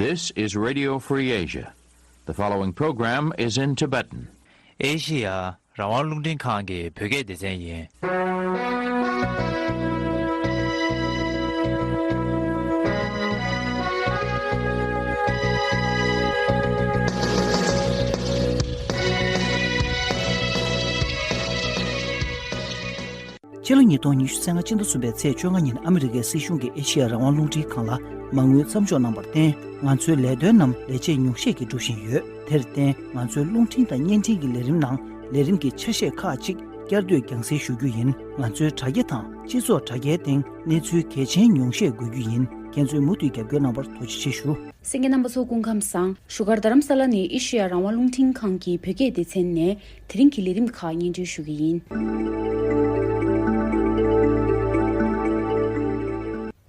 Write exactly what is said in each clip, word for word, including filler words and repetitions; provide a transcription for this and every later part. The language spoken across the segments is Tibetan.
This is Radio Free Asia. The following program is in Tibetan. ཨེ་ཤི་ཡ་རང་དབང་རླུང་འཕྲིན་ཁང་གི་བོད་སྐད་སྡེ་ཚན་ཡིན། ཕྱི་ལོ་ཉིས་སྟོང་ཉི་ཤུ་རྩ་ལྔ་སྤྱི་ཟླ་གསུམ་པའི་ཚེས་བཅོ་ལྔ་ཉིན་ཨ་མི་རི་ཀའི་སྲིད་གཞུང་གིས་ཨེ་ཤི་ཡ་རང་དབང་རླུང་འཕྲིན་ཁང་ལ་མ་དངུལ་མཚམས་འཇོག་གནང་བར་བརྟེན། ང་ཚོའི་ལས་དོན་རྣམས་ལས་བྱེད་ཉུང་ཤས་ཀྱིས་སྒྲུབ་བཞིན་ཡོད། དེར་བརྟེན། ང་ཚོའི་རླུང་འཕྲིན་དང་བརྙན་འཕྲིན་གྱི་ལས་རིམ་ནང་ལས་རིམ་གྱི་ཆ་ཤས་ཁག་ཅིག་བསྐྱར་ཟློས་རྒྱང་སྲིང་ཞུ་རྒྱུ་ཡིན། ང་ཚོའི་དྲ་རྒྱ་དང་སྤྱི་ཚོགས་དྲ་རྒྱའི་སྟེང་གནས་ཚུལ་གལ་ཆེན་ཉུང་ཤས་འགོད་རྒྱུ་ཡིན། ཁྱེད་ཚོས་མུ་མཐུད་རྒྱབ་སྐྱོར་གནང་བར་ཐུགས་རྗེ་ཆེ་ཞུ། གསན་མཁན་རྣམ་པ་ཚོ་སྐུ་ཁམས་བཟང་། བཞུགས་སྒར་རྡ་རམ་ས་ལ་ནས་ཨེ་ཤེ་ཡ་རང་དབང་རླུང་འཕྲིན་ཁང་གི་བོད་སྐད་སྡེ་ཚན་ནས་དེ་རིང་གི་ལས་རིམ་ཁག་སྙན་སྒྲོན་ཞུ་གི་ཡིན།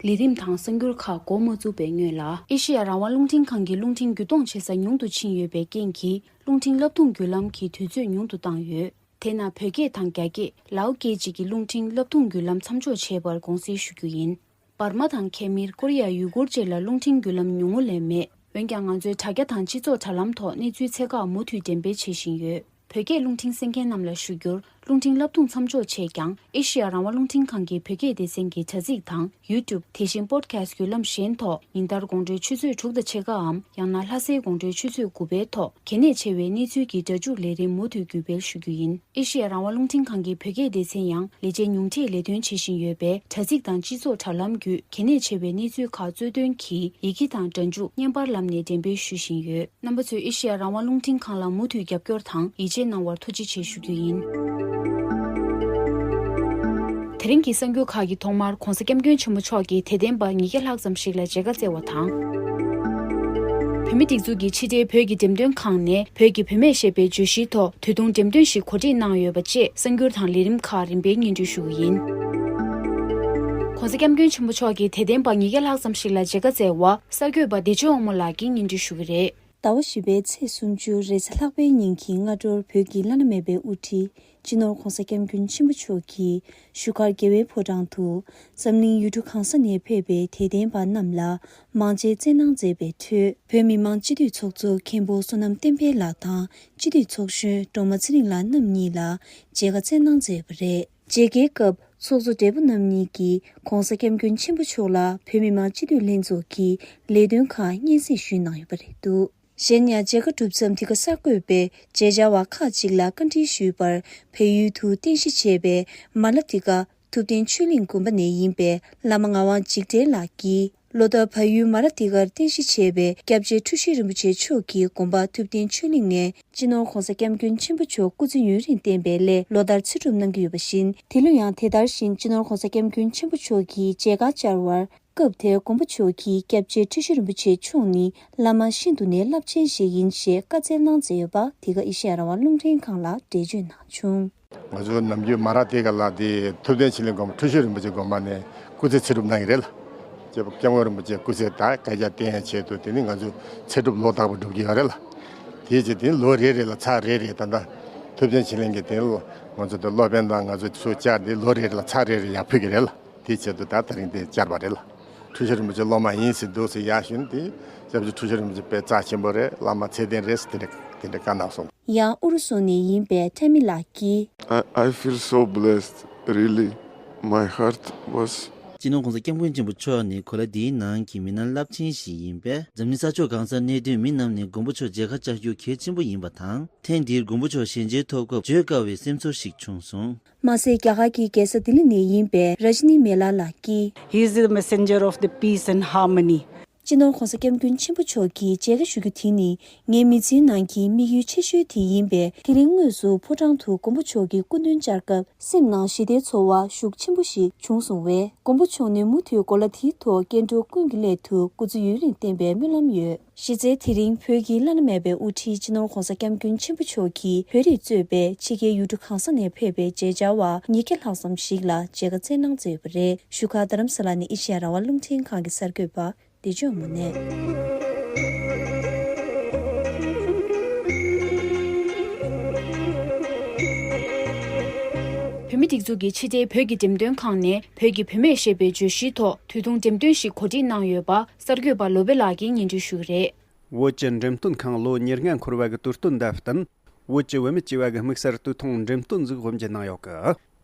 ལས་རིམ་དང་གསར་འགྱུར་ཁག་འགོ་མ་བཙུགས་པའི་སྔོན་ལ། ཨེ་ཤེ་ཡ་རང་དབང་རླུང་འཕྲིན་ཁང་གི་རླུང་འཕྲིན་བརྒྱུད་གཏོང་བྱེད་ས་ཉུང་དུ་ཕྱིན་ཡོད་པའི་རྐྱེན་གྱིས། རླུང་འཕྲིན་བསླབ་གཏོང་བརྒྱུད་ལམ་གྱི་དུས་ཚོད་ཉུང་དུ་བཏང་ཡོད། དེས་ན་བོད་སྐད་དང་རྒྱ་སྐད། ལའོ་སྐད་བཅས་ཀྱི་རླུང་འཕྲིན་བསླབ་གཏོང་བརྒྱུད་ལམ་མཚམས་འཇོག་བྱས་པར་དགོངས་སེལ་ཞུ་རྒྱུ་ཡིན། འབར་མ་དང་ཁེ་མིར། ཀོ་རི་ཡ་ཡུ་གུར་བཅས་ལ་རླུང་འཕྲིན་བརྒྱུད་ལམ་ཉུང་ངུ་ལས་མེད། འོན་ཀྱང་། ང་ཚོའི་དྲ་རྒྱ་དང་སྤྱི་ཚོགས་དྲ་ལམ་ཐོག་གནས་ཚུལ་ཚད་བཀག་མུ་མཐུད་འགྲེམས་སྤེལ་བྱེད་བཞིན་ཡོད། བོད་སྐད་རླུང་འཕྲིན་གསན་མཁན་རྣམས་ལ་ཞུ་རྒྱུར། རླུང་འཕྲིན་བསླབ་གཏོང་མཚམས་འཇོག་བྱས་ཀྱང་། ཨེ་ཤེ་ཡ་རང་དབང་རླུང་འཕྲིན་ཁང་གི་བོད་སྐད་སྡེ་ཚན་གྱི་དྲ་ཚིགས་དང་ཡུ་ཊུབ། དེ་བཞིན་པོ་ཌི་ཁེ་སི་ཊི་བརྒྱུད་ལམ་གཞན་ཐོག་ཉིན་ལྟར་དགོང་དྲོའི་ཆུ་ཚོད་དྲུག་དང་ཕྱེད་ཀའམ། ཡང་ན་ལྷ་སའི་དགོང་དྲོའི་ཆུ་ཚོད་དགུ་པའི་ཐོག་གལ་གནད་ཆེ་བའི་གནས་ཚུལ་གྱི་སྒྲ་འཇུག་ལས་རིམ་མུ་མཐུད་བརྒྱུད་སྤེལ་ཞུ་རྒྱུ་ཡིན། ཨེ་ཤེ་ཡ་རང་དབང་རླུང་འཕྲིན་ཁང་གི་བོད་སྐད་སྡེ་ཚན་ཡང་ལས་བྱེད་ཉུང་མཐས་ལས་དོན་བྱེད་བཞིན་ཡོད་པས། དྲ་ཚིགས་དང་སྤྱི་ཚོགས་དྲ་ལམ་བརྒྱུད་གལ་གནད་ཆེ་བའི་གནས་ཚུལ་ཁག་གཙོས་དོན་གྱིས་ཡི་གེ་དང་སྒྲ་འཇུག་བརྙན་པར་ལམ་ནས་འགྲེམས་སྤེལ་ཞུ་བཞིན་ཡོད། རྣམ་པ་ཚོས་ཨེ་ཤེ་ཡ་རང་དབང་རླུང་འཕྲིན་ཁང་ལ་མུ་མཐུད་རྒྱབ་སྐྱོར་དང་ཡིད་ཆེས་གནང་བར་ཐུགས་རྗེ་ཆེ་ཞུ་རྒྱུ་ཡིན། དེ་རིང་གི་གསར་འགྱུར་ཁག་གི་ཐོག་མར་༧གོང་ས་༧སྐྱབས་མགོན་ཆེན་པོ་མཆོག་གིས་དད་ལྡན་པ་ཉིས་བརྒྱ་ལྷག་ཙམ་ཞིག་ལ་མཇལ་ཁ་བསྩལ་བ་དང་། བོད་མིའི་སྒྲིག་འཛུགས་ཀྱི་ཕྱི་དྲིལ་བོད་ཀྱི་འགྲེམས་སྟོན་ཁང་ནས་བོད་ཀྱི་བུད་མེད་ཞེས་པའི་བརྗོད་གཞིའི་ཐོག་དུས་ཐུང་འགྲེམས་སྟོན་ཞིག་གོ་སྒྲིག་གནང་ཡོད་པ་བཅས་གསར་འགྱུར་དང་ལས་རིམ་ཁག་རིམ་པས་སྙན་སྒྲོན་ཞུ་གི་ཡིན། ༸གོང་ས་༸སྐྱབས་མགོན་ཆེན་པོ་མཆོག་གིས་དད་ལྡན་པ་ཉིས་བརྒྱ་ལྷག་ཙམ་ཞིག་ལ་མཇལ་ཁ་བསྩལ་བ་གསར་འགོད་པ་བདེ་ཆེན་དབང་མོ་ལགས་ཀྱིས་སྙན་སྒྲོན་ཞུ་གི་རེད། ཟླ་བ་བཞི་པའི་ཚེས་སུམ་ཅུ་རེས་གཟའ་ལྷག་པའི་ཉིན་གྱི་སྔ་དྲོར་བོད་ཀྱི་བླ་ན་མེད་པའི་དབུ་ཁྲིད་སྤྱི་ནོར་༸གོང་ས་༸སྐྱབས་མགོན་ཆེན་པོ་མཆོག་གིས་བཞུགས་སྒར་རྒྱལ་བའི་ཕོ་བྲང་དུ་འཛམ་གླིང་ཡུལ་གྲུ་གང་ས་ནས་ཕེབས་པའི་དད་ལྡན་པ་རྣམས་ལ་མང་མཇལ་སྩལ་གནང་མཛད་པའི་ཁྲོད། བོད་མི་མང་སྤྱི་འཐུས་ཚོགས་གཙོ་མཁན་པོ་བསོད་ནམས་བསྟན་འཕེལ་ལགས་དང་སྤྱི་འཐུས་ཚོགས་གཞོན་སྒྲོལ་མ་ཚེ་རིང་ལགས་རྣམ་གཉིས་ལ་མཇལ་ཁ་སྩལ་གནང་མཛད་པ་རེད། མཇལ་ཁའི་སྐབས་ཚོགས་གཙོ་སྦྲེལ་པོ་རྣམ་གཉིས་ཀྱིས་༸གོང་ས་༸སྐྱབས་མགོན་ཆེན་པོ་མཆོག་ལ་བོད་མི་མང་སྤྱི་འཐུས་ལྷན་ཚོགས་ཀྱི་ལས་དོན་ཁག་སྙན་སེང་ཞུས་གནང་ཡོད་པ་རེད་འདུག་གཞན་ཡང་མཇལ་ཁ་གྲུབ་མཚམས་དེ་ག་གསར་འགོད་པས་མཇལ་བཅར་བ་ཁག་ཅིག་ལ་བཀའ་འདྲི་ཞུས་པར། བལ་ཡུལ་དུ་རྟེན་གཞི་བྱས་པའི་མ་ལ་ཏི་ཀ་ཐུབ་བསྟན་ཆོས་གླིང་དགོན་པ་ནས་ཡིན་པའི་བླ་མ་ངག་དབང་འཇིགས་བྲལ་ལགས་ཀྱིས། ལོ་ལྟར་བལ་ཡུལ་མ་ལ་ཏི་ཀར་རྟེན་གཞི་བྱས་པའི་སྐྱབས་རྗེ་འཁྲུལ་ཞིག་རིན་པོ་ཆེ་མཆོག་གི་དགོན་པ་ཐུབ་བསྟན་ཆོས་གླིང་ནས། སྤྱི་ནོར་༸གོང་ས་༸སྐྱབས་མགོན་ཆེན་པོ་མཆོག་སྐུ་ཚེ་ཡུན་རིང་བརྟན་པའི་སླད་ལོ་ལྟར་ཚེ་སྒྲུབ་གནང་གི་ཡོད་པ་བཞིན། དེ་ལོ་ཡང་དེ་ལྟར་བཞིན་སྤྱི་ནོར་༸གོང་ས་༸སྐྱབས་མགོན་ཆེན་པོ་མཆོག་གིས་མཇལ་ཁར་བཅར་བར། སྐབས་དེར་མགོན་པོ་མཆོག་གིས་སྐྱབས་རྗེ་འཁྲུལ་ཞིག་རིན་པོ་ཆེ་མཆོག་ནི་བླ་མ་ཤིན་ཏུ་ནས་རླབས་ཆེན་ཞིག་ཡིན་ཞེས་བཀའ་སྩལ་གནང་མཛད་ཡོད་པ་དེ་ག་ཨེ་ཤེ་ཡ་རང་དབང་རླུང་འཕྲིན་ཁང་ལ་འགྲེལ་བརྗོད་གནང་བྱུང་། ང་ཚོ་ནམ་རྒྱུན་མ་ར་ཏི་ཀ་ལ་དེ་ཐུབ་བསྟན་ཆོས་གླིང་དགོན་པ་འཁྲུལ་ཞིག་རིན་པོ་ཆེ་དགོན་པ་ནས་སྐུ་ཚེ་ཚེ་སྒྲུབ་གནང་གི་རེད་ལ། སྐྱབས་སྐྱབས་མགོན་རིན་པོ་ཆེ་སྐུ་ཚེ་ད་བསྐལ་བརྒྱར་བརྟན་ཡག་ཆེད་དུ། དེ་ནི་ང་ཚོ་ཚེ་སྒྲུབ་ལོ་རྟག་པར་སྒྲུབ་ཀྱི་ཡོད་རེད་ལ། དེའི་ཆེད་དེ་ལོ་རེ་རེ་ལ་ཚར་རེ་རེ། ད་ལྟ་ཐུབ་བསྟན་ཆོས་གླིང་གི་དེ་ལ་ང་ཚོ་དེ་སློབ་དཔོན་དང་ང་ཚོ་ཚུར་བཅར་ཏེ་ལོ་རེ་རེ་ལ་ཚར་རེ་རེ་ཡར་ཕུལ་གྱི་རེད་ལ། དེའི་ཆེད་དུ་ད་དེ་རིང་དེ་བཅར་བ་རེད་ལ། འཁྲུལ་ཞིག་རིན་པོ་ཆེ་སློབ་མ་ཡིན་ཟེར་འདུག་ཟེར་ཡར་ཞུས་ནས། དེ་སྐྱབས་རྗེ་འཁྲུལ་ཞིག་རིན་པོ་ཆེ་དཔེ་རྩ་ཆེན་པོ་རེད། བླ་མ་ཚད་ལྡན་རེད་ཟེར་དེ་འདྲ་དེ་འདྲ་བཀའ་གནང་སོང་། ཡང་ཨུ་རུ་སུ་ནས་ཡིན་པའི་ཁྲ་མི་ལགས་ཀྱིས། I, I feel so blessed, really. My heart was སྤྱི་ནོར་༸གོང་ས་༸སྐྱབས་མགོན་ཆེན་པོ་མཆོག་ནི་གོ་ལ་འདིའི་ནང་གི་མི་སྣ་རླབས་ཆེན་ཞིག་ཡིན་པས། འཛམ་གླིང་ས་ཕྱོགས་གང་སར་གནས་སྡོད་མི་རྣམས་ནས་མགོན་པོ་མཆོག་མཇལ་ཁ་བཅར་རྒྱུ་གལ་ཆེན་པོ་ཡིན་པ་དང་། ཐེངས་འདིར་མགོན་པོ་མཆོག་ཞལ་མཇལ་ཐོབ་སྐབས་བརྗོད་དཀའ་བའི་སེམས་ཚོར་ཞིག་བྱུང་སོང་། མ་ཟད། རྒྱ་གར་གྱི་རྒྱལ་ས་ལྡི་ལི་ནས་ཡིན་པའི་ར་ཇི་ནི་མེ་ལ་ལགས་ཀྱིས། He is the messenger of the peace and harmony. སྤྱི་ནོར་༸གོང་ས་༸སྐྱབས་མགོན་ཆེན་པོ་མཆོག་གིས་མཇལ་ཁ་ཞུ་རྒྱུ་དེ་ནི་ངའི་མི་ཚེའི་ནང་གི་དམིགས་ཡུལ་ཆེ་ཤོས་དེ་ཡིན་པས། དེ་རིང་དངོས་སུ་ཕོ་བྲང་དུ་མགོན་པོ་མཆོག་གི་སྐུ་མདུན་བཅར་སྐབས། སེམས་ནང་ཞི་བདེའི་ཚོར་བ་ཤུགས་ཆེན་པོ་ཞིག་བྱུང་སོང་བས། མགོན་པོ་མཆོག་ནི་མུ་མཐུད་གོ་ལ་དེའི་ཐོག་སྐྱེ་འགྲོ་ཀུན་གྱི་སླད་དུ་སྐུ་ཚེ་ཡུན་རིང་བརྟན་པའི་སྨོན་ལམ་ཡོད། གཞི་རྩའི་དེ་རིང་བོད་ཀྱི་བླ་ན་མེད་པའི་དབུ་ཁྲིད་སྤྱི་ནོར་༸གོང་ས་༸སྐྱབས་མགོན་ཆེན་པོ་མཆོག་གིས་བོད་རིགས་གཙོས་པའི་ཕྱི་རྒྱལ་ཡུལ་གྲུ་གང་ས་ནས་ཕེབས་པའི་མཇལ་བཅར་བ་ཉིས་བརྒྱ་ལྷག་ཙམ་ཞིག་ལ་མཇལ་ཁ་བསྩལ་གནང་མཛད་ཡོད་པ་རེད། བཞུགས་སྒར་རྡ་རམ་ས་ལ་ནས་ཨེ་ཤེ་ཡ་རང་དབང་རླུང་འཕྲིན་ཁང་གི་གསར་འགོད་པ་བདེ་ལྕོག་མུ་ནས། བོད་མི་ སྒྲིག་འཛུགས་ཀྱི་ཕྱི་དྲིལ་བོད་ཀྱི་འགྲེམས་སྟོན་ཁང་ནས་བོད་ཀྱི་བུད་མེད་ཞེས་པའི་བརྗོད་གཞིའི་ཐོག་དུས་ཐུང་འགྲེམས་སྟོན་ཞིག་གོ་སྒྲིག་གནང་ཡོད་པ་གསར་འགོད་པ་བློ་བྷེ་ལགས་ཀྱིས་སྙན་སྒྲོན་ཞུས་རེད། བོད་ཀྱི་འགྲེམས་སྟོན་ཁང་ལོ་ཉེར་ལྔ་འཁོར་བ་གི་དུས་སྟོན་དང་བསྟུན། བོད་ཀྱི་བུད་མེད་ཅེས་པ་གི་དམིགས་བསལ་དུས་ཐུང་འགྲེམས་སྟོན་ཟིག་དབུ་འབྱེད་གནང་ཡོད་གི།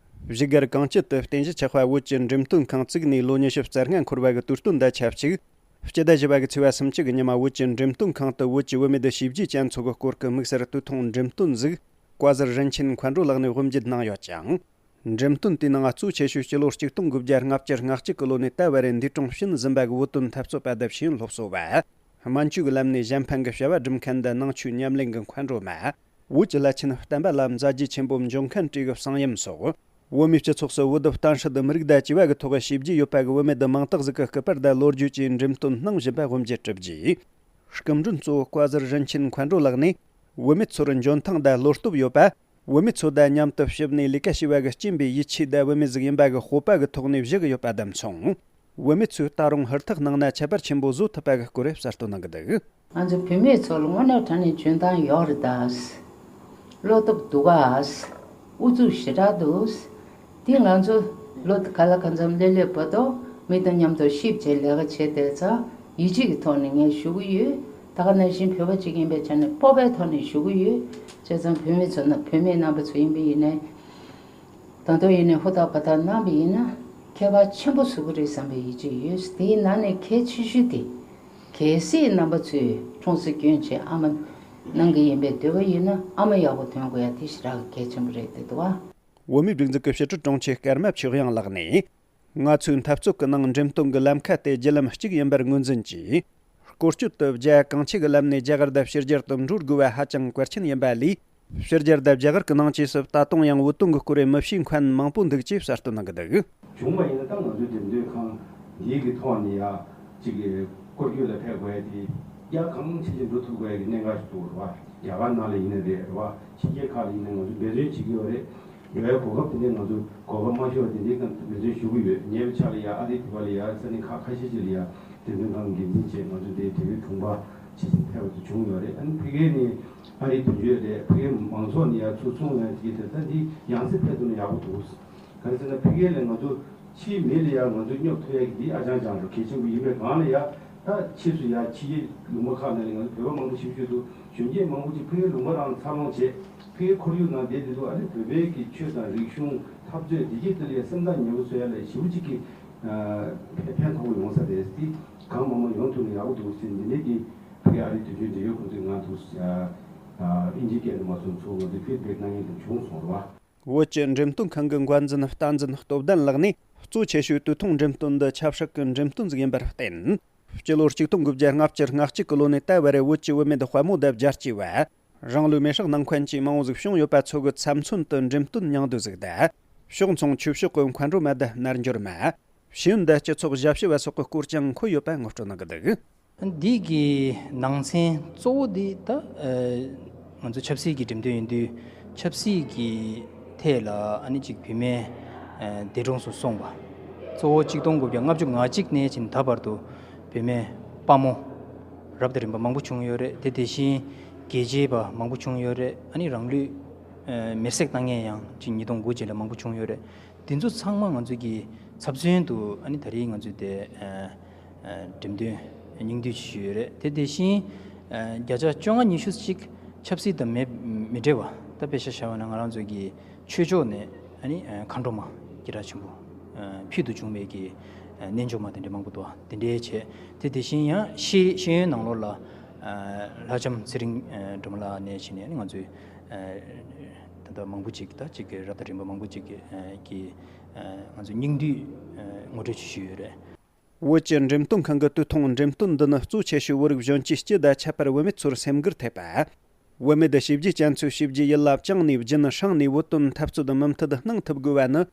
བཞུགས་སྒར་གངས་སྐྱིད་དུ་རྟེན་གཞི་ཆགས་པ་བོད་ཀྱི་འགྲེམས་སྟོན་ཁང་བཙུགས་ནས་ལོ་ཉི་ཤུ་རྩ་ལྔ་འཁོར་བ་གི་དུས་སྟོན་དང་ཆབས་ཅིག་སྤྱི་ཟླ་བཞི་པ་གི་ཚེས་པ་སུམ་ཅུ་གི་ཉི་མ་བོད་ཀྱི་འགྲེམས་སྟོན་ཁང་དུ་བོད་ཀྱི་བུད་མེད་དང་བྱས་རྗེས་ཅན་ཚོ་གི་སྐོར་གྱི་དམིགས་བསལ་དུས་ཐུང་འགྲེམས་སྟོན་ཟིག་བཀའ་ཟུར་རིན་ཆེན་མཁའ་འགྲོ་ལགས་ནས་དབུ་འབྱེད་གནང་ཡོད་ཅིང་། འགྲེམས་སྟོན་དེའི་ནང་གཙོ་ཆེ་ཤོས་སྤྱི་ལོ་ཆིག་སྟོང་དགུ་བརྒྱ་ལྔ་བཅུ་ང་གཅིག་གི་ལོ་ནས་ད་བར་འདས་གྲོངས་ཕྱིན་ཟིན་པ་གི་བོད་དོན་འཐབ་རྩོད་པ་དང་ཤེས་ཡོན་སློབ་གསོ་བ། སྨན་བཅོས་ཀྱི་ལམ་ནས་གཞན་ཕན་གྱི་བྱ་བ་སྒྲུབ་མཁན་དང་ནང་ཆོས་ཉམས་ལེན་གྱི་མཁའ་འགྲོ་མ། བོད་ཀྱི་བླ་ཆེན་བསྟན་པ་ལ་མཛད་རྗེས་ཆེན་པོ་འབྱུང་མཁན་བཀྲས་ཀྱི་གསང་ཡུམ་སོགས། བོད་མིའི་སྤྱི་ཚོགས་སུ་བོད་དུ་གཏམ་བཤད་དང་མི་རིགས་དང་བཅས་པ་གི་ཐོག་བྱས་རྗེས་ཡོད་པ་གི་བུད་མེད་དང་མང་དག་ཟིག་གི་སྐུ་པར་དང་ལོ་རྒྱུས་ཀྱི་འགྲེམས་སྟོན་གནང་བཞིན་པ་དབུ་འབྱེད་གྲུབ་རྗེས། སྐུ་མགྲོན་གཙོ་བོ་བཀའ་ཟུར་རིན་ཆེན་མཁའ་འགྲོ་ལགས་ནས། བུད་མེད་ཚོར་འཇོན་ཐང་དང་བློ་སྟོབས་ཡོད་པ། བུད་མེད་ཚོ་དང་མཉམ་དུ་ཕྱི་ནས་ལས་ཀ་བྱས་པ་གི་སྐྱིན་པའི་ཡིད་ཆེས་དང་བུད་མེད་ཟིག་ཡིན་པ་གི་སྤོབས་པ་གི་ཐོག་ནས་བཞུགས་ཡོད་པ་དང་མཚུངས། བུད་མེད་ཚོས་ད་རུང་ཧུར་ཐག་གནང་ན་ཁྱད་པར་ཆེན་པོ་བཟོ་ཐུབ་པ་གི་སྐོར་གསལ་སྟོན་གནང་གི་འདུག་ང་ཚོ་བུད་མེད་ཚོ་ལ་དངོས་གནས་དྲང་གནས་འཇོན་ཐང་ཡོད་རེད་ད། བློ་སྟོབས་འདུག་ག་ཨུ་ཚུགས་ཞེ་དྲག་འདུག་དེ་ང་ཚོ་ལོ་ག་ལ་གང་འཚམ་སླེབས་སླེབས་བར་དུ་མི་དང་མཉམ་དུ་གཤིབ་བྱས་ལས་ཀ་བྱས་བསྡད་ཙང་ཡིད་ཆེས་ཀྱི་ཐོག་ནས་ངས་ཞུ་གི་ཡོད། ད་ག་ནང་བཞིན་བོད་པ་གཅིག་ཡིན་པའི་ཆ་ནས་སྤོབས་པའི་ཐོག་ནས་ཞུ་གི་ཡོད། བྱས་ཙང་བུད་མེད་ཚོ་ན་བུད་མེད་རྣམ་པ་ཚོ་ཡིན་པ་ཡིན་ནའི། ད་དུང་ཡིན་ནའི་ཧུར་ཐག་འབད་ཐག་གནང་བ་ཡིན་ན་ཁྱད་པར་ཆེན་པོ་བཟོ་གི་རེད་བསམ་པའི་ཡིད་ཆེས་ཡོད། དེའི་ནང་ནས་གལ་ཆེ་ཤོས་དེ། གལ་སྲིད་རྣམ་པ་ཚོས་ཁྲོམ་ས་སྐྱོན་བྱས་ཨ་མ་གནང་གི་ཡིན་པའི་འདོད་པ་ཡོད་ན་ཨ་མ་ཡག་པོ་ཐོན་དགོས་ཡ་དེ་ཞེ་དྲག་གི་གལ་ཆེན་པོ་རེད་བསྡད་འདུག་བ། བོད་མིའི་སྒྲིག་འཛུགས་ཀྱི་ཕྱི་དྲིལ་དྲུང་ཆེ་ཀརྨ་ཆོས་དབྱངས་ལགས་ནས། ང་ཚོའི་འཐབ་རྩོད་ཀྱི་ནང་འགྲེམས་སྟོན་གྱི་ལམ་ཁ་དེ་བརྒྱུད་ལམ་གཅིག་ཡིན་པར་ངོས་འཛིན་གྱིས། སྐོར་སྐྱོད་དུ་རྒྱ་གང་ཆེ་གི་ལམ་ནས་རྒྱ་གར་དང་ཕྱི་རྒྱལ་དུ་འགྲོ་དགོས་པ་ཧ་ཅང་གལ་ཆེན་ཡིན་པ་ལས། ཕྱི་རྒྱལ་དང་རྒྱ་གར་གྱི་ནང་ཆོས་སུ་ད་དུང་ཡང་བོད་དོན་གྱི་སྐོར་མི་ཤེས་མཁན་མང་པོ་འདུག་ཅེས་གསལ་སྟོན་གནང་གི་འདུག་བྱུང་བ་ཡིན་ན་ད་ང་ཚོའི་འགྲེམས་སྟོན་ཁང་འདིའི་གི་ཐོག་ནས་ཡ་གཅིག་གི་སྐོར་སྐྱོད་ལ་ཕེབས་དགོས་ཡ་དེ་ཡ་གང་ཆེ་ཆེ་འགྲོ་ཐུབ་དགོས་ཡ་གི་གནད་འགག་ཞིག་འདུག་རེད་བ། རྒྱ་གར་ནང་ལ་ཡིན་ན་རེད་རེད་བ། ཕྱི་རྒྱལ་ཁག་ལ་ཡིན་ན་ང་ཚོ་འབད་བརྩོན་བྱེད་ཀྱི་ཡོད་རེད། ཡོད་ཡ་གོ་སྐབས་དེ་འདྲའི་ང་ཚོ་གོ་སྐབས་མ་ཤོར་བ་དེ་འདྲའི་སྐབས་འབད་བརྩོན་ཞུ་གི་ཡོད། ཉེ་བའི་ཆར་ལ་ཡ་ཨ་རིའི་དུས་བབ་ལ་ཡ་ས་གནས་ཁག་ཁ་ཤས་ཅིག་ལ་ཡ་འགྲེམས་སྟོན་ཁང་འགན་འཛིན་བྱས་ང་ཚོ་འདིའི་དེ་བའི་དྲུང་པ་ཇི་བཞིན་ཕེབས་པ་དེ་བྱུང་ཡོད་རེད། ཨ་ནི་ཕ་གིའི་ནས་ཨ་རིའི་དོན་གཅོད་རེད། ཕ་གིའི་མང་ཚོགས་ནས་ཡ་ཚུར་གསུངས་ཡ་དེ་དེ་ལྟ་འདི་ཡང་སེ་ཕེབས་ཐུབ་ན་ཡག་པོ་འདུག་གང་ཟེར་ན་ཕ་གི་ལ་ང་ཚོ་ཕྱིའི་མི་ལ་ཡ་ང་ཚོ་སྙོབ་ཐུབ་ཡ་གི་འདི་ཨ་ཅང་ཅང་རུ་གལ་ཆེན་པོ་ཡིན་པའི་སྒང་ལ་ཡ་ད་ཕྱིས་སུ་ཡ་ཕྱི་རྒྱལ་ལུང་པ་ཁག་ནང་ལ་ང་ཚོ་བོད་པ་མང་པོ་ཞིག་བཞུགས་འདུག་གཞོན་སྐྱེས་མང་པོ་ཅིག་ཕ་གིའི་ལུང་པ་རང་འཚར་ལོངས་བྱས་ཕ་གིའི་ཁོར་ཡུག་ནང་བསྡད་འདུག་ཨ་ནི་བོད་པའི་གི་ཆོས་དང་རིག་གཞུང་འཐབ་རྩོད་བདེ་སྐྱིད་དེ་ལ་ཡ་སེམས་ཐག་ཉེ་པོ་བཟོ་ཡ་ལ་ཞེ་པོ་ཅིག་གི་ཕན་ཐོགས་པོ་ཡོང་ས་རེད། དེ་གང་མང་མང་ཡོང་ཐུབ་ན་ཡག་པོ་འདུག་ཟེར་འདི་འདྲའི་གི་ཕ་གི་ཨ་རིའི་དོན་གཅོད་འབྲེལ་ཡོད་ཁོང་ཚོས་ང་ཚོ་ཨིན་ཇིའི་སྐད་དུ་མ་སོང་ཚོ་ང་ཚོ་ཕིཌ་བེག་གནང་མཁན་དེ་བྱུང་སོང་རེད་བ། བོད་ཀྱི་འགྲེམས་སྟོན་ཁང་གི་འགན་འཛིན་བསྟན་འཛིན་སྟོབས་ལྡན་ལགས་ནས་གཙོ་ཆེ་ཤོས་དུས་ཐུང་འགྲེམས་སྟོན་འདི་ཆབ་སྲིད་ཀྱི་འགྲེམས་སྟོན་ཟིག་ཡིན་པར་བརྟེན། སྤྱི་ལོ་ཆིག་སྟོང་དགུ་བརྒྱ་ལྔ་བཅུ་ང་གཅིག་གི་ལོ་ནས་ད་བར་བོད་ཀྱི་བུད་མེད་དཔའ་མོ་དང་རྒྱལ་གཅེས་པ། རང་ལུས་མེར་སྲེག་གནང་མཁན་བཅས་མང་བོ་ཟིག་བྱུང་ཡོད་པ་ཚོ་གི་ཚབ་མཚོན་དུ་འགྲེམས་སྟོན་མྱང་བསྡུས་ཟིག་དང་། ཕྱོགས་མཚུངས་ཆོས་ཕྱོགས་ཀྱི་མཁའ་འགྲོ་མ་དང་རྣལ་འབྱོར་མ། ཤེས་ཡོན་དང་སྤྱི་ཚོགས་ཞབས་ཞུ་བ་སོགས་ཀྱི་སྐོར་ཀྱང་འཁོད་ཡོད་པ་ངོ་སྤྲོད་གནང་གི་འདུག་འདི་གི་ནང་ཚན་གཙོ་བོ་འདི་ད་ཨ་ང་ཚོ་ཆབ་སྲིད་ཀྱི་འགྲེམས་སྟོན་ཡིན་དུས་ཆབ་སྲིད་ཀྱི་ཐད་ལ་ཨ་ནི་ཅིག་བུད་མེད་ཨ་འདས་གྲོངས་སུ་སོང་བ་གཙོ་བོ་ཆིག་སྟོང་དགུ་བརྒྱ་ལྔ་བཅུ་ང་གཅིག་ནས་ཕྱིན་ད་བར་དུ་བུད་མེད་དཔའ་མོ་རབ་དང་རིམ་པ་མང་པོ་བྱུང་ཡོད་རེད། དེ་དེ་བཞིན་རྒྱལ་གཅེས་པ་མང་པོ་བྱུང་ཡོད་རེད། ཨ་ནི་རང་ལུས་ཨ་མེར་སྲེག་བཏང་མཁན་ཡང་ཅིག་ཉིས་སྟོང་དགུ་རྗེས་ལ་མང་པོ་བྱུང་ཡོད་རེད། དེ་ཚོ་ཚང་མ་ང་ཚོ་གི་ཚབ་མཚོན་དུ་ཨ་ནི་ད་རེས་ང་ཚོས་དེ་ཨ་ཨ་འགྲེམས་སྟོན་སྙིང་བསྡུས་ཞུས་ཡོད་རེད། དེ་དེ་བཞིན་ཨ་བརྒྱ་ཆ་བཅོ་ལྔ་ཉི་ཤུ་ཅིག་ཆབ་སྲིད་དང་མེད་མི་འབྲེལ་བ་ད་དཔེ་ཆ་བཞག་པ་ན་ང་རང་ཚོ་གི་ཆོས་ཕྱོགས་ནས་ཨ་ནི་ཨ་མཁའ་འགྲོ་མ་སྐད་གྲགས་ཆེན་པོ་ཨ་ཕུལ་དུ་བྱུང་བའི་གི་ཨ་རྣལ་འབྱོར་མ་དེ་འདྲ་མང་པོ་འདུག་དེ་འདྲའི་བྱས་དེ་དེ་བཞིན་ཡང་ཤེས་ཤེས་ཡོན་ནང་ལོགས་ལ་ཨ་ལྷ་ལྕམ་ཚེ་རིང་ཨ་སྒྲོལ་མ་ལགས་ནས་བྱས་ནས་ང་ཚོས་ཨ་ད་ལྟ་མང་པོ་ཅིག་ད་ཅིག་གི་རབ་དང་རིམ་པ་མང་པོ་ཅིག་གི་ཨ་གི་ཨ་ང་ཚོ་སྙིང་བསྡུས་ཨ་ངོ་སྤྲོད་ཅིག་ཞུས་ཡོད་རེད། བོད་ཀྱི་འགྲེམས་སྟོན་ཁང་གི་དུས་ཐུང་འགྲེམས་སྟོན་འདི་ནི་གཙོ་ཆེ་ཤོས་བོད་རིགས་གཞོན་སྐྱེས་སྤྱི་དང་ཁྱད་པར་བུད་མེད་ཚོར་སེམས་འགུལ་ཐེབས་པ། བུད་མེད་དང་བྱས་རྗེས་ཅན་ཚོས་བྱས་རྗེས་ཡིད་ལ་བཅངས་ནས་རྒྱུན་བསྲིངས་ནས་བོད་དོན་འཐབ་རྩོད་མུ་མཐུད་གནང་ཐུབ་དགོས་པ་ནི།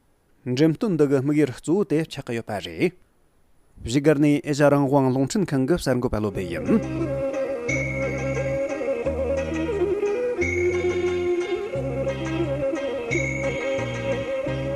འགྲེམས་སྟོན་འདི་གི་དམིགས་ཡུལ་གཙོ་བོ་དེ་ཆགས་ཀྱི་ཡོད་པ་རེད། བཞུགས་སྒར་ནས་ཨེ་ཤ་རང་དབང་རླུང་འཕྲིན་ཁང་གི་གསར་འགོད་པ་བློ་བྷེ་ཡིན།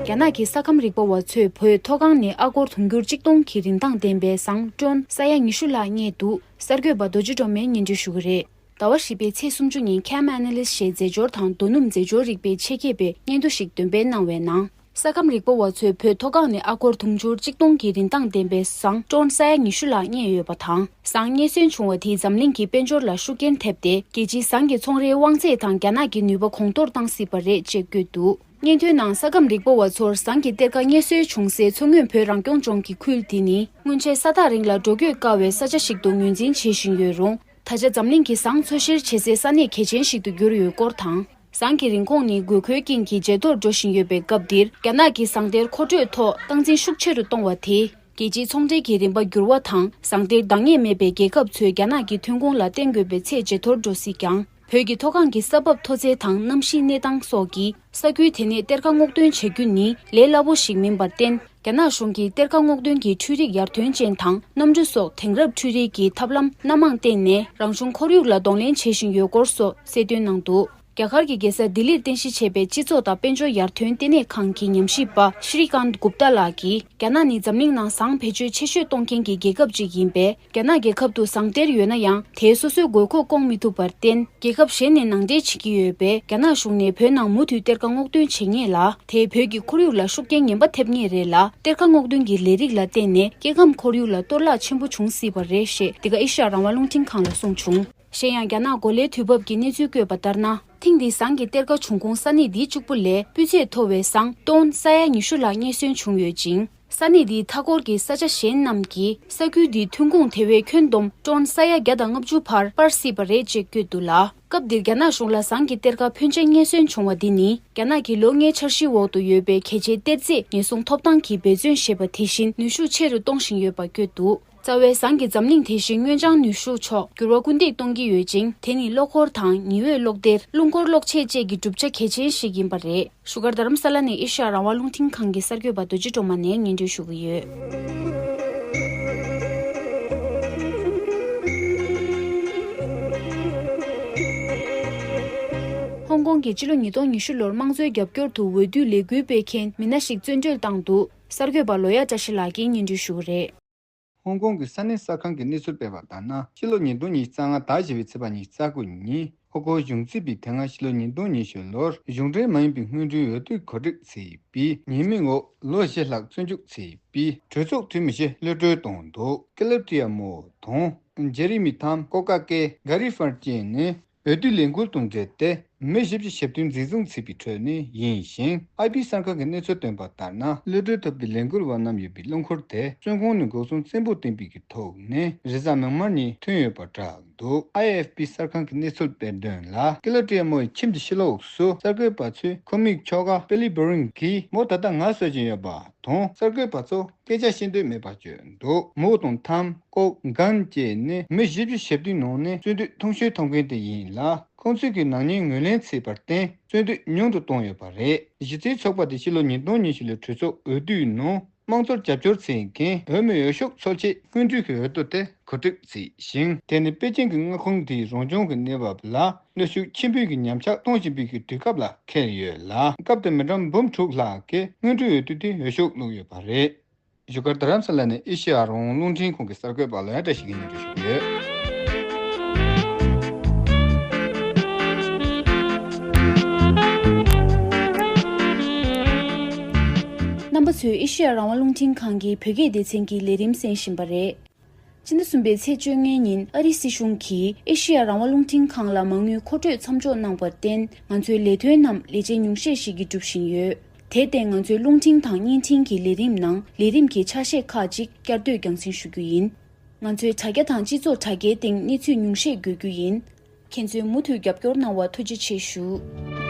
རྒྱ་ནག་གི་ས་ཁམས་རིག་པ་བ་ཚོས་བོད་མཐོ་སྒང་ནས་ཨ་སྒོར་དུང་ཕྱུར་གཅིག་སྟོང་གི་རིན་ཐང་ལྡན་པའི་ཟངས་ཀྲོན་ས་ཡ་ཉི་ཤུ་ལྷག་རྙེད་འདུག་གསར་འགོད་པ་རྡོ་རྗེ་སྒྲོལ་མས་སྙན་སྒྲོན་ཞུ་གི་རེད། ཟླ་བ་བཞི་པའི་ཚེས་སུམ་ཅུ་ཉིན་Chem Analyst ཞེས་རྫས་སྦྱོར་དང་རྡོ་སྣུམ་རྫས་སྦྱོར་རིག་པའི་ཆེད་མཁས་པས་སྙན་ཐོ་ཞིག་འདོན་སྤེལ་གནང་བའི་ནང་། ས་ཁམས་རིག་པ་བ་ཚོས་བོད་མཐོ་སྒང་ནས་ཨ་སྒོར་དུང་ཕྱུར་གཅིག་སྟོང་གི་རིན་ཐང་ལྡན་པའི་ཟངས་ཊོན་ས་ཡ་ཉི་ཤུ་ལྷག་རྙེད་ཡོད་པ་དང་། ཟངས་རྙེད་སོན་བྱུང་བ་དེས་འཛམ་གླིང་གི་དཔལ་འབྱོར་ལ་ཤུགས་རྐྱེན་ཐེབས་ཏེ། རྒྱལ་སྤྱིའི་ཟངས་ཀྱི་ཚོང་རའི་དབང་ཚད་དང་རྒྱ་ནག་གི་ནུས་པ་གོང་མཐོར་བཏང་སྲིད་པ་རེད་ཅེས་བཀོད་འདུག་སྙན་ཐོའི་ནང་ས་ཁམས་རིག་པ་བ་ཚོར་ཟངས་ཀྱི་གཏེར་ཁ་རྙེད་སོན་བྱུང་སའི་མཚོ་སྔོན་བོད་རང་སྐྱོང་ལྗོངས་ཀྱི་ཁུལ་འདི་ནི་སྔོན་ཆད་ས་ཐག་རིང་ལ་འགྲོ་སྐྱོད་དཀའ་བའི་ས་ཆ་ཞིག་ཏུ་ངོས་འཛིན་བྱེད་བཞིན་ཡོད་རུང་། ད་ཆ་འཛམ་གླིང་གི་ཟངས་འཚོ་བཤེར་བྱེད་སའི་ས་གནས་གལ་ཆེན་ཞིག་ཏུ་གྱུར་ཡོད་སྐོར་དང་། ཟངས་ཀྱི་རིན་གོང་ནི་དགོས་མཁོའི་རྐྱེན་གྱིས་ཇེ་མཐོར་འགྲོ་བཞིན་ཡོད་པའི་སྐབས་འདིར། རྒྱ་ནག་གིས་ཟངས་གཏེར་མཁོ་སྤྲོད་ཐོག་སྟངས་འཛིན་ཤུགས་ཆེ་རུ་གཏོང་བ་དེས། རྒྱལ་སྤྱིའི་ཚོང་འབྲེལ་གྱི་རིམ་པ་འགྱུར་བ་དང་། ཟངས་གཏེར་འདང་ངེས་མེད་པའི་རྒྱལ་ཁབ་ཚོས་རྒྱ་ནག་གི་ཐོན་ཁུངས་ལ་བརྟེན་དགོས་པའི་ཚད་ཇེ་མཐོར་འགྲོ་སྲིད་ཀྱང་། བོད་ཀྱི་མཐོ་སྒང་གི་ས་བབ་མཐོ་ཚད་དང་གནམ་གཤིས་གནས་སྟངས་སོགས་ཀྱིས། ས་ཁུལ་དེ་ནས་གཏེར་ཁ་སྔོག་འདོན་བྱ་རྒྱུ་ནི་ལས་སླ་པོ་ཞིག་མིན་པར་བརྟེན། རྒྱ་ནག་གཞུང་གིས་གཏེར་ཁ་སྔོག་འདོན་གྱི་འཕྲུལ་རིག་ཡར་ཐོན་ཅན་དང་། གནམ་གྲུ་སོགས་དེང་རབས་འཕྲུལ་རིག་གི་ཐབས་ལམ་སྣ་མང་བསྟེན་ནས། རང་བྱུང་ཁོར་ཡུག་ལ་གདོང་ལེན་བྱེད་བཞིན་ཡོད་སྐོར་སོགས་གསལ་སྟོན་གནང་འདུག་རྒྱ་གར་གྱི་རྒྱལ་ས་ལྡི་ལིར་རྟེན་གཞི་བྱས་པའི་སྤྱི་ཚོགས་དང་དཔལ་འབྱོར་ཡར་ཐོན་ལྟེ་གནས་ཁང་གི་ཉམས་ཞིབ་པ་ཤྲི་ཀཱནྟ་གུབ་ཏ་ལགས་ཀྱིས། རྒྱ་ནག་ནི་འཛམ་གླིང་ནང་ཟངས་བེད་སྤྱོད་ཆེ་ཤོས་གཏོང་མཁན་གྱི་རྒྱལ་ཁབ་ཅིག་ཡིན་པས། རྒྱ་ནག་རྒྱལ་ཁབ་ཏུ་ཟངས་གཏེར་ཡོད་ན་ཡང་། དེའི་སོ་སོའི་དགོས་མཁོ་སྐོང་མི་ཐུབ་པར་བརྟེན། རྒྱལ་ཁབ་གཞན་ནས་ནང་འདྲེན་བྱེད་ཀྱི་ཡོད་པས། རྒྱ་ནག་གཞུང་ནས་བོད་ནང་མུ་མཐུད་གཏེར་ཁ་སྔོག་འདོན་བྱེད་ངེས་ལ། དེས་བོད་ཀྱི་ཁོར་ཡུག་ལ་ཤུགས་རྐྱེན་ངན་པ་ཐེབས་ངེས་རེད་ལ། གཏེར་ཁ་སྔོག་འདོན་གྱི་ལས་རིགས་ལ་བརྟེན་ནས། སྐྱེ་ཁམས་ཁོར་ཡུག་ལ་གཏོར་བརླག་ཆེན་པོ་འབྱུང་སྲིད་པ་རེད་ཞེས། འདི་ག་ཨེ་ཤ་ཡ་རང་དབང་རླུང་འཕྲིན་ཁང་ལ་གསུངས་བྱུང་། གཞན་ཡང་། རྒྱ་ནག་གོ་ལའི་དུས་བབ་ཀྱི་གནས་ཚུལ་བཀོད་པ་ལྟར་ན། ཐེངས་འདིའི་ཟངས་ཀྱི་གཏེར་ཁ་བྱུང་ཁུངས་ས་གནས་འདིའི་གཅིག་པུ་ལས་སྤུས་ཚད་མཐོ་བའི་ཟངས་ཊོན་ས་ཡ་ཉི་ཤུ་ལྷག་རྙེད་སོན་བྱུང་ཡོད་ཅིང་། ས་གནས་འདིའི་མཐའ་འཁོར་གྱི་ས་ཆ་གཞན་རྣམས་ཀྱིས་ས་ཁུལ་འདིའི་ཐོན་ཁུངས་དེ་བས་ཁྱོན་བསྡོམས་ཊོན་ས་ཡ་བརྒྱ་དང་ལྔ་བཅུ་བར་སྤར་སྲིད་པ་རེད་ཅེས་བཀོད་འདུག་ལ། སྐབས་འདིར་རྒྱ་ནག་གཞུང་ལ་ཟངས་ཀྱི་གཏེར་ཁ་ཕོན་ཆེན་རྙེད་སོན་བྱུང་བ་འདི་ནི། རྒྱ་ནག་གི་ལོ་ལྔའི་འཆར་གཞིའི་འོག་ཏུ་ཡོད་པའི་གལ་ཆེའི་གཏེར་རྫས་ཉེན་སྲུང་ཐོབ་ཐང་གི་འབད་བརྩོན་ཞེས་པ་དེ་བཞིན་ནུས་ཤུགས་ཆེ་རུ་གཏོང་བཞིན་ཡོད་པ་བཀོད་འདུག་རྩ་བའི་ཟངས་ཀྱིས་འཛམ་གླིང་དེ་བཞིན་སྔོ་ལྗང་ནུས་ཤུགས་ཕྱོགས་འགྱུར་བ་སྐུལ་འདེད་གཏོང་གི་ཡོད་ཅིང་། དེ་ནི་གློག་འཁོར་དང་ཉི་འོད་གློག་གཏེར། རླུང་འཁོར་གློག་ཆས་བཅས་ཀྱི་གྲུབ་ཆ་གལ་ཆེན་ཞིག་ཡིན་པ་རེད། བཞུགས་སྒར་རྡ་རམ་ས་ལ་ནས་ཨེ་ཤ་ཡ་རང་དབང་རླུང་འཕྲིན་ཁང་གི་གསར་འགོད་པ་རྡོ་རྗེ་སྒྲོལ་མ་ནས་སྙན་སྒྲོན་ཞུ་གི་ཡོད། ཧོང་ཀོང་གིས་ཕྱི་ལོ་ཉིས་སྟོང་ཉི་ཤུ་ལོར་དམངས་གཙོའི་རྒྱབ་སྐྱོར་དུ་འོས་བསྡུའི་ལས་འགུལ་སྤེལ་མཁན་མི་སྣ་ཞིག་བཙོན་གྲོལ་བཏང་འདུག་གསར་འགོད་པ་ལོ་ཡ་བཀྲ་ཤིས་ལགས་ཀྱིས་སྙན་སྒྲོན་ཞུ་གི་རེད། ཧོང་ཀོང་གི་ས་གནས་གསར་ཁང་གིས་གནས་ཚུལ་སྤེལ་བ་ལྟར་ན། ཕྱི་ལོ་ཉིས་སྟོང་ཉི་ཤུ་རྩ་ལྔ་ཟླ་བཞི་པའི་ཚེས་པ་ཉི་ཤུ་རྩ་དགུ་ཉིན། ཧོང་ཀོང་གཞུང་རྩིས་པས་དེ་སྔ་ཕྱི་ལོ་ཉིས་སྟོང་ཉི་ཤུ་ལོར་གཞུང་འབྲེལ་མ་ཡིན་པའི་སྔོན་འགྲོའི་འོས་བསྡུ་གོ་སྒྲིག་བྱས་པའི་ཉེས་མིང་འོག་ལོ་བཞི་ལྷག་བཙོན་འཇུག་བྱས་པའི་གྲོས་ཚོགས་འཐུས་མི་བཞི་གློད་གྲོལ་བཏང་འདུག་ཀེ་ལབ་ཏི་ཡ་མོ་དང་། ཇེ་རི་མི་ཐམ། ཀོ་ཀ་ཀེ། གྷ་རི་ཧྥར་བཅས་ནི་འོས་བསྡུའི་ལས་འགུལ་དང་འབྲེལ་ཏེ། མི་བཞི་བཅུ་ཞེ་བདུན་འཛིན་བཟུང་བྱས་པའི་ཁྲོད་ནས་ཡིན་ཞིང་། ཨེ་ཕི་གསར་ཁང་གིས་གནས་ཚུལ་བཏོན་པ་ལྟར་ན། གློད་གྲོལ་ཐོབ་པའི་ལས་འགུལ་བ་རྣམས་ཡོད་པའི་རླངས་འཁོར་དེ། བཙོན་ཁང་ནས་འགོག་སྲུང་བཙན་པོ་བསྟན་པའི་གི་ཐོག་ནས། རེས་གཟའ་མིག་དམར་ཉིན་ཐོན་ཡོད་པ་རེད་འདུག་ཨེ་ཨེཕ་པི་གསར་ཁང་གི་གནས་ཚུལ་སྤེལ་དོན་ལ། ཀེ་ལོ་ཏི་ཡ་མོ་ཡི་ཁྱིམ་གྱི་ཕྱི་ལོགས་སུ་གསར་འགོད་པ་ཚོས་ཁོ་མོའི་ཁྱོ་ག་པེ་ལི་བྷོ་རིང་གིས། མོ་ད་ལྟ་ངལ་གསོ་བཞིན་ཡོད་པ་དང་། གསར་འགོད་པ་ཚོ་སྐད་ཆ་བཤད་འདོད་མེད་པ་བརྗོད་འདུག་མོ་དང་ཐམ། ཀོག་གན་བཅས་ནི་མི་བཞི་བཅུ་ཞེ་བདུན་ནང་ནས་གསོན་དུས་ཐོང་གཤོལ་ཐོབ་མཁན་དེ་ཡིན་ལ། ཁོང་ཚོས་ཀྱི་ནག་ཉེས་ངོས་ལེན་བྱས་པར་བརྟེན། གསོན་དུས་ཉུང་དུ་བཏང་ཡོད་པ་རེད། གཞི་རྩའི་ཚོགས་པ་དེ་ཕྱི་ལོ་ཉིས་སྟོང་ཉི་ཤུ་ལོའི་གྲོས་ཚོགས་འོས་བསྡུའི་ནང་། དམངས་གཙོར་རྒྱབ་སྐྱོར་བྱེད་མཁན་འོས་མི་འོས་ཤོག་འཚོལ་ཆེད་སྔོན་འགྲོའི་འོས་བསྡུ་དེ་གོ་སྒྲིག་བྱས་ཤིང་། དེ་ནི་པེ་ཅིང་གི་མངའ་ཁོངས་དེའི་རང་བྱུང་གི་གནས་བབ་ལ་གནོན་ཤུགས་ཆེན་པོའི་གི་ཉམས་ཆག་གཏོང་བཞིན་པའི་གི་དུས་སྐབས་ལ་འཁེལ་ཡོད་ལ། སྐབས་དེར་མི་གྲངས་འབུམ་དྲུག་ལྷག་གིས་སྔོན་འགྲོའི་འོས་བསྡུ་དེ་འོས་ཤོག་བླུགས་ཡོད་པ་རེད། བཞུགས་སྒར་རྡ་རམ་ས་ལ་ནས་ཨེ་ཤེ་ཡ་རང་དབང་རླུང་འཕྲིན་ཁང་གི་གསར་འགོད་པ་ལོ་ཡ་བཀྲ་ཤིས་ཀྱིས་སྙན་སྒྲོན་ཞུས་ཡོད། རྣམ་པ་ཚོས་ཨེ་ཤེ་ཡ་རང་དབང་རླུང་འཕྲིན་ཁང་གི་བོད་སྐད་སྡེ་ཚན་གྱི་ལས་རིམ་གསན་བཞིན་པ་རེད། སྤྱི་ཟླ་གསུམ་པའི་ཚེས་བཅོ་ལྔའི་ཉིན་ཨ་རིའི་སྲིད་གཞུང་གིས་ཨེ་ཤེ་ཡ་རང་དབང་རླུང་འཕྲིན་ཁང་ལ་མ་དངུལ་མཁོ་སྤྲོད་མཚམས་འཇོག་གནང་བར་བརྟེན། ང་ཚོའི་ལས་དོན་རྣམས་ལས་བྱེད་ཉུང་ཤས་ཤིག་གིས་སྒྲུབ་བཞིན་ཡོད། དེར་བརྟེན། ང་ཚོའི་རླུང་འཕྲིན་དང་བརྙན་འཕྲིན་གྱི་ལས་རིམ་ནང་ལས་རིམ་གྱི་ཆ་ཤས་ཁག་ཅིག་བསྐྱར་ཟློས་རྒྱང་སྲིང་ཞུ་རྒྱུ་ཡིན། ང་ཚོའི་དྲ་རྒྱ་དང་སྤྱི་ཚོགས་དྲ་རྒྱའི་སྟེང་གནས་ཚུལ་ཉུང་ཤས་འགོད་རྒྱུ་ཡིན། ཁྱེད་ཚོས་མུ་མཐུད་རྒྱབ་སྐྱོར་གནང་བར་ཐུགས་རྗེ་ཆེ་ཞུ།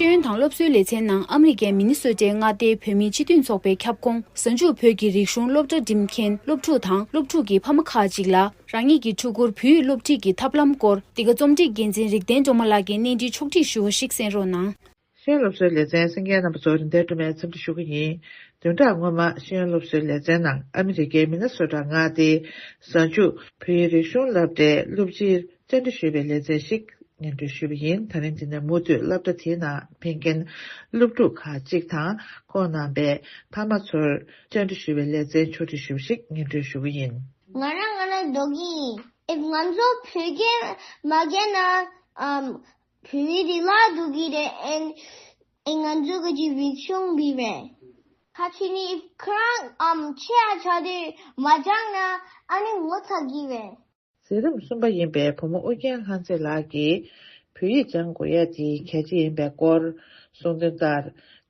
ཤེས་ཡོན་དང་སློབ་གསོའི་ལེ་ཚན་ནང་ཨ་མི་རི་ཀའི་མི་ནི་སོ་ཊའི་མངའ་སྡེའི་བོད་མིའི་སྤྱི་མཐུན་ཚོགས་པའི་ཁྱབ་ཁོངས་གཟའ་མཇུག་བོད་ཀྱི་རིག་གཞུང་སློབ་གྲྭ་འགྲིམ་མཁན་སློབ་ཕྲུག་དང་སློབ་ཕྲུག་གི་ཕ་མ་ཁག་ཅིག་ལ། རང་ཉིད་ཀྱི་ཕྲུ་གུར་བོད་ཡིག་སློབ་ཁྲིད་ཀྱི་ཐབས་ལམ་སྐོར། འདི་ག་རྩོམ་སྒྲིག་འགན་འཛིན་རིག་ལྡན་སྒྲོལ་མ་ལགས་ཀྱིས་གནས་འདྲི་ཕྱོགས་སྒྲིག་ཞུ་བ་ཞིག་གསན་རོགས་གནང་། ཤེས་ཡོན་སློབ་གསོའི་ལེ་ཚན་གསན་མཁན་རྣམ་པ་ཚོ་རིན་ལྡན་སྒྲོལ་མས་འཚམས་འདྲི་ཞུ་གི་ཡིན། བདུན་ཕྲག་སྔོན་མ་ཤེས་ཡོན་སློབ་གསོའི་ལེ་ཚན་ནང་ཨ་མི་རི་ཀའི་མི་ནི་སོ་ཊ་མངའ་སྡེའི་གཟའ་མཇུག་བོད་ཡིག་རིག་གཞུང་སློབ་གྲྭའི་སློབ་སྤྱིར་བཅར་འདྲི་ཞུས་པའི་ལེ་ཚན་ཞིག་སྙན་སྒྲོན་ཞུས་པ་ཡིན། ད་རིང་འདི་ནས་མུ་མཐུད་སློབ་གྲྭ་དེའི་ནང་ཕེབས་མཁན་སློབ་ཕྲུག་ཁག་ཅིག་དང་ཁོང་རྣམ་པའི་ཕ་མ་ཚོར་བཅར་འདྲི་ཞུས་པའི་ལེ་ཚན་ཕྱོགས་སྒྲིག་ཞུས་པ་ཞིག་སྙན་སྒྲོན་ཞུ་གི་ཡིན། ང་རང་ང་རང་འདོད་ཀྱི་ཡིན། ཨེ་ང་ཚོ་བོད་སྐད་མ་རྒྱག་ན་ཨམ། བོད་ཡིག་དེ་བརླག་འགྲོ་གི་རེད། ཨེན་ཨེ་ང་ཚོ་གི་ཅིག་རིག་གཞུང་འདི་རེད། ཁ་ཆེ་ནི་ཁོ་རང་ཨམ་ཆེ་ཡ་ཆགས་དུས་མ་སྦྱངས་ན་ཨ་ནི་ངོ་ཚ་གི་རེད། འཛིན་རིམ་གསུམ་པ་ཡིན་པའི་བུ་མོ་ཨུ་རྒྱན་ལྷ་མཛེས་ལགས་ཀྱིས་བོད་ཡིག་སྦྱང་དགོས་ཡ་དེ་གལ་ཆེ་ཡིན་པའི་སྐོར་གསུངས་དོན་ལྟར།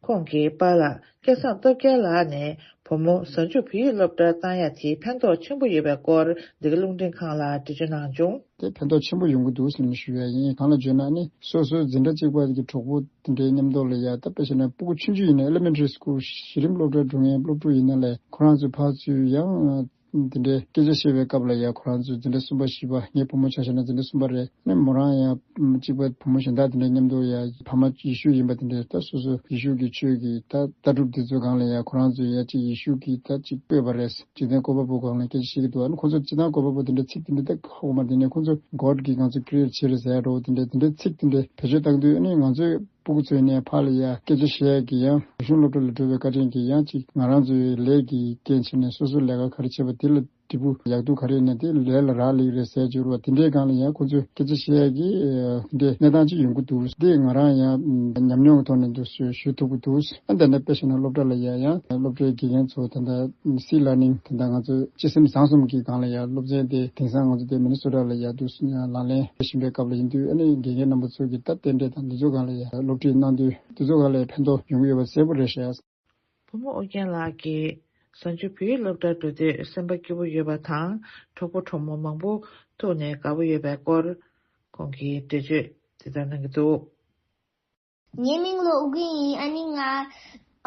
ཁོང་གི་པཱ་ལགས་སྐལ་བཟང་སྟོབས་རྒྱལ་ལགས་ནས་བུ་མོ་གཟའ་མཇུག་བོད་ཡིག་སློབ་གྲྭར་བཏང་ཡ་དེ་ཕན་ཐོགས་ཆེན་པོ་ཡོད་པའི་སྐོར་འདི་ག་རླུང་འཕྲིན་ཁང་ལ་འགྲེལ་བརྗོད་གནང་བྱུང་། དེ་ཕན་ཐོགས་ཆེན་པོ་ཡོང་གི་འདུག་ཟེར་ནས་ཞུ་ཡ་ཡིན། གང་ལ་བརྗོད་ན་ནི་སོ་སོའི་འཛིན་གྲྭ་གཅིག་པ་གི་གྲོགས་པོ་དེ་འདྲའི་མཉམ་དུ་ལ་ཡ། ད་དཔེ་བྱས་ན་སྤུ་གུ་ཆུང་ཆུང་ཡིན་ན་elementary school གཞི་རིམ་སློབ་གྲྭར་འགྲོ་མཁན་སློབ་ཕྲུག་ཡིན་ན་ལས་ཁོ་རང་ཚོའི་ཕར་ཚུར་ཡང་དེ་འདྲའི་སྐད་ཆ་བཤད་པའི་སྐབས་ལ་ཡ་ཁོ་རང་ཚོའི་འཛིན་གྲྭ་གསུམ་པ་བཞི་པ། ངའི་བུ་མོ་ཆ་བཞག་ན་འཛིན་གྲྭ་གསུམ་པ་རེད། ནི་མོ་རང་ཡང་གཅིག་པ་བུ་མོ་གཞན་དག་དེ་འདྲའི་མཉམ་དུ་ཡ་ཕ་མ་ཡེ་ཤུ་ཡིན་པ་དེ་འདྲའི་ད་སོ་སོ་ཡེ་ཤུ་གི་ཆོས་ཀྱི་ད་ལྟ་གྲུབ་དེ་ཚོའི་སྒང་ལ་ཡ་ཁོ་རང་ཚོས་ཡ་གཅིག་ཡེ་ཤུ་གི་ད་གཅིག་བཀོད་པ་རེད། འཇིག་རྟེན་བཀོད་པ་པོ་སྒང་ལ་སྐད་ཆ་བཤད་ཀྱི་འདུག་ཨ་ནི་ཁོ་ཚོ་འཇིག་རྟེན་བཀོད་པ་པོ་དེ་འདྲའི་ཚིག་དེ་འདྲའི་ད་ཧ་གོ་མ། དེ་ནས་ཁོ་ཚོ་God གིས་ང་ཚོ་create བྱས་རེད་ཟེར་ཡ་འདྲ་བོ་དེ་འདྲའི་དེ་འདྲའི་ཚིག་དེ་འདྲའི་བེད་སྤྱོད་བཏང་དུས། ཨ་ནི་ང་ཚོའི་སྤུ་གུ་ཚོ་ཡིན་ནའི་ཕར་ལ་ཡ་སྐད་ཆ་བཤད་ཡ་གི་ཡང་རིག་གཞུང་སློབ་གྲྭ་ལ་འགྲོ་བའི་བཀའ་དྲིན་གྱིས་ཡང་ཅིག་ང་རང་ཚོའི་ལས་ཀྱི་རྐྱེན་བྱས་ནས་སོ་སོ་ལས་ཀ་ག་རེ་བྱས་པ་དེ་ལ་འབྲས་བུ་ཡག་སྡུག་ག་རེ་ཡིན་ན་དེ་ལས་ལ་རག་ལས་རེད་ཟེར་བརྗོད་རོགས། དེ་འདྲའི་སྒང་ལ་ཡང་ཁོ་ཚོས་སྐད་ཆ་བཤད་ཡ་གི་ཨ་དེ་འདྲའི་གནས་སྟངས་ཅིག་ཡོང་གི་འདུག་དེ་ང་རང་ཡང་ཉམས་མྱོང་གི་ཐོག་ནས་འདུག་ཞུ་ཞུ་ཐུབ་ཀྱི་འདུག་ཨ་འདི་ནས་དཔེ་བྱས་ན་སློབ་གྲྭ་ལ་ཡ་ཡང་སློབ་གྲྭའི་དགེ་རྒན་ཚོ་ད་ལྟ་C learning ད་ལྟ་ང་ཚོ་སྤྱི་སེམས་བཟང་གསུམ་གྱི་སྒང་ལ་ཡ་སློབ་ཚན་དེ་དེང་སང་ང་ཚོ་དེ་མི་ནི་སོ་ཊ་ལ་ཡ་འདུག་ལག་ལེན་བྱེད་བཞིན་པའི་སྐབས་ལ་ཡིན་དུས། ཨ་ནི་དགེ་རྒན་རྣམ་པ་ཚོ་གིས་ད་རྟེན་འབྲེལ་དང་འདི་ཚོ་སྒང་ལ་ཡ་སློབ་ཁྲིད་གནང་དུས་འདི་ཚོ་སྒང་ལ་ཡ་ཕན་ཐོགས་ཡོང་གི་ཡོད་པ་གསལ་པོ་རེད་ཤག་བུ་མོ་ཨོ་རྒྱན་ལགས་ཀྱིས་གཟའ་མཇུག་བོད་ཡིག་སློབ་གྲྭར་འགྲོ་དུས་སེམས་པ་སྐྱིད་པོ་ཡོད་པ་དང་གྲོགས་པོ་གྲོགས་མོ་མང་པོ་ཐུག་ནས་དགའ་པོ་ཡོད་པའི་སྐོར་ཁོང་གིས་འགྲེལ་བརྗོད་དེ་ལྟར་གནང་གི་འདུག་ངའི་མིང་ལ་ཨོ་རྒྱན་ཡིན། ཨ་ནི་ང་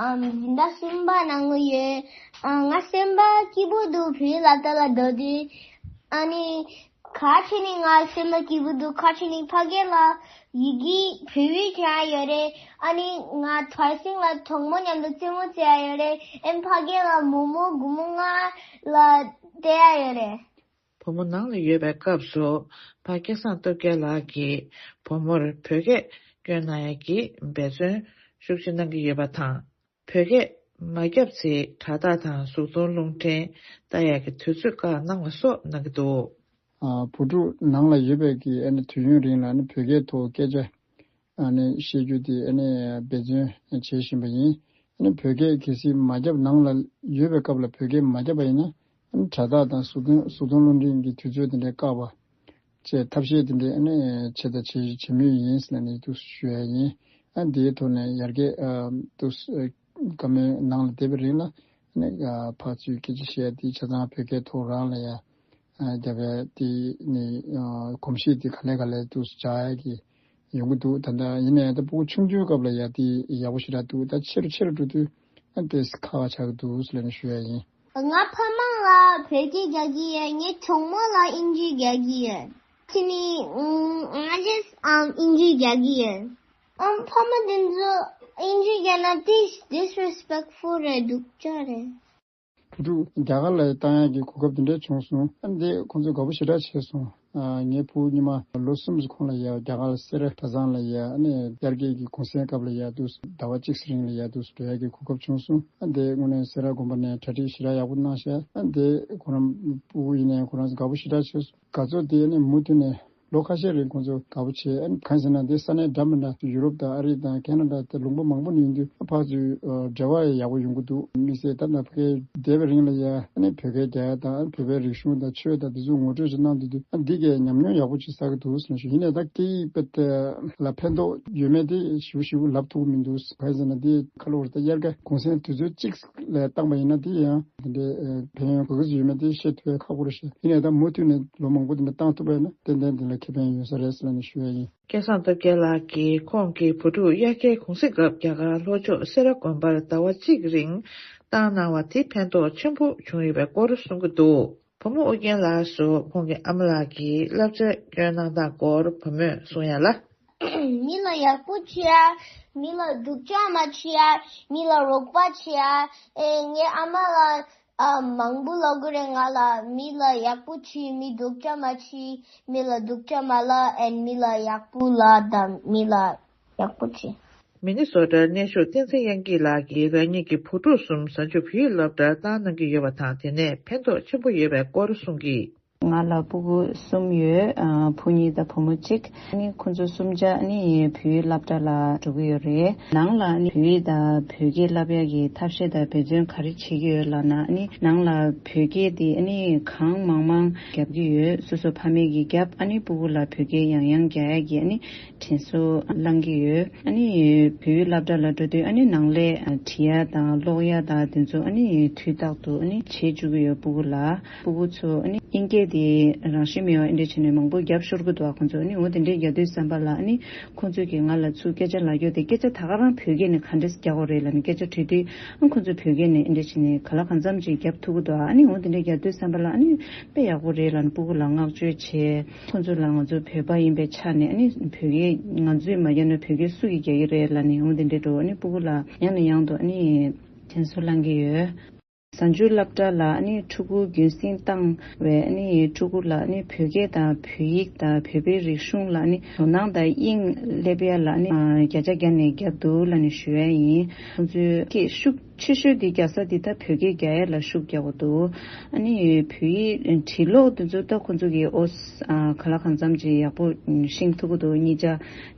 ཨམ་འཛིན་གྲྭ་གསུམ་པ་ནང་ལ་ཡོད། ཨ་ང་སེམས་པ་སྐྱིད་པོ་འདུག་བོད་ཡིག་སློབ་གྲྭ་ལ་འགྲོ་དུས། ཨ་ནི་ག་ཅི་ནི་ང་སེམས་པ་སྐྱིད་པོ་འདུག་ག་ཅི་ནི་ཕ་གི་ལ་ཡི་གེ་བོད་ཡིག་སྦྱང་ཡ་ཡོད་རེད། ཨ་ནི་ང་དྷ་རམ་སིང་ལ་གྲོགས་མོ་མཉམ་དུ་རྩེད་མོ་རྩེ་ཡ་ཡོད་རེད། ཨེམ་ཕ་གི་ལ་མོག་མོག་སྒོར་མོ་ལྔ་ལ་སྟེར་ཡ་ཡོད་རེད། བུ་མོ་ནང་ལ་ཡོད་པའི་སྐབས་སུ་ཕ་སྐལ་བཟང་སྟོབས་རྒྱལ་ལགས་ཀྱིས་བུ་མོར་བོད་སྐད་སྐྱོན་གནང་ཡ་གི་འབད་བརྩོན་ཤུགས་ཆེ་གནང་གི་ཡོད་པ་དང་། བོད་སྐད་མ་བརྒྱབ་ཚེ་དྲ་ཐག་དང་གཟུགས་མཐོང་རླུང་འཕྲིན་ལྟ་ཡག་གི་དུས་ཚོད་བཀག་གནང་བ་སོགས་གནང་གི་འདུག་ཨ་བུ་ཕྲུག་ནང་ལ་ཡོད་པའི་གི་ཨ་ནི་དུས་ཡུན་རིང་ལ་ཨ་ནི་བོད་སྐད་ཐོག་སྐད་ཆ་ཨ་ནི་བཤད་རྒྱུ་དེ་ཨ་ནི་འབད་བརྩོན་བྱེད་བཞིན་པ་ཡིན། ཨ་ནི་བོད་སྐད་གལ་སྲིད་མ་བརྒྱབ་ནང་ལ་ཡོད་པའི་སྐབས་ལ་བོད་སྐད་མ་བརྒྱབ་པ་ཡིན་ན་ཨ་ནི་དྲ་ཐག་དང་གཟུགས་མཐོང་གཟུགས་མཐོང་རླུང་འཕྲིན་གྱི་དུས་ཚོད་དེ་འདྲའི་བཀག་པ། བཅས་ཐབས་ཤེས་དེ་འདྲའི་ཨ་ནི་བྱས་དང་བྱེད་བྱེད་མུས་ཡིན་ཟེར་ནས་འདུག་ཞུ་ཡ་ཡིན། ཨ་འདིའི་ཐོག་ནས་ཡར་རྒྱས་ཨ་འདུག་བཀའ་མོལ་ནང་ལ་བསྡད་པའི་རིང་ལ་ཨ་ནི་ཨ་ཕར་ཚུར་སྐད་ཆ་བཤད་ཡ་དེ་ཆ་ཚང་བོད་སྐད་ཐོག་རང་ལ་ཡ་ཨ་རྒྱབ་ཡ་དེ་ནི་ཨ་གོམས་གཤིས་དེ་ག་ལེ་ག་ལེ་འདུག་འཇགས་ཡ་གི་ཡོང་གི་འདུག་ད་ལྟ་ཡིན་ནའི་ད་ཕྲུ་གུ་ཆུང་ཆུང་སྐབས་ལ་ཡ་དེ་ཡག་པོ་ཞེ་དྲག་འདུག་ད་ཆེ་རུ་ཆེ་རུ་འགྲོ་དུས་ཨ་དེ་ཁག་ཆགས་ཀྱི་འདུག་ཟེར་ནས་ཞུ་ཡ་ཡིན། ང་ཕ་མ་ལ་བོད་སྐད་རྒྱག་གི་ཡོད། ངའི་གྲོགས་མོ་ལ་དབྱིན་ཇི་རྒྱག་གི་ཡོད། དེ་ནི་ང་ཅིས་ཨམ་དབྱིན་ཇི་རྒྱག་གི་ཡོད། ཨམ་ཕ་མ་དེ་ཚོ་དབྱིན་ཇི་རྒྱག་ན་དེ་disrespectful རེད། སྡུག་ཅག་རེད། བུ་ཕྲུག་རྒྱ་གར་ལ་བཏང་ཡག་གི་གོ་སྐབས་དེ་འདྲ་བྱུང་སོང་། ཨ་འདི་ཁོང་ཚོས་དགའ་པོ་ཞེ་དྲག་བྱས་སོང་། ཨ་ངའི་བུ་ཉི་མ་ལོ་གསུམ་ཙམ་གོང་ལ་ཡ་རྒྱ་གར་སེ་ར་གྲྭ་ཚང་ལ་ཡ་ཨ་ནི་དབྱར་ཁའི་གི་གུང་སེང་སྐབས་ལ་ཡ་འདུག་ཟླ་བ་གཅིག་ཙམ་རིང་ལ་ཡ་འདུག་འགྲོ་ཡག་གི་གོ་སྐབས་བྱུང་སོང་། ཨ་འདི་དངོས་གནས་སེ་ར་དགོན་པ་ནས་གྲ་སྒྲིག་ཞེ་དྲག་ཡག་པོ་གནང་ཤག་ཨ་འདི་ཁོ་རང་སྤུ་གུ་ཡིན་ནའི་ཁོ་རང་ཚོ་དགའ་པོ་ཞེ་དྲག་བྱས་སོང་། དགའ་ཚོར་དེ་ནི་མུ་མཐུད་ནས་ལོ་ཁ་ཤས་རིང་ཁོང་ཚོ་དགའ་པོ་བྱས། ཨ་ནི་གང་ཟེར་ན་དེ་ས་གནས་འདྲ་མི་འདྲ་ཡུ་རོབ་དང་ཨ་རི་དང་ཁེ་ན་ཌ་དང་ལུང་པ་མང་པོ་ནས་ཡིན་དུས་ཨ་ཕར་ཚུར་འབྲེལ་བ་ཡག་པོ་ཡོང་གི་འདུག་དམིགས་བསལ་ད་ནང་ཕ་གིར་བསྡད་པའི་རིང་ལ་ཡ་ཨ་ནི་བོད་སྐད་རྒྱག་ཡ་དང་ཨ་ནི་བོད་པའི་རིག་གཞུང་དང་ཆོས་དང་དེ་ཚོ་ངོ་སྤྲོད་ཅིག་གནང་དུས་དུས་ཨ་འདི་གས་ཉམས་མྱོང་ཡག་པོ་ཅིག་བསགས་ཀྱི་འདུག་ཟེར་ནས་ཞུ། ཡིན་ནའི་ད་སྐད་ཡིག་དཔེ་ལ་ཕན་ཐོགས་ཡོད་མེད་དེ་ཞིབ་ཞིབ་ལབ་ཐུབ་ཀྱི་མི་འདུག་གང་ཟེར་ན་དེ་ཁ་ལོ་བར་ད་དབྱར་ཁ་གུང་སེང་དུས་ཚོད་གཅིག་ལ་བཏང་པ་ཡིན་ན་དེ་ཡང་དེ་འདྲའི་ཕན་ཡོན་ག་ག་ཚོད་ཡོད་མེད་དེ་ཤེས་ཐུབ་ཡ་ཁག་པོ་རེད་ཤག་ཡིན་ནའི་ད་མུ་མཐུད་ནས་ལོ་མང་པོ་དེ་འདྲ་བཏང་ཐུབ་པ་ཡིན་ན་ཏན་ཏན་དེ་ལ་ཁེ་ཕན་ཡོད་ས་རེད་ཟེར་ནས་ཞུ་ཡ་ཡིན། སྐལ་བཟང་སྟོབས་རྒྱལ་ལགས་ཀྱིས་ཁོང་གི་བུ་ཕྲུག་དབྱར་ཁའི་གུང་སེང་སྐབས་རྒྱ་གར་ལྷོ་ཕྱོགས་སེ་ར་དགོན་པར་ཟླ་བ་གཅིག་རིང་བཏང་གནང་བ་དེ་ཕན་ཐོགས་ཆེན་པོ་བྱུང་ཡོད་པའི་སྐོར་གསུང་གི་འདུག་བུ་མོ་ཨོ་རྒྱན་ལགས་སུ་ཁོང་གི་ཨ་མ་ལགས་ཀྱིས་བསླབ་བྱ་སྐྱོན་གནང་སྟངས་སྐོར་བུ་མོས་གསུང་ཡ་ལ། མི་ལ་ཡག་པོ་བྱེད་ཡ། མི་ལ་སྡུག་ཅག་མ་བྱེད་ཡ། མི་ལ་རོགས་པ་བྱེད་ཡ། ཨེ་ངའི་ཨ་མ་ལ་ཨ་མང་པོ་ལབ་གི་རེད། ང་ལ་མི་ལ་ཡག་པོ་བྱེད། མི་སྡུག་ཅག་མ་བྱེད། མི་ལ་སྡུག་ཅག་མ་ལབ། ཨེན་མི་ལ་ཡག་པོ་ལབ་དང་མི་ལ་ཡག་པོ་བྱེད། མི་ནི་སོ་ཊར་གནས་བཞུགས་བསྟན་འཛིན་དབྱངས་སྐྱིད་ལགས་ཀྱིས་རང་ཉིད་ཀྱི་བུ་ཕྲུག་གསུམ་གཟའ་མཇུག་བོད་ཡིག་སློབ་གྲྭར་བཏང་གནང་གི་ཡོད་པ་དང་དེ་ནས་ཕན་ཐོགས་ཆེན་པོ་ཡོད་པའི་སྐོར་གསུང་གིས། ང་ལ་སྤུ་གུ་གསུམ་ཡོད། ཨ། བུ་གཉིས་དང་བུ་མོ་གཅིག་ཨ་ནི་ཁོང་ཚོ་གསུམ་ཆ་ཨ་ནི་བོད་ཡིག་སློབ་གྲྭ་ལ་འགྲོ་གི་ཡོད་རེད། ནང་ལ་ཨ་ནི་བོད་ཡིག་དང་བོད་སྐད་བསླབ་ཡག་གི་ཐབས་ཤེས་དང་འབད་བརྩོན་ག་རེ་བྱེད་ཀྱི་ཡོད་ལབ་ན། ཨ་ནི་ནང་ལ་བོད་སྐད་དེ་ཨ་ནི་གང་མང་མང་རྒྱབ་ཀྱི་ཡོད། སོ་སོ་ཕ་མས་ཀྱིས་རྒྱབ། ཨ་ནི་སྤུ་གུ་ལ་བོད་སྐད་ཡང་ཡང་རྒྱག་ཡག་གི་ཨ་ནི་དྲིན་གཟོ་བསླང་གི་ཡོད། ཨ་ནི་བོད་ཡིག་སློབ་གྲྭ་ལ་འགྲོ་དུས་ཨ་ནི་ནང་ལས་བྲིས་ཡག་དང་ཀློག་ཡག་དང་དེ་ཚོ་ཨ་ནི་དུས་རྟག་ཏུ་ཨ་ནི་བྱེད་བཅུག་གི་ཡོད། སྤུ་གུ་ལ། སྤུ་གུ་ཚོ་ཨ་ནི་དབྱིན་སྐད་དེ་རང་བཞིན་མེད་པ་འདི་འདྲ་བྱས་ནས་མང་པོ་རྒྱབ་ཤོར་གི་འདུག་ག་ཁོང་ཚོ་ཨ་ནི་འོ་དེ་འདྲས་རྒྱག་དུས་ཙམ་པ་ལ་ཨ་ནི་ཁོང་ཚོས་ཀྱིས་ང་ལ་ཚུར་སྐད་ཆ་ལབ་རྒྱུ་དེ། སྐད་ཆ་ད་ག་རང་བོད་སྐད་ནས་ག་འདྲས་རྒྱག་དགོས་རེད་ལབ་ནས་སྐད་ཆ་དྲིས་དུས། ཨ། ཁོང་ཚོས་བོད་སྐད་ནས་འདི་འདྲ་བྱས་ནས་ག་ལ་གང་འཚམ་ཅིག་རྒྱབ་ཐུབ་ཀྱི་འདུག་ག་ཨ་ནི་འོ་དེ་འདྲས་རྒྱག་དུས་ཙམ་པ་ལ་ཨ་ནི་དཔེ་ཡག་པོ་རེད་ལབ་ནས་སྤུ་གུ་ལ་བསྔགས་བརྗོད་བྱས། ཁོང་ཚོ་ལ་ང་ཚོ་བོད་པ་ཡིན་པའི་ཆ་ནས་ཨ་ནི་བོད་སྐད་ང་ཚོས་མ་རྒྱབ་ན་བོད་སྐད་སུ་ཡིས་རྒྱག་གི་རེད་ལབ་ནས་འོ་དེ་འདྲས་འདྲ་བོ་ཨ་ནི་སྤུ་གུ་ལ་ཡང་ནས་ཡང་དུ་ཨ་ནི་དྲིན་གཟོ་བསླང་གི་ཡོད། གཟའ་མཇུག་སློབ་གྲྭ་ལ་ཨ་ནི་ཕྲུ་གུ་རྒྱུན་སྲིང་བཏང་བའི་ཨ་ནི་ཕྲུ་གུ་ལ་ཨ་ནི་བོད་སྐད་དང་བོད་ཡིག་དང་བོད་པའི་རིག་གཞུང་ལ་ཨ་ནི་དོ་སྣང་དང་དབྱིངས་སླེབས་ཡ་ལ་ཨ་ནི་ཨ་བརྒྱ་ཆ་བརྒྱ་ནས་བརྒྱ་འདུག་ལབ་ནས་ཞུ་ཡ་ཡིན། ཁོང་ཚོའི་སྐད་ཤུགས་ཆེ་ཤོས་དེ་རྒྱག་ས་དེ་ད་བོད་སྐད་རྒྱག་ཡ་ལ་ཤུགས་རྒྱག་གི་འདུག་ཨ་ནི་བོད་ཡིག་བྲིས་ཀློག་དེ་ཚོ་ད་ཁོང་ཚོ་གིས་ཨོ་ཨ་ག་ལ་གང་འཚམ་ཅིག་ཡག་པོ་ཤེས་ཐུབ་ཀྱི་འདུག་གཉིས་ཆ་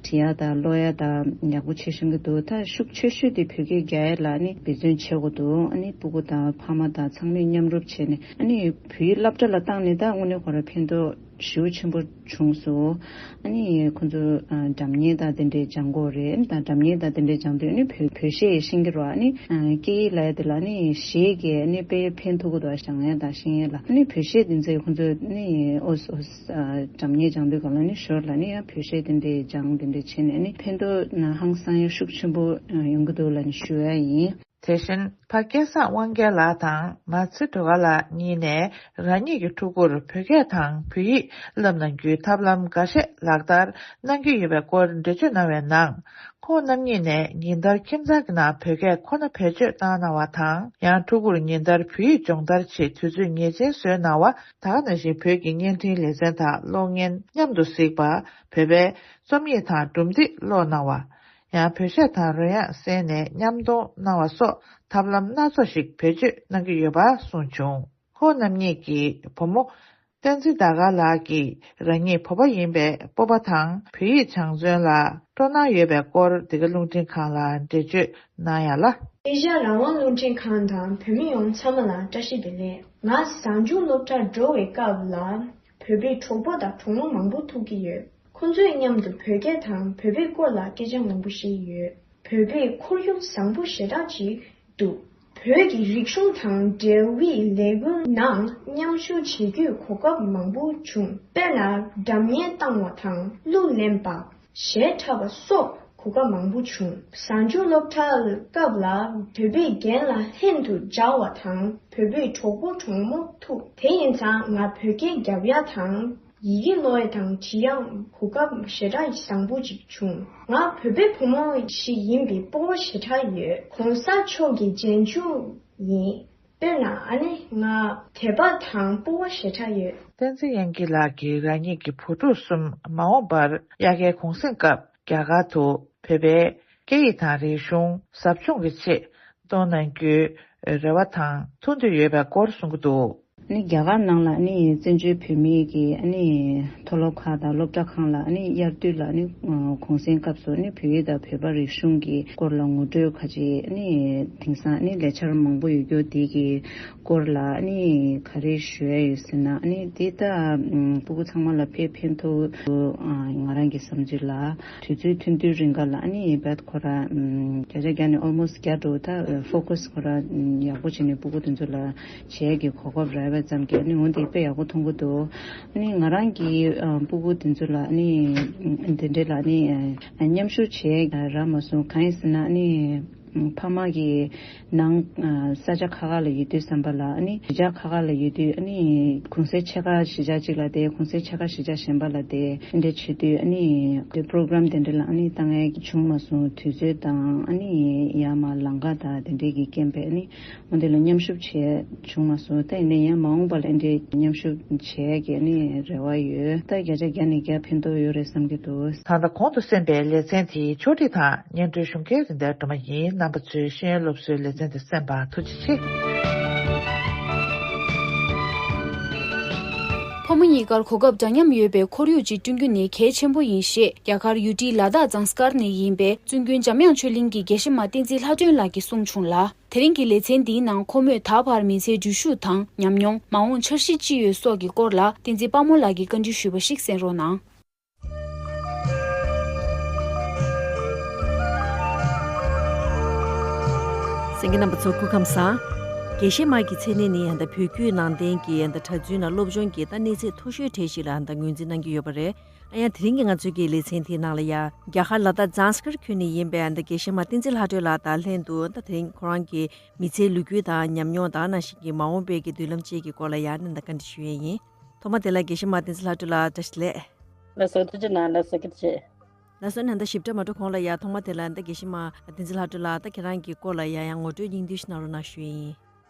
བྲིས་ཡ་དང་ཀློག་ཡ་དང་ཡག་པོ་བྱེད་ཤེས་ཀྱི་འདུག་ད་ཤུགས་ཆེ་ཤོས་དེ་བོད་སྐད་རྒྱག་ཡ་ལ་ཨ་ནི་འབད་བརྩོན་བྱེད་དགོས་འདུག་ཨ་ནི་སྤུ་གུ་དང་ཕ་མ་དང་ཚང་མས་མཉམ་རུབ་བྱས་ནས་ཨ་ནི་བོད་ཡིག་སློབ་གྲྭ་ལ་བཏང་ནས་ད་དངོས་གནས་ཁོ་རང་ཕན་ཐོགས་ཞེ་པོ་ཆེན་པོ་བྱུང་སོང་། ཨ་ནི་ཁོ་ཚོ་ཨ་སྒྲ་སྙན་དང་དེ་འདྲས་སྦྱང་དགོས་རེད། ད་སྒྲ་སྙན་དང་དེ་འདྲས་སྦྱང་དུས་ཨ་ནི་བོད་བོད་གཞས་ཤེས་ཀྱི་རེད། ཨ་ནི་ཨ་སྐད་ཡིག་ལབ་ཡ་དེ་ལ་ཨ་ནི་གཞས་ཀྱིས་ཨ་ནི་དཔེ་ཕན་ཐོགས་ཀྱི་འདུག་སྦྱང་ཡ་དང་ཤེས་ཡ་ལ། ཨ་ནི་བོད་གཞས་དེ་ཚོ་ཁོ་ཚོ་ཨ་ནི་ཨོ་ཨོ་ཨ་སྒྲ་སྙན་སྦྱང་དུས་སྒང་ལ་ནི་ཞོར་ལ་ནི་ཡང་བོད་གཞས་དེ་འདྲས་སྦྱང་དེ་འདྲས་བྱས་ནས་ནི་ཕན་ཐོགས་ཧང་སང་ཡ་ཤུགས་ཆེན་པོ་ཡོང་གི་འདུག་ལབ་ནས་ཞུ་ཡ་ཡིན། དེ་བཞིན་ཕ་སྐལ་བཟང་དབང་རྒྱལ་ལགས་དང་མ་ཚེ་སྒྲོལ་དཀར་ལགས་གཉིས་ནས་རང་ཉིད་ཀྱི་ཕྲུ་གུར་བོད་སྐད་དང་བོད་ཡིག་བསླབ་གནང་རྒྱུའི་ཐབས་ལམ་འགའ་ཤས་ལག་བསྟར་གནང་གི་ཡོད་པའི་སྐོར་འགྲེལ་བརྗོད་གནང་བའི་ནང་། ཁོང་རྣམ་གཉིས་ནས་ཉིན་ལྟར་ཁྱིམ་ཚང་གི་ནང་བོད་སྐད་ཁོ་ན་བེད་སྤྱོད་བཏང་གནང་བ་དང་། ཡང་ཕྲུ་གུར་ཉིན་ལྟར་བོད་ཡིག་སྦྱོང་བརྡར་ཆེད་དུས་ཚོད་ངེས་ཅན་བཟོས་གནང་བ། ད་ག་ནང་བཞིན་བོད་ཀྱི་བརྙན་འཕྲིན་ལེ་ཚན་དང་གློག་བརྙན་མཉམ་དུ་གཟིགས་པ། བོད་པའི་རྩོམ་ཡིག་དང་སྒྲུང་ཚིག་ཀློག་གནང་བ། ཡང་བོད་གཞས་དང་རོལ་དབྱངས་གསན་ནས་མཉམ་གཏོང་གནང་བ་སོགས་ཐབས་ལམ་སྣ་ཚོགས་ཤིག་བེད་སྤྱོད་གནང་གི་ཡོད་པ་གསུངས་བྱུང་། ཁོང་རྣམ་གཉིས་ཀྱི་བུ་མོ་བསྟན་འཛིན་ཟླ་དཀར་ལགས་ཀྱིས་རང་ཉིད་བོད་པ་ཡིན་པའི་སྤོབས་པ་དང་བོད་ཡིག་སྦྱང་བརྩོན་ལ་སྤྲོ་སྣང་ཡོད་པའི་སྐོར་འདི་ག་རླུང་འཕྲིན་ཁང་ལ་འགྲེལ་བརྗོད་གནང་ཡ་ལ། ཨེ་ཤ་ཡ་རང་དབང་རླུང་འཕྲིན་ཁང་དང་བོད་མི་ཡོངས་ཚང་མ་ལ་བཀྲ་ཤིས་བདེ་ལེགས། ང་གཟའ་མཇུག་སློབ་གྲྭར་འགྲོ་བའི་སྐབས་ལ་བོད་པའི་གྲོགས་པོ་དང་གྲོགས་མོ་མང་པོ་ཐུག་གི་ཡོད། ཁོང་ཚོས་མཉམ་དུ་བོད་སྐད་དང་བོད་པའི་སྐོར་ལ་སྐད་ཆ་མང་པོ་བཤད་ཀྱི་ཡོད། བོད་པའི་ཁོར་ཡུག་བཟང་པོ་ཞེ་དྲག་ཅིག་འདུག་བོད་ཀྱི་རིག་གཞུང་དང་འབྲེལ་བའི་ལས་འགུལ་ནང་མཉམ་ཞུགས་བྱེད་རྒྱུའི་གོ་སྐབས་མང་པོ་བྱུང་། དཔེར་ན་སྒྲ་སྙན་བཏང་བ་དང་གླུ་ལེན་པ། གཞས་འཁྲབ་པ་སོགས་གོ་སྐབས་མང་པོ་བྱུང་། གཟའ་མཇུག་སློབ་གྲྭའི་སྐབས་ལ་བོད་པའི་རྒན་ལགས་ལྷན་དུ་མཇལ་བ་དང་བོད་པའི་གྲོགས་པོ་གྲོགས་མོ་ཐུག་དེ་ཡིན་ཙང་ང་བོད་སྐད་རྒྱབ་ཡ་དང་ཡི་གེ་ཀློག་ཡ་དང་བྲིས་ཡ་གོ་སྐབས་ཞེ་དྲག་བཟང་པོ་ཅིག་བྱུང་། ང་བོད་པའི་བུ་མོ་ཞིག་ཡིན་པའི་སྤོབས་པ་ཞེ་དྲག་ཡོད། ༸གོང་ས་མཆོག་གི་རྗེས་འཇུག་ཡིན། དཔེར་ན་ཨ་ནི་ང་དད་པ་དང་སྤོབས་པ་ཞེ་དྲག་ཡོད། བསྟན་འཛིན་དབྱངས་སྐྱིད་ལགས་ཀྱིས་རང་ཉིད་ཀྱི་བུ་ཕྲུག་གསུམ་མ་འོངས་པར་དབྱར་ཁའི་གུང་གསེང་སྐབས་རྒྱ་གར་དུ་བོད་པའི་སྐད་ཡིག་དང་རིག་གཞུང་ཟབ་སྦྱོང་གི་ཆེད་གཏོང་གནང་རྒྱུའི་རེ་བ་དང་ཐུགས་འདོད་ཡོད་པའི་སྐོར་གསུང་གི་འདུག་ནི་རྒྱ་གར་ནང་ལ་ནི་བཙན་བྱོལ་བོད་མིའི་གི་ནི་མཐོ་སློབ་ཁག་དང་སློབ་གྲྭ་ཁག་ལ་ནི་དབྱར་དུས་ལ་ནི་གུང་གསེང་སྐབས་སུ་ནི་བོད་ཡིག་དང་བོད་པ་རིག་གཞུང་གི་སྐོར་ལ་ངོ་སྤྲོད་ཁ་ཅིག་ནི་དེང་སང་ནི་ལས་འཆར་མང་པོ་ཡོད་རྒྱུ་དེ་གི་སྐོར་ལ་ནི་ག་རེ་ཞུ་ཡ་ཡོད་ཟེར་ན། ནི་དེ་ད་སྤུ་གུ་ཚང་མ་ལ་ཕན་ཕན་ཐོགས་འདུག་ང་རང་གི་བསམ་ཚུལ་ལ། དུས་ཚོད་ཐུང་ཐུང་རིང་ག་ལ་ནི་བད་ཁོ་ར་བརྒྱ་ཆ་བརྒྱ་ནས་almost བརྒྱ་འགྲོ་ད་focus ཁོ་ར་ཡག་པོ་བྱས་ནས་སྤུ་གུ་དེ་ཚོ་ལ་བྱེད་ཀྱི་གོ་སྐབས་རག་པ་ཙམ་གྱིས་ནི་འོན་ཏེ་དཔེ་ཡག་པོ་མཐོང་གི་འདུག་ནི་ང་རང་གི་ཨ་སྤུ་གུ་དེ་ཚོ་ལ་ནི་དེ་འདྲས་ལ་ནི་ཨ་མཉམ་ཞུགས་བྱེད་རག་མ་སོང་། གང་ཡིན་ཟེར་ན་ནི་ཕ་མ་གི་ནང་ས་ཆ་ཁག་ཁག་ལ་ཡོད་དུས་ཙམ་པ་ལ་ནི་གཞིས་ཆགས་ཁག་ཁག་ལ་ཡོད་དུས་ནི་གུང་སེང་ཕྱེད་ཀ་གཞིས་ཆགས་གཅིག་ལ་བསྡད། གུང་སེང་ཕྱེད་ཀ་གཞིས་ཆགས་གཞན་པ་ལ་བསྡད། དེ་འདྲས་བྱེད་དུས་ནི་program དེ་འདྲས་ལ་ནི་བཏང་ཡ་བྱུང་མ་སོང་། དུས་ཚོད་དང་ནི་ཡར་མར་ལམ་ཁ་དང་དེ་འདྲས་ཀྱི་རྐྱེན་པས་ནི། འོ་དེ་ལ་མཉམ་ཞུགས་བྱས་བྱུང་མ་སོང་། ད་ཡིན་ན་ཡང་མ་འོངས་པ་ལ་འདི་མཉམ་ཞུགས་བྱས་ཀྱི་ནི་རེ་བ་ཡོད། ད་བརྒྱ་ཆ་བརྒྱ་ནས་བརྒྱ་ཕན་ཐོགས་ཡོད་རེད་བསམ་གྱི་འདུག་ད་ལྟ་གོང་དུ་གསན་པའི་ལེ་ཚན་དེའི་ཕྱོགས་སྒྲིག་དང་སྙན་སྒྲོན་ཞུ་མཁན་རིན་ལྡན་སྒྲོལ་མ་ཡིན། རྣམ་པ་ཚོས་ཤེས་ཡོན་སློབ་གསོའི་ལེ་ཚན་དེ་གསན་པར་ཐུགས་རྗེ་ཆེ། གཉིས་ཀར་གོ་སྐབས་འདྲ་མཉམ་ཡོད་པའི་ཁོར་ཡུག་ཅིག་བསྐྲུན་རྒྱུ་ནི་གལ་ཆེན་པོ་ཡིན་ཞེས་རྒྱ་གར་ཡུ་ཊི་ལ་དྭགས་ཛངས་དཀར་ནས་ཡིན་པའི་བཙུན་དགོན་འཇམ་དབྱངས་ཆོས་གླིང་གི་དགེ་བཤེས་མ་བསྟན་འཛིན་ལྷ་སྒྲོན་ལགས་ཀྱིས་གསུངས་བྱུང་ལ། དེ་རིང་གི་ལེ་ཚན་འདིའི་ནང་ཁོ་མོས་ད་བར་མི་ཚེའི་འགྲུལ་བཞུད་དང་ཉམས་མྱོང་། མ་འོངས་འཆར་གཞི་ཅི་ཡོད་སོགས་ཀྱི་སྐོར་ལ་བསྟན་འཛིན་དཔལ་མོ་ལགས་ཀྱིས་བཀའ་འདྲི་ཞུས་པ་ཞིག་གསན་རོགས་གནང་། གསན་མཁན་རྣམ་པ་ཚོ་སྐུ་ཁམས་བཟང་། དགེ་བཤེས་མ་གི་མཚན་གནས་ནི་ཡང་ད་བོད་བརྒྱུད་ནང་བསྟན་གྱི་ཡང་ད་གྲྭ་བཙུན་ལ་སློབ་སྦྱོང་གི་ད་གནས་ཚད་མཐོ་ཤོས་གྲས་ཤིག་ལ་ད་ངོས་འཛིན་གནང་གི་ཡོད་པ་རེད། ཨ་ཡང་དེ་རིང་གི་ང་ཚོའི་གི་ལེ་ཚན་དེའི་ནང་ལ་ཡ་རྒྱ་གར་ལ་དྭགས་ཛངས་དཀར་ཁུལ་ནས་ཡིན་པའི་ད་དགེ་བཤེས་མ་བསྟན་འཛིན་ལྷ་སྒྲོན་ལགས་དང་ལྷན་དུ་ད་དེ་རིང་ཁོ་རང་གི་མི་ཚེའི་ལོ་རྒྱུས་དང་ཉམས་མྱོང་དང་ནང་བཞིན་གྱི་མ་འོངས་པའི་གི་མདུན་ལམ་བཅས་ཀྱི་སྐོར་ལ་ཡ་ནི་ད་བཀའ་འདྲི་ཞུ་ཡས་ཡིན། ཐོག་མ་དེ་ལ་དགེ་བཤེས་མ་བསྟན་འཛིན་ལྷ་སྒྲོན་ལགས་བཀྲ་ཤིས་བདེ་ལེགས། ལགས་སོ། ཐུགས་རྗེ་གནང་། ལགས་སོ། བཀྲ་ཤིས་བདེ་ལེགས། ལགས་སོ། ནི་ད་ཞིབ་ཕྲ་མ་འགྲོ་གོང་ལ་ཡ་ཐོག་མ་དེ་ལ་ད་དགེ་བཤེས་མ་བསྟན་འཛིན་ལྷ་སྒྲོན་ལགས་ད་ཁྱེད་རང་གི་སྐོར་ལ་ཡ་ཡང་ངོ་སྤྲོད་སྙིང་བསྡུས་ཤིག་གནང་རོགས་གནང་ཞུ་ཡས་ཡིན།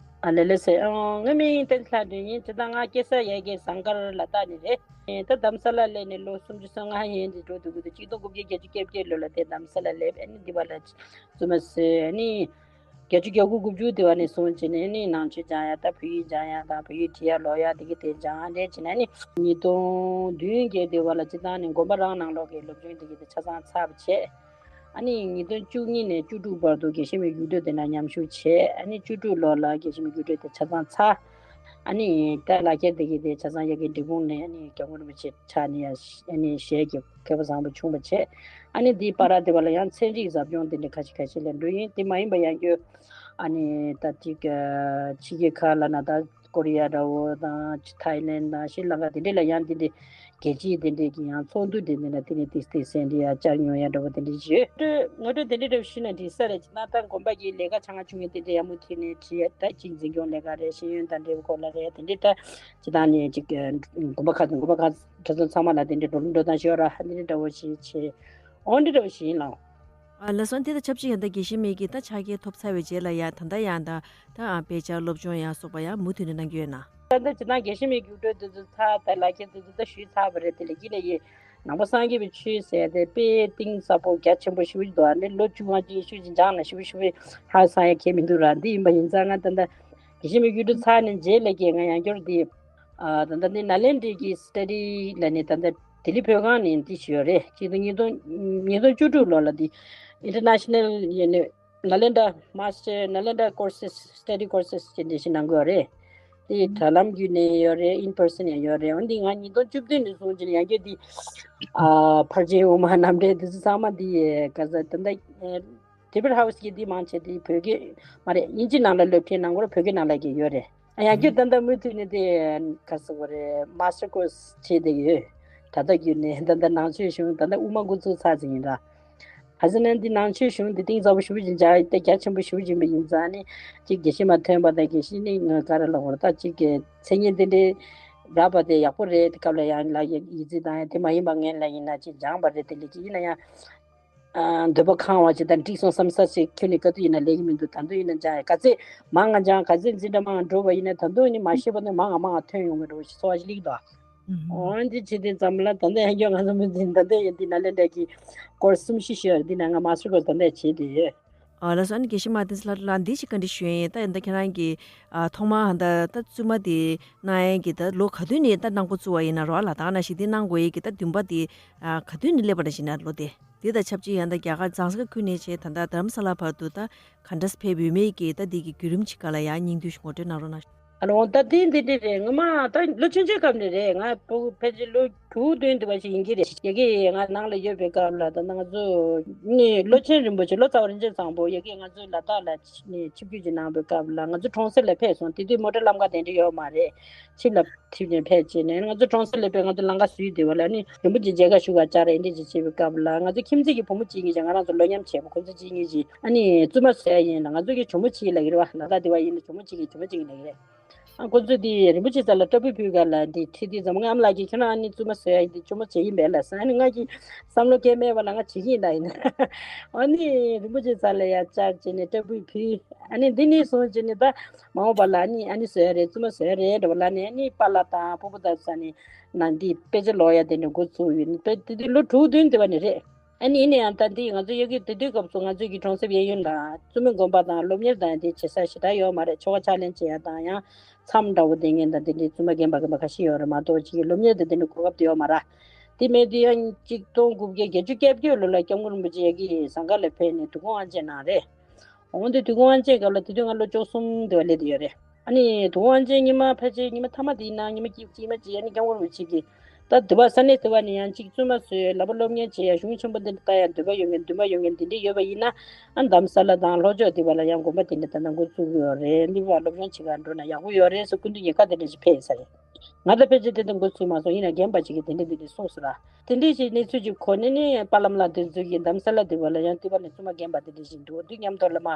ཨ་ལེ་ལེ་ཟེར། ཨང་། ང་མིང་བསྟན་འཛིན་ལྷ་སྒྲོན་ཡིན། སྤྱིར་བཏང་ང་སྐྱེས་ས་ཡ་གི་ཟངས་དཀར་ལ་དྭགས་ནས་རེད། ད་རྡ་རམ་ས་ལ་སླེབས་ནས་ལོ་སུམ་ཅུ་སོ་ལྔ་ཡན་དེ་འགྲོ་འདུག་གི་འདུག་གཅིག་སྟོང་དགུ་བརྒྱ་བརྒྱད་ཅུ་གྱ་བརྒྱད་ལོ་ལ་དེ་རྡ་རམ་ས་ལ་སླེབས། ཨ་ནི་འདི་བ་ལ་བཙུན་མ་བཟོས། ཨ་ནི་བརྒྱད་ཅུ་གྱ་དགུ་དགུ་བཅུ་དེ་བ་ནས་བཟུང་བྱས་ནས་ཨ་ནི་ནང་ཆོས་སྦྱང་ཡ་ད་བོད་ཡིག་སྦྱང་ཡ་དང་བོད་ཡིག་བྲིས་ཡ་ཀློག་ཡ་དེ་གི་དེ་སྦྱང་ཡ་འདྲ་བྱས་ནས། ཨ་ནི་ཉིས་སྟོང་བདུན་བརྒྱད་དེ་བ་ལ་སྤྱིར་བཏང་ནས་དགོན་པ་རང་ནང་ལོགས་ཀྱི་སློབ་སྦྱོང་དེ་གི་དེ་ཆ་ཚང་ཚར་བ་བྱས། ཨ་ནི་ཉིས་སྟོང་བཅུ་གཉིས་ནས་བཅུ་དྲུག་བར་དུ་དགེ་བཤེས་མའི་རྒྱུགས་སྤྲོད་དེ་ན་མཉམ་ཞུགས་བྱས། ཨ་ནི་བཅུ་དྲུག་ལོ་ལ་དགེ་བཤེས་མའི་རྒྱུགས་སྤྲོད་དེ་ཆ་ཚང་ཚར། ཨ་ནི་ད་ལག་ཁྱེར་དེ་གི་དེ་ཆ་ཚང་ཡ་གི་འབྲས་སྤུངས་ནས་ཨ་ནི་སྐྱབས་མགོན་རིན་པོ་ཆེ་ཕྱག་ནས་ཡ་ཨ་ནི་ཞལ་གྱི་མཁས་པ་བཟང་པོ་བྱུང་བ་བྱས། ཨ་ནི་དེའི་བར་དེ་བ་ལ་ཡང་ཚན་རིག་ཟབ་སྦྱོང་དེ་འདྲ་ཁ་ཤས་ཁ་ཤས་ལ་འགྲོ་ཡིན། དེ་མ་ཡིན་པ་ཡང་རྒྱུ་ཨ་ནི་ད་ཅིག་ཕྱི་རྒྱལ་ཁག་ལ་ན་ད་ཀོ་རི་ཡ་འདྲ་བོ་དང་ཐའི་ལེན་དང་ཤྲི་ལང་ཀ་དེ་འདྲ་ལ་ཡང་དེ་འདྲའི་རྒྱལ་སྤྱིའི་དེ་འདྲའི་གི་ཡང་ཚོགས་འདུ་དེ་འདྲ་ལ་དེ་ནས་ཏིས་ཏིས་སེ་འདྲ་ཡ་བཅར་མྱོང་ཡ་འདྲ་བོ་དེ་འདྲ་ཞུས། ངོ་སྤྲོད་དེ་འདྲ་འདྲ་བོ་ཞུས་ན་འགྲིག་ས་རེད། ཅི་ན་ད་དགོན་པ་གི་ལས་ཀ་ཆ་ང་ཆུང་ངུ་དེ་འདྲ་ཡག་མོ་ཐུག་ནས་བྲིས་ཡ། ད་ཅིག་འཛིན་སྐྱོང་ལས་ཀ་རེད། ཤེས་ཡོན་དང་འབྲེལ་བའི་སྐོར་ལ་རེད། དེ་འདྲ་ད་ཅི་ད་ནས་ཅིག་དགོན་པ་ཁག་དགོན་པ་ཁག་གྲྭ་ཚང་ཚང་མ་ལ་དེ་འདྲ་འགྲོ་ལུགས་འགྲོ་སྟངས་ཤེས་ཡོད་ར། དེ་འདྲ་འདྲ་བོ་ཞིག་བྱས། འོ་འདྲ་འདྲ་བོ་ཞིག་ཡིན་ལགས། ཨ་ལགས་སོ། འདི་དང་ཆབས་ཅིག་ཡང་ད་དགེ་བཤེས་མའི་གི་ད་ཕྱག་འཁྱེར་ཐོབ་ཚར་བའི་རྗེས་ལ་ཡང་ད་ལྟ་ཡང་ད་ད་ཨ་དཔེ་ཆ་སློབ་སྦྱོང་ཡང་སོགས་པ་ཡང་མུ་མཐུད་ནས་གནང་གི་ཡོད་ན། ད་ལྟ་ཇི་ལྟར་དགེ་བཤེས་མའི་རྒྱུགས་སྤྲོད་དེ་ཚོ་ཚར། ད་ལག་ཁྱེར་དེ་ཚོ་ད་ཞུས་ཚར་བ་རེད། དེ་ལས་ཀྱི་ལས་ཡིན། ནང་པ་སངས་རྒྱས་པའི་ཆོས་ཟེར་དེ་དཔེ་གཏིང་ཟབ་པོ་རྒྱ་ཆེན་པོ་ཞེ་པོ་ཅིག་འདུག་ཨ་ནི་ལོ་བཅུ་ལྔ་ཅིག་ཤུགས་ཅིག་སྦྱངས་ན་ཞེ་པོ་ཞེ་པོ་ཧ་སང་ཡ་ཁྱད་མི་འདུག་ར། འདི་ཡིན་པ་ཡིན་ཙང་ང་ད་ལྟ་དགེ་བཤེས་མའི་རྒྱུགས་སྤྲོད་ཚར་ནས་རྗེས་ལ་གི་ང་ཡང་བསྐྱར་འདི་ཨ་ད་ལྟ་འདི་ནཱ་ལེནྡྲའི་གི་སི་ཊ་ཌི་ལ་ནི་ད་ལྟ་ལྡི་ལི་བོད་ཁང་ནས་འདི་ཞུས་ཡོད་རེད། ཅིག་ཏུ་ཉིས་སྟོང་ཉིས་སྟོང་བཅུ་དྲུག་ལོ་ལ་འདི་ཨིན་ཊར་ནེ་ཤ་ནལ་ཡ་ནི་Nalanda Master, Nalanda Courses, Study Courses ཅེས་འགྲེལ་བཤད་གནང་དགོས་རེད། དེ་དྲ་ལམ་བརྒྱུད་ནས་ཡོད་རེད། in person ཡང་ཡོད་རེད། འོན་ཏེ་ང་ཉིས་སྟོང་བཅུ་བདུན་ནས་བཟུང་ཅིག་ཡང་བསྐྱར་འདི་ཨ་ཕར་ཕྱིན་དབུ་མ་རྣམ་འགྲེལ་འདི་ཚོ་ཚང་མ་འདི་ག་ས་ད་ལྟ་David House གི་འདི་མང་ཆེ་འདི་བོད་སྐད་མ་རེད། དབྱིན་ཇི་ནང་ལ་སློབ་ཁྲིད་གནང་དགོས་རེད། བོད་སྐད་ནང་ལ་གི་ཡོད་རེད། ཡང་བསྐྱར་ད་ལྟ་མུ་མཐུད་ནས་དེ་ག་ཟེར་དགོས་རེད། Master Course བྱས་བསྡད་ཡོད། ད་ལྟ་བརྒྱུད་ནས་ད་ལྟ་ནང་ཆོས་གཞུང་ད་ལྟ་དབུ་མ་འགོ་ཚུགས་ཚར་ཟིན་ཡིན་ར། ག་ཟེར་ན་འདི་ནང་ཆོས་གཞུང་འདི་གཏིང་ཟབ་པོ་ཞེ་པོ་ཅིག་འཇགས་ཏེ་རྒྱ་ཆེན་པོ་ཞེ་པོ་ཅིག་ཡིན་པ་ཡིན་ཙང་ནི་ཅིག་དགེ་བཤེས་མ་ཐོན་པ་དང་དགེ་བཤེས་ནི་ང་ག་རེ་ལབ་དགོས་རེད། ད་ཅིག་གི་མཚན་སྙན་དེ་འདྲའི་རག་པ་དེ་ཡག་པོ་རེད། དེ་སྐབས་ལ་ཡང་ལ་ཡི་ཡི་ཙི་དང་ཡང་དེ་མ་ཡིན་པ་ངན་ལ་ཡིན་ན་ཅིག་སྦྱངས་པ་རེད། དེ་ལས་ཅིག་ཡིན་ན་ཡང་ཨ་འདོད་པ་ཁེངས་པ་ཅིག་དང་འགྲིག་སོང་བསམ་ས་ཞིག་ཁྱོན་ནས་ག་དུས་ཡིན་ན་ལེགས་ཀྱི་མི་འདུག་ད་དུང་ཡིན་ན་སྦྱང་ཡ་ག་ཚད་མང་ང་སྦྱང་ག་ཚད་འཛིན་གྲྭ་མང་ང་འགྲོ་བ་ཡིན་ན་ད་དུང་ནི་མ་ཤེས་པ་ནི་མང་ང་མང་ང་ཐོན་ཡོང་གི་འགྲོ་བ་ཞིག་ཚོར་བ་ཞིག་སླེབས་འདུག་འོན་ཏེ་བྱེད་དུས་ཙམ་ལ་ད་ལྟ་ཡང་ང་ཚོ་མི་འཛིན་ད་ལྟ་ཡང་འདི་ནཱ་ལེནྡྲ་གི་སྐོར་གསུམ་བཞི་ཞུ་ཡ་འདི་ན་ང་མ་སུ་སྐོར་ད་ལྟ་བྱེད་དེ་ཡོད། ཨ་ལགས་སོ། ཨ་ནི་དགེ་བཤེས་མ་བསྟན་འཛིན་ལྷ་སྒྲོན་ལགས་འདི་ཞིག་བཀའ་འདྲི་ཞུ་ཡ་ཡིན། ད་ཡིན་ད་ཁྱེད་རང་གི་ཨ་ཐོག་མར་ད་ད་བཙུན་མ་དེ་གནང་ཡ་གི་ད་ལོ་ག་དུས་ནས་ད་གནང་འགོ་བཙུགས་པ་ཡིན་ན་རོ། ཨ་ལགས་ད་ན་ཞིག་འདི་གནང་དགོས་ཡ་གི་ད་འདུན་པ་དེ་ཨ་ག་དུས་ནས་སླེབས་པ་ན་ཞིག་ན་ལོ་དེ་འདི་དང་ཆབས་ཅིག་ཡང་ད་རྒྱ་གར་ཛངས་དཀར་ཁུལ་ནས་བྱས་ད་ད་རྡ་རམ་ས་ལ་བར་དུ་ད་ག་འདྲ་ཕེབས་ཡོད་མེད་ཀྱི་ད་འདི་གི་བརྒྱུད་རིམ་ཅིག་ག་ལ་ཡང་སྙིང་བསྡུས་ཤིག་ངོ་སྤྲོད་གནང་རོགས་གནང་། ཨ་ནི་འོ་ད་དེ་འདི་འདྲ་རེད། ང་མ་ད་ལོ་ཆུང་ཆུང་སྐབས་ནས་རེད། ང་ཕྲུ་གུ་ཕལ་ཆེར་ལོ་དྲུག་བདུན་དུ་བ་ཞིག་ཡིན་གྱི་རེད། ཡ་གི་ང་ནང་ལ་ཡོད་པའི་སྐབས་ལ་ད་ང་ཚོ་ནི་ལོ་ཆེན་རིན་པོ་ཆེ་ལོ་ཙཱ་བ་རིན་ཆེན་བཟང་པོ་ཡ་གི་ང་ཚོ་ལ་དྭགས་ལ་ནི་ཆིབས་བསྒྱུར་ཅིག་གནང་བའི་སྐབས་ལ་ང་ཚོ་གྲོང་གསེབ་ལ་ཕེབས་སོང་། དེ་དུས་མོ་ཊ་ལམ་ཁ་དེ་འདྲ་ཡོད་མ་རེད། ཆིབས་ལ་ཐིབས་ནས་ཕེབས་བྱས་ནས་ང་ཚོ་གྲོང་གསེབ་ལ་ཕེབས། ང་ཚོ་ལམ་ཁ་བཟོས་བསྡད་པ་ལ་ནི་རིན་པོ་ཆེ་མཇལ་ཁ་ཞུ་ག་བཅར་རེད། འདི་ཅིག་བྱེད་པའི་སྐབས་ལ་ང་ཚོ་ཁྱིམ་མཚེས་ཀྱི་བུ་མོ་གཅིག་གིས་ང་རང་ཚོ་ལོ་མཉམ་བྱས་པ་ཁོ་ཚོ་གཅིག་གཉིས་ཀྱིས་ཨ་ནི་བཙུན་མ་བཟོ་ཡ་ཡིན་ལ་ང་ཚོ་གི་ཇོ་མོ་གཅིག་ལ་ཡོད་རེད་བ། ལ་དྭགས་དེ་བ་ཡིན་ན་ཇོ་མོ་གཅིག་གིས་ཇོ་མོ་གཅིག་ལ་ཡོད་རེད། ཨ་ཁོ་ཚོས་དེ་རིན་པོ་ཆེ་རྩ་ལ་སྐྲ་སྤུ་ཕུལ་ག་ལ་འདི་ཁྲིད་དུས་ཙམ་ང་ཨ་མ་ལགས་ཀྱིས་ཁྱོད་རང་ཨ་ནི་བཙུན་མ་བཟོ་ཡ་ཡིན་དེ་ཇོ་མོ་བྱེད་ཀྱི་མེད་ལ་ཟེར། ཨ་ནི་ང་གིས་བསམ་བློ་སྐྱེ་མེད་པ་ལ་ང་བྱེད་ཀྱི་ཡིན་ད་ཡིན། ཨ་ནི་རིན་པོ་ཆེ་རྩ་ལ་ཡ་བཅར་བྱས་ནས་སྐྲ་སྤུ་ཕུལ། ཨ་ནི་འདི་ནས་བཟུང་བྱས་ནས་ད་མ་འོངས་པ་ལ་ཨ་ནི་ཨ་ནི་བཟོ་ཡ་རེད། བཙུན་མ་བཟོ་ཡ་རེད་འདྲ་བ་ལ་ནི་ཨ་ནི་པཱ་ལགས་དང་སྤོ་བོ་དང་ས་ནི་ནང་འདི་དཔེ་ཆ་ཀློག་ཡ་དེ་འདྲ་འགོ་ཚུགས་ཡོད། དཔེ་དེ་དུས་ལོ་དྲུག་བདུན་དེ་བ་ནས་རེད། ཨ་ནི་ཡིན་ན་ཡང་ད་འདི་ང་ཚོ་ཡ་གི་དེ་དུས་སྐབས་སུ་ང་ཚོའི་གི་གྲོང་གསེབ་གཡས་གཡོན་དང་བཙུན་མའི་དགོན་པ་དང་སློབ་གཉེར་དང་དེ་བྱེད་ས་ཞེ་དྲག་ཡོད་མ་རེད། ཆོ་ག་ཕྱག་ལེན་བྱེད་ཡ་དང་ཡང་མཚམས་འདྲ་བོ་དེ་ངན་དང་དེ་འདྲའི་བཙུན་མ་རྒན་པ་རྒན་པ་ཁ་ཤས་ཡོད་རེད་མ་གཏོགས་ཅིག་སློབ་གཉེར་དེ་དེ་འདྲའི་གོ་སྐབས་དེ་ཡོད་མ་རེད། དེ་མེད་དུས་ཡང་གཅིག་སྟོང་དགུ་བརྒྱ་བརྒྱད་ཅུ་གྱ་བརྒྱད་ལོ་ལ་སྐྱབས་མགོན་རིན་པོ་ཆེ་ཡ་གི་ཟངས་དཀར་ལ་ཕེབས་ནས་དུས་འཁོར་དབང་ཆེན་གནང་རེད། འོན་ཏེ་དུས་འཁོར་དབང་ཆེན་སྐབས་ལ་དེ་དུས་ང་ལོ་བཅུ་གསུམ་དེ་བ་སླེབས་དེ་ཡོད་རེད། ཨ་ནི་དུས་འཁོར་དབང་ཆེན་ཉི་མ་ཕལ་ཆེར་ཉི་མ་ཐ་མ་དེ་ཡིན་ན་ཉི་མ་གཅིག་གཅིག་མ་གཅིག་ཨ་ནི་སྐྱབས་མགོན་རིན་པོ་ཆེ་གིས་ད་དེ་བ་ས་གནས་དེ་བ་ནས་ཡང་གཅིག་བཙུན་མ་ཚོས་ལབ་པ་སློབ་གཉེར་བྱེད་ཡ་གཞུང་ཆེན་པོ་འདི་འདྲ་ལྟ་ཡ་འདོད་པ་ཡོད་མཁན་འདུན་པ་ཡོད་མཁན་དེ་འདྲ་ཡོད་པ་ཡིན་ན་ཨ་རྡ་རམ་ས་ལ་དང་ལྷོ་ཕྱོགས་དེ་བ་ལ་ཡང་དགོན་པ་དེ་འདྲ་ད་ལྟ་འགོ་བཙུགས་ཀྱི་ཡོད་རེད། འདི་བ་སློབ་སྦྱོང་བྱེད་གར་འགྲོ་ན་ཡག་པོ་ཡོད་རེད་ཟེར་སྐུ་མདུན་ཉེན་ཁ་དེ་འདྲ་ཞིག་ཕེབས་ས་རེད། ང་ད་ཕལ་ཆེར་དེ་འདྲ་འགོ་ཚུགས་མ་སོང་། ཡིན་ན་རྒན་པ་ཅིག་གིས་དེ་འདྲ་འདི་འདྲ་གསུངས་སོང་ར། དེ་འདྲ་ཞིག་གནས་ཚུལ་ཅིག་གོ་ནས་ནི་པ་ལམ་ལ་དེ་ཚོ་གིས་རྡ་རམ་ས་ལ་དེ་བ་ལ་ཡང་དེ་བ་ནས་བཙུན་མ་རྒན་པ་དེ་འདྲ་ཞིག་འདུག་དུས་མཉམ་དུ་ལ་མ་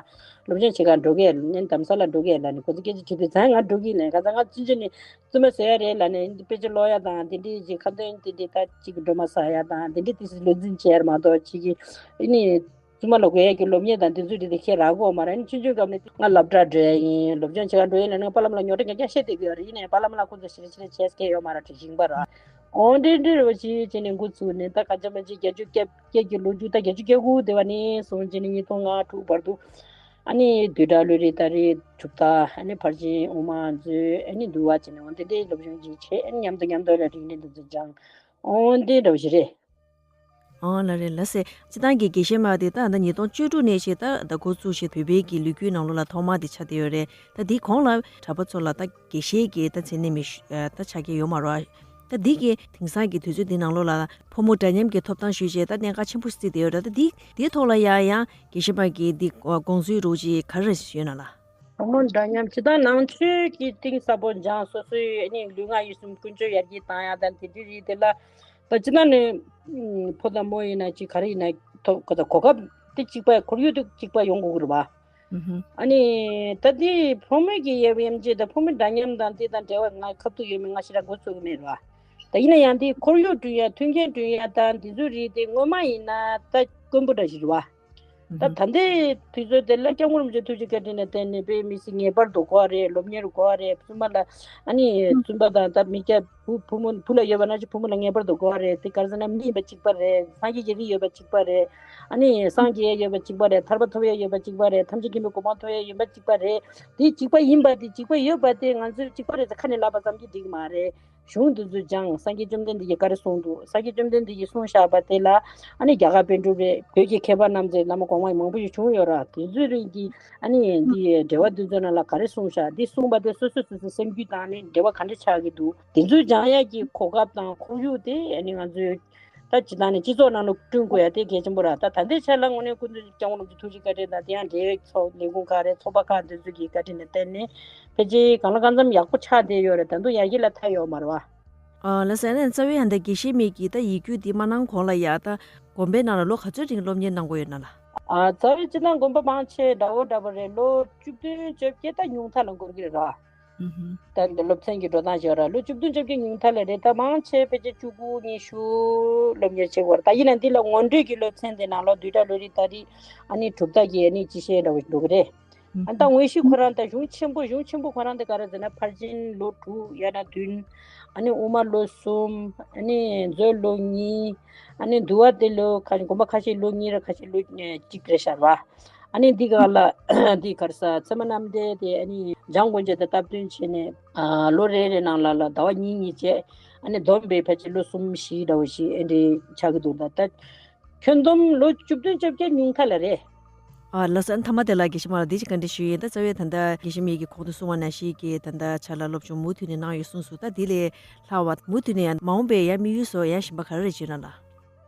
སློབ་སྦྱོང་བྱེད་གར་འགྲོ་གི་ཡ་ལ་ནི་རྡ་རམ་ས་ལ་འགྲོ་གི་ཡ་ལ་ནི་ཁོ་ཚོ་སྐད་ཆ་དྲིས་དུས་ཙང་ང་འགྲོ་གི་ཡིན་ལབ། ཁ་སང་ང་ཚུན་ཆད་ནི་བཙུན་མ་བཟོ་ཡ་རེད་ལབ་ནས་དཔེ་ཆ་ཀློག་ཡ་དང་དེ་འདྲ་ཅིག་ཁ་འདོན་དེ་འདྲ་ད་ཅིག་སྒྲོལ་མ་ཟ་ཡ་དང་དེ་འདྲ་དེ་ཚོ་ལུས་འཛིན་བྱེད་ཡ་མ་གཏོགས་ཅིག་གི་ཨ་ནི། བཙུན་མ་ལ་དགོས་ཡས་ཀྱི་སློབ་གཉེར་དང་དེ་ཚོ་དེ་དེ་ཁྱེད་རག་གོ་མ་རེད། ཆུང་ཆུང་སྐབས་ནས་ང་སློབ་གྲྭ་འགྲོ་ཡ་ཡིན། སློབ་སྦྱོང་བྱེད་ག་འགྲོ་ཡ་ཡིན་ལབ་ན་པ་ལམ་ལ་ཉོ་སྒྲ་རྒྱག་རྒྱག་བཤད་བསྡད་ཀྱི་ཡོད་རེད། ཡིན་ནའི་པ་ལམ་ལ་ཁོང་ཚོ་ཞེ་དྲག་ཞེ་དྲག་བྱས་སྐད་ཡོད་མ་རེད། དྲི་ཞིང་པ་ར། འོ་འདྲེ་འདྲེ་རེ་བ་ཞིག་བྱས་ནས་འགོ་ཚུགས་ནས་ད་ག་ཚོད་མ་ཅིག་བརྒྱད་ཅུ་གྱ་བརྒྱད་ཀྱི་ལོ་མཇུག་ད་བརྒྱད་ཅུ་གྱ་དགུ་དེ་བ་ནས་བཟུང་བྱས་ནས་ཉིས་སྟོང་ལྔ་དྲུག་བར་དུ་ཨ་ནི་བདུན་ཕྲག་ལོ་རེ་ད་རེ་གྲུབ་མཐའ་ཨ་ནི་ཕར་ཕྱིན་དབུ་མ་མཛོད་ཨ་ནི་འདུལ་བ་བྱས་ནས་འོ་འདྲེ་འདྲེ་སློབ་སྦྱོང་ཅིག་བྱས། ཨ་ནི་མཉམ་དུ་མཉམ་དུ་ལ་རིག་གནས་འདི་ཚོ་སྦྱངས། འོ་འདྲེ་འདྲ་བ་ཞིག་རེད། ཨོ་ལ་རེ་ལ་སེ། སྤྱི་བཏང་གི་དགེ་བཤེས་མ་དེ་ད་ད་ཉིས་སྟོང་བཅུ་དྲུག་ནས་བྱས་ད་ད་འགོ་བཙུགས་བྱས་བོད་པའི་གི་ལོ་རྒྱུས་ནང་ལོགས་ལ་ཐོག་མ་དེ་ཆགས་བསྡད་ཡོད་རེད། ད་དེའི་གོང་ལ་གྲྭ་པ་ཚོ་ལ་ད་དགེ་བཤེས་ཀྱི་ད་མཚན་གནས་མི་ཞུ་ད་ཆགས་ཀྱི་ཡོད་མ་རེད། ད་འདི་གི་དེང་སང་གི་དུས་ཚོད་འདི་ནང་ལོགས་ལ་ཕོ་མོ་འདྲ་མཉམ་གྱི་ཐོབ་ཐང་ཞུས་བྱས་ད་གནད་འགག་ཆེན་པོ་བརྩིས་བསྡད་ཡོད་རེད། ད་འདི་འདིའི་ཐོག་ལ་ཡང་ཡང་དགེ་བཤེས་མ་གི་འདི་དགོངས་ཚུལ་རོགས་ཅིག་ག་རེ་ཞུས་ན་ལ། ཕོ་མོ་འདྲ་མཉམ་སྤྱི་བཏང་ནང་ཆོས་ཀྱི་གཏིང་ཟབ་པོ་སྦྱངས། སོ་སོའི་ཨ་ནི་ལུས་ངག་ཡིད་གསུམ་ཀུན་སྤྱོད་ཡར་རྒྱས་བཏང་ཡ་དང་དེ་འདྲའི་རིགས་དེ་ལ་ད་སྤྱི་བཏང་ནས་ཨུམ་ཕོ་དང་མོ་ཡིན་ན་ཅིག་ག་རེ་ཡིན་ན་ཐོབ་གོ་ད་གོ་སྐབས་དེ་གཅིག་པ་ཁོར་ཡུག་དེ་གཅིག་པ་ཡོང་དགོས་ཀྱི་རེད་བ། ཨ་ནི་ད་དེ་ཕོ་མོ་གི་དབྱེ་བ་དབྱེ་འབྱེད་དང་ཕོ་མོ་འདྲ་མཉམ་དང་དེ་དང་འབྲེལ་བ་ང་ཁ་ཐུག་ཡོད་མེད་ང་ཞེ་དྲག་མགོ་ཚོད་ཀྱི་མེད་རེད་བ། ད་ཡིན་ན་ཡང་དེ་ཁོར་ཡུག་བསྐྲུན་ཡ་མཐུན་རྐྱེན་བསྐྲུན་ཡ་དང་དེ་ཚོའི་རིགས་དེ་སྔོན་མ་ཡིན་ན་ད་དཀོན་པོ་འདྲ་ཞིག་རེད་བ། ད་ད་ལྟའི་དུས་ཚོད་དེ་ལ་སྐྱབས་མགོན་རིན་པོ་ཆེ་ཐུགས་རྗེ་བཀའ་དྲིན་ལ་བརྟེན་ནས་དཔེ་མི་སྲིད་ངེས་པར་དུ་དགོས་པ་རེད། སློབ་གཉེར་དགོས་པ་རེད། བཙུན་མ་ལ་ཨ་ནི་བཙུན་པ་དང་ད་མི་སྐྱ་བུ་བུ་མོ་བུ་ལ་ཡོད་པ་ནང་བཞིན་བུ་མོ་ལ་ངེས་པར་དུ་དགོས་པ་རེད། དེ་ག་རེ་ཟེར་ན་མི་ཡིན་པ་གཅིག་པ་རེད། སངས་རྒྱས་ཀྱི་རིགས་ཡོད་པ་གཅིག་པ་རེད། ཨ་ནི་སངས་རྒྱས་ཡོད་པ་གཅིག་པ་རེད། ཐར་པ་ཐོབ་ཡ་ཡོད་པ་གཅིག་པ་རེད། ཐམས་ཅད་མཁྱེན་པའི་གོ་འཕང་ཐོབ་ཡ་ཡོད་པ་གཅིག་པ་རེད། དེ་གཅིག་པ་ཡིན་པ་དེ་གཅིག་པ་ཡོད་པ་དེ་ང་ཚོས་གཅིག་པ་རེད་ཟེར་ཁ་ནས་ལབ་པ་ཙམ་གྱིས་འགྲིག་གི་མ་རེད། གཞུང་འདི་ཚོ་སྦྱངས། སངས་རྒྱས་བཅོམ་ལྡན་འདས་ཀྱིས་ག་རེ་གསུངས་འདུག་སངས་རྒྱས་བཅོམ་ལྡན་འདས་ཀྱིས་གསུངས་བཞག་པ་དེ་ལ་ཨ་ནི་རྒྱ་གར་པཎ་གྲུབ་རེད། བོད་ཀྱི་མཁས་པ་རྣམས་ཚོས་བླ་མ་གོང་མ་མང་པོ་ཞིག་བྱུང་ཡོད་ར། དེ་ཚོའི་རིགས་ཀྱི་ཨ་ནི་འདི་འགྲེལ་བ་འདི་ཚོ་ནང་ལ་ག་རེ་གསུངས་བཞག་འདི་གསུངས་པ་དེ་སོ་སོ་སོ་སོའི་སེམས་རྒྱུད་དང་ནི་འབྲེལ་བ་ག་འདྲ་ཆགས་ཀྱི་འདུག་དེ་ཚོ་སྦྱང་ཡག་གི་གོ་སྐབས་དང་ཁོར་ཡུག་དེ་ཨ་ནི་ང་ཚོའི་ད་སྤྱི་བཏང་ནས་སྤྱི་ཚོགས་ནང་ལ་བསྐྲུན་དགོས་ཡ་དེ་གལ་ཆེན་པོ་ར། ད་ད་ལྟའི་ཆ་ལ་དངོས་གནས་སྐུ་མདུན་སྐྱབས་མགོན་རིན་པོ་ཆེ་ཐུགས་རྗེ་བཀའ་དྲིན་དང་དེ་ཡང་འབྲེལ་ཡོད་ཚོགས་ལས་ཁུངས་ཁག་རེད། ཚོགས་པ་ཁག་འདི་ཚོ་གི་བཀའ་དྲིན་ལ་བརྟེན་ནས་ཕལ་ཆེར་གང་ལ་གང་འཚམ་ཡག་པོ་ཆགས་བསྡད་ཡོད་རེད། ད་དུང་ཡར་རྒྱས་ལ་མཐའ་ཡོད་མ་རེད་བ། ཨ་ལགས་སོ། ཨ་ནི་རྩ་བའི་ཧན་ད་དགེ་བཤེས་མའི་གི་ད་ཡིག་རྒྱུགས་འདི་མ་གནང་གོང་ལ་ཡ་ད་དགོན་པའི་ནང་ལ་ལོ་ག་ཚོད་རིང་སློབ་གཉེར་གནང་དགོས་ཡོད་ན་ལ། ཨ་རྩ་བའི་སྤྱི་བཏང་དགོན་པ་མང་ཆེ་འདྲ་བོ་འདྲ་བོ་རེད། ལོ་བཅུ་བདུན་བཅོ་བརྒྱད་ད་ཉུང་མཐའ་ལ་འགོར་གི་རེད་ར། ད་འདི་སློབ་ཚན་གྱི་འགྲོ་སྟངས་ཤིག་ཡོད་ར། ལོ་བཅུ་བདུན་བཅོ་བརྒྱད་ཉུང་མཐའ་ལ་རེད། ད་མང་ཆེ་ཕལ་ཆེར་བཅུ་དགུ་ཉི་ཤུ་སློབ་གཉེར་བྱེད་དགོས་རེད། ད་ཡིན་ན་འདི་ལ་ངོ་སྤྲོད་ཀྱི་སློབ་ཚན་དེ་ནང་ལོ་བདུན་ཕྲག་ལོ་རེ་ད་རེས་ཨ་ནི་གྲུབ་མཐའ་གི་ཨ་ནི་སྤྱི་བཤད་འདྲ་བོ་འགྲོ་གི་རེད། ཨ་ནི་ད་དངོས་གཞི་ཁོ་རང་ད་གཞུང་ཆེན་པོ་གཞུང་ཆེན་པོ་ཁོ་རང་དེ་ག་རེ་ཟེར་ན་ཕར་ཕྱིན་ལོ་དྲུག་ཡང་ན་བདུན། ཨ་ནི་དབུ་མ་ལོ་གསུམ། ཨ་ནི་མཛོད་ལོ་གཉིས། ཨ་ནི་འདུལ་བ་དེ་ལོ་ཁ་དགོན་པ་ཁ་ཤས་ལོ་གཉིས་རེ་ཁ་ཤས་ལོ་གཅིག་རེ་ཤར་བ། ཨ་ནི་འདི་ག་ལ་འདི་ག་རེ་ཟེར་ཚད་མ་རྣམ་འགྲེལ་དེ་ཨ་ནི་འཇང་དགོན་ཆེན་དང་སྟབས་བསྟུན་བྱས་ནས་ཨ་ལོ་རེ་རེ་ནང་ལ་ལ་ཟླ་བ་གཉིས་གཉིས་བྱས། ཨ་ནི་བསྡོམས་པས་ཕལ་ཆེར་ལོ་གསུམ་བཞི་འདྲ་བོ་ཞིག་ཨེ་འདྲའི་ཆགས་ཀྱི་འདུག་ད་ལྟ་ཁྱོན་བསྡོམས་ལོ་བཅུ་བདུན་བཅོ་བརྒྱད་ཉུང་མཐའ་ལ་རེད། ཨ་ལགས་སོ། ཨ་ནི་མཐའ་མ་དེ་ལ་དགེ་བཤེས་མ་ལ་འདི་ཅིག་བཀའ་འདྲི་ཞུ་ཡིན། ད་རྩ་བའི་ད་ལྟ་དགེ་བཤེས་མའི་གི་གོང་དུ་གསུངས་པ་ནང་བཞིན་གྱི་ད་ལྟ་ཆ་ལ་སློབ་སྦྱོང་མུ་མཐུད་ནས་གནང་ཡོད་གསུངས་སོང་། ད་འདི་ལས་ལྷག་པ་མུ་མཐུད་ནས་ཡང་མ་འོངས་པའི་ཡང་དམིགས་ཡུལ་སོགས་ཡང་གཞན་པ་ག་རེ་རེད་བྱུང་ན་ལ།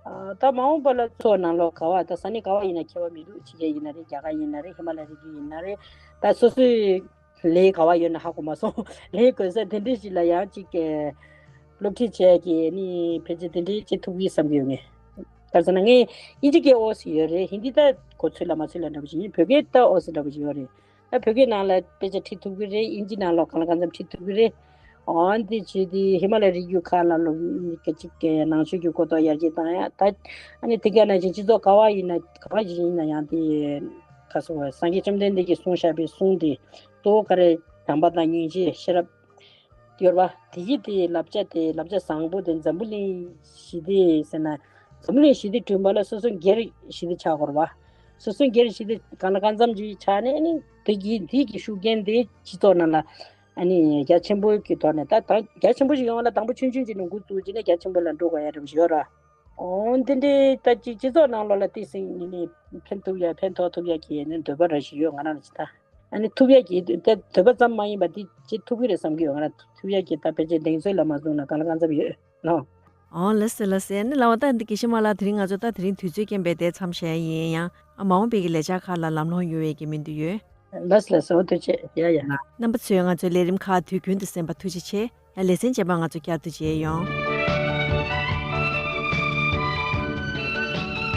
ཨ་ད་མ་འོངས་པ་ལ་ཚོ་ནང་ལོགས་ག་བ་ད་ས་གནས་ག་བ་ཡིན་ན་ཁྱད་པར་མི་འདུག་ཕྱི་རྒྱལ་ཡིན་ན་རེད། རྒྱ་གར་ཡིན་ན་རེད། ཧི་མ་ལ་ཡའི་རི་རྒྱུད་ཡིན་ན་རེད། ད་སོ་སོའི་ལས་ག་བ་ཡོད་ན་ཧ་གོ་མ་སོང་། ལས་དགོས་ས་དེ་འདྲ་ཞིག་ལ་ཡང་ཅིག་གི་སློབ་ཁྲིད་བྱས་ཀྱི་ནི་ཕལ་ཆེར་དེ་འདྲའི་བྱེད་ཐུབ་ཀྱི་བསམ་གྱི་ཡོད་ངེས། ག་རེ་ཟེར་ན་ངས་ཨིན་ཇི་སྐད་ཨོ་ཙམ་ཡོད་རེད། ཧིན་དི་ད་གོ་ཚོད་ལ་མ་ཚོད་ལ་འདྲ་པོ་ཞིག་ཡིན། བོད་སྐད་ད་ཨོ་ཙམ་འདྲ་པོ་ཞིག་ཡོད་རེད། ད་བོད་སྐད་ནང་ལ་དཔེ་ཆ་ཁྲིད་ཐུབ་ཀྱི་རེད། ཨིན་ཇི་ནང་ལོགས་གང་ལ་གང་འཚམ་ཁྲིད་ཐུབ་ཀྱི་རེད། འོ་འདི་བྱས་ཏེ་ཧི་མ་ལ་རི་རྒྱུད་ཁག་ལ་ལོ་གཅིག་གི་ནང་ཆོས་ཀྱི་གོ་རྟོགས་ཡར་རྒྱས་བཏང་ཡ། ད་ཨ་ནི་དེ་ག་ནང་བཞིན་སྤྱི་ཚོགས་ག་བ་ཡིན་ན་ག་བ་ཞིག་ཡིན་ན་ཡང་དེ་ཁ་སོ་སངས་རྒྱས་བཅོམ་ལྡན་འདས་ཀྱིས་གསུངས་བཞག་པའི་གསུང་དེ་གཙོ་བོ་ག་རེ་དམ་པ་དང་སྙིང་རྗེ་ཤེས་རབ་ཡོད་རེད་བ། དེ་ཡི་དེ་བསླབ་བྱ་དེ་བསླབ་བྱ་བཟང་པོ་དེ་འཛམ་བུ་གླིང་ཞི་བདེ་ཟེར་ན། འཛམ་གླིང་ཞི་བདེ་བསྐྲུན་པ་ལ་སོ་སོ་སྒེར་ཞི་བདེ་ཆགས་དགོས་རེད་བ། སོ་སོ་སྒེར་ཞི་བདེ་གང་ལ་གང་འཚམ་ཅིག་ཆགས་ནས་ནི་དེ་གི་དེ་གི་ཤུགས་རྐྱེན་དེ་སྤྱི་ཚོགས་ནང་ལ་ཨ་ནི་རྒྱ་ཆེན་པོ་གི་ཐོག་ནས་ད་ད་རྒྱ་ཆེན་པོ་ཞིག་ཡོང་བ་ལ་དང་པོ་ཆུང་ཆུང་ཅིག་ནས་འགོ་བཙུགས་ཀྱི་ནས་རྒྱ་ཆེན་པོ་ལ་འགྲོ་དགོས་ཡ་རེད་བཞག་ར། འོ་འདི་འདྲའི་ད་ཅིག་སྤྱི་ཚོགས་ནང་ལོགས་ལ་ཏོག་ཙམ་ནི་ནི་ཕན་ཐོགས་ཡ་ཕན་ཐོགས་ཐུབ་ཡ་གི་ནི་འདོད་པ་ར་ཞིག་ཡོད་ང་རང་ལ་ཅི་ད། ཨ་ནི་ཐུབ་ཡ་གི་ད་འདོད་པ་ཙམ་མ་ཡིན་པ་འདི་ཅི་ཐུབ་ཀྱི་རེད་བསམ་གྱི་ཡོད། ང་རང་ཐུབ་ཡ་གི་ད་ཕལ་ཆེར་གདེང་ཚོད་ལ་མ་བཟུང་ན་གང་ལ་གང་འཚམ་ཡོད་ནོ། ཨོ་ལགས་སེ་ལགས་སེ། ནི་ལགས་པ་ད་འདི་དགེ་བཤེས་མ་ལགས། དེ་རིང་ང་ཚོ་ད་དེ་རིང་དུས་ཚོད་རྐྱེན་པས་དེ་མཚམས་བཞག་ཡིན་ཡང་། ཨ་མ་འོངས་པའི་གི་ལས་འཆར་ཁག་ལ་ལམ་ལྷོང་ཡོང་བའི་གི་སྨོན་འདུན་ཡོད། ལགས་ལགས་སོ། ཐུགས་རྗེ་ཆེ། ཡ་ཡ། རྣམ་པ་ཚོས་ང་ཚོའི་ལས་རིམ་ཁག་དུས་རྒྱུན་དུ་གསན་པར་ཐུགས་རྗེ་ཆེ། ཡང་ལེ་ཚན་རྗེས་མར་ང་ཚོ་བསྐྱར་དུ་མཇལ་ཡོང་།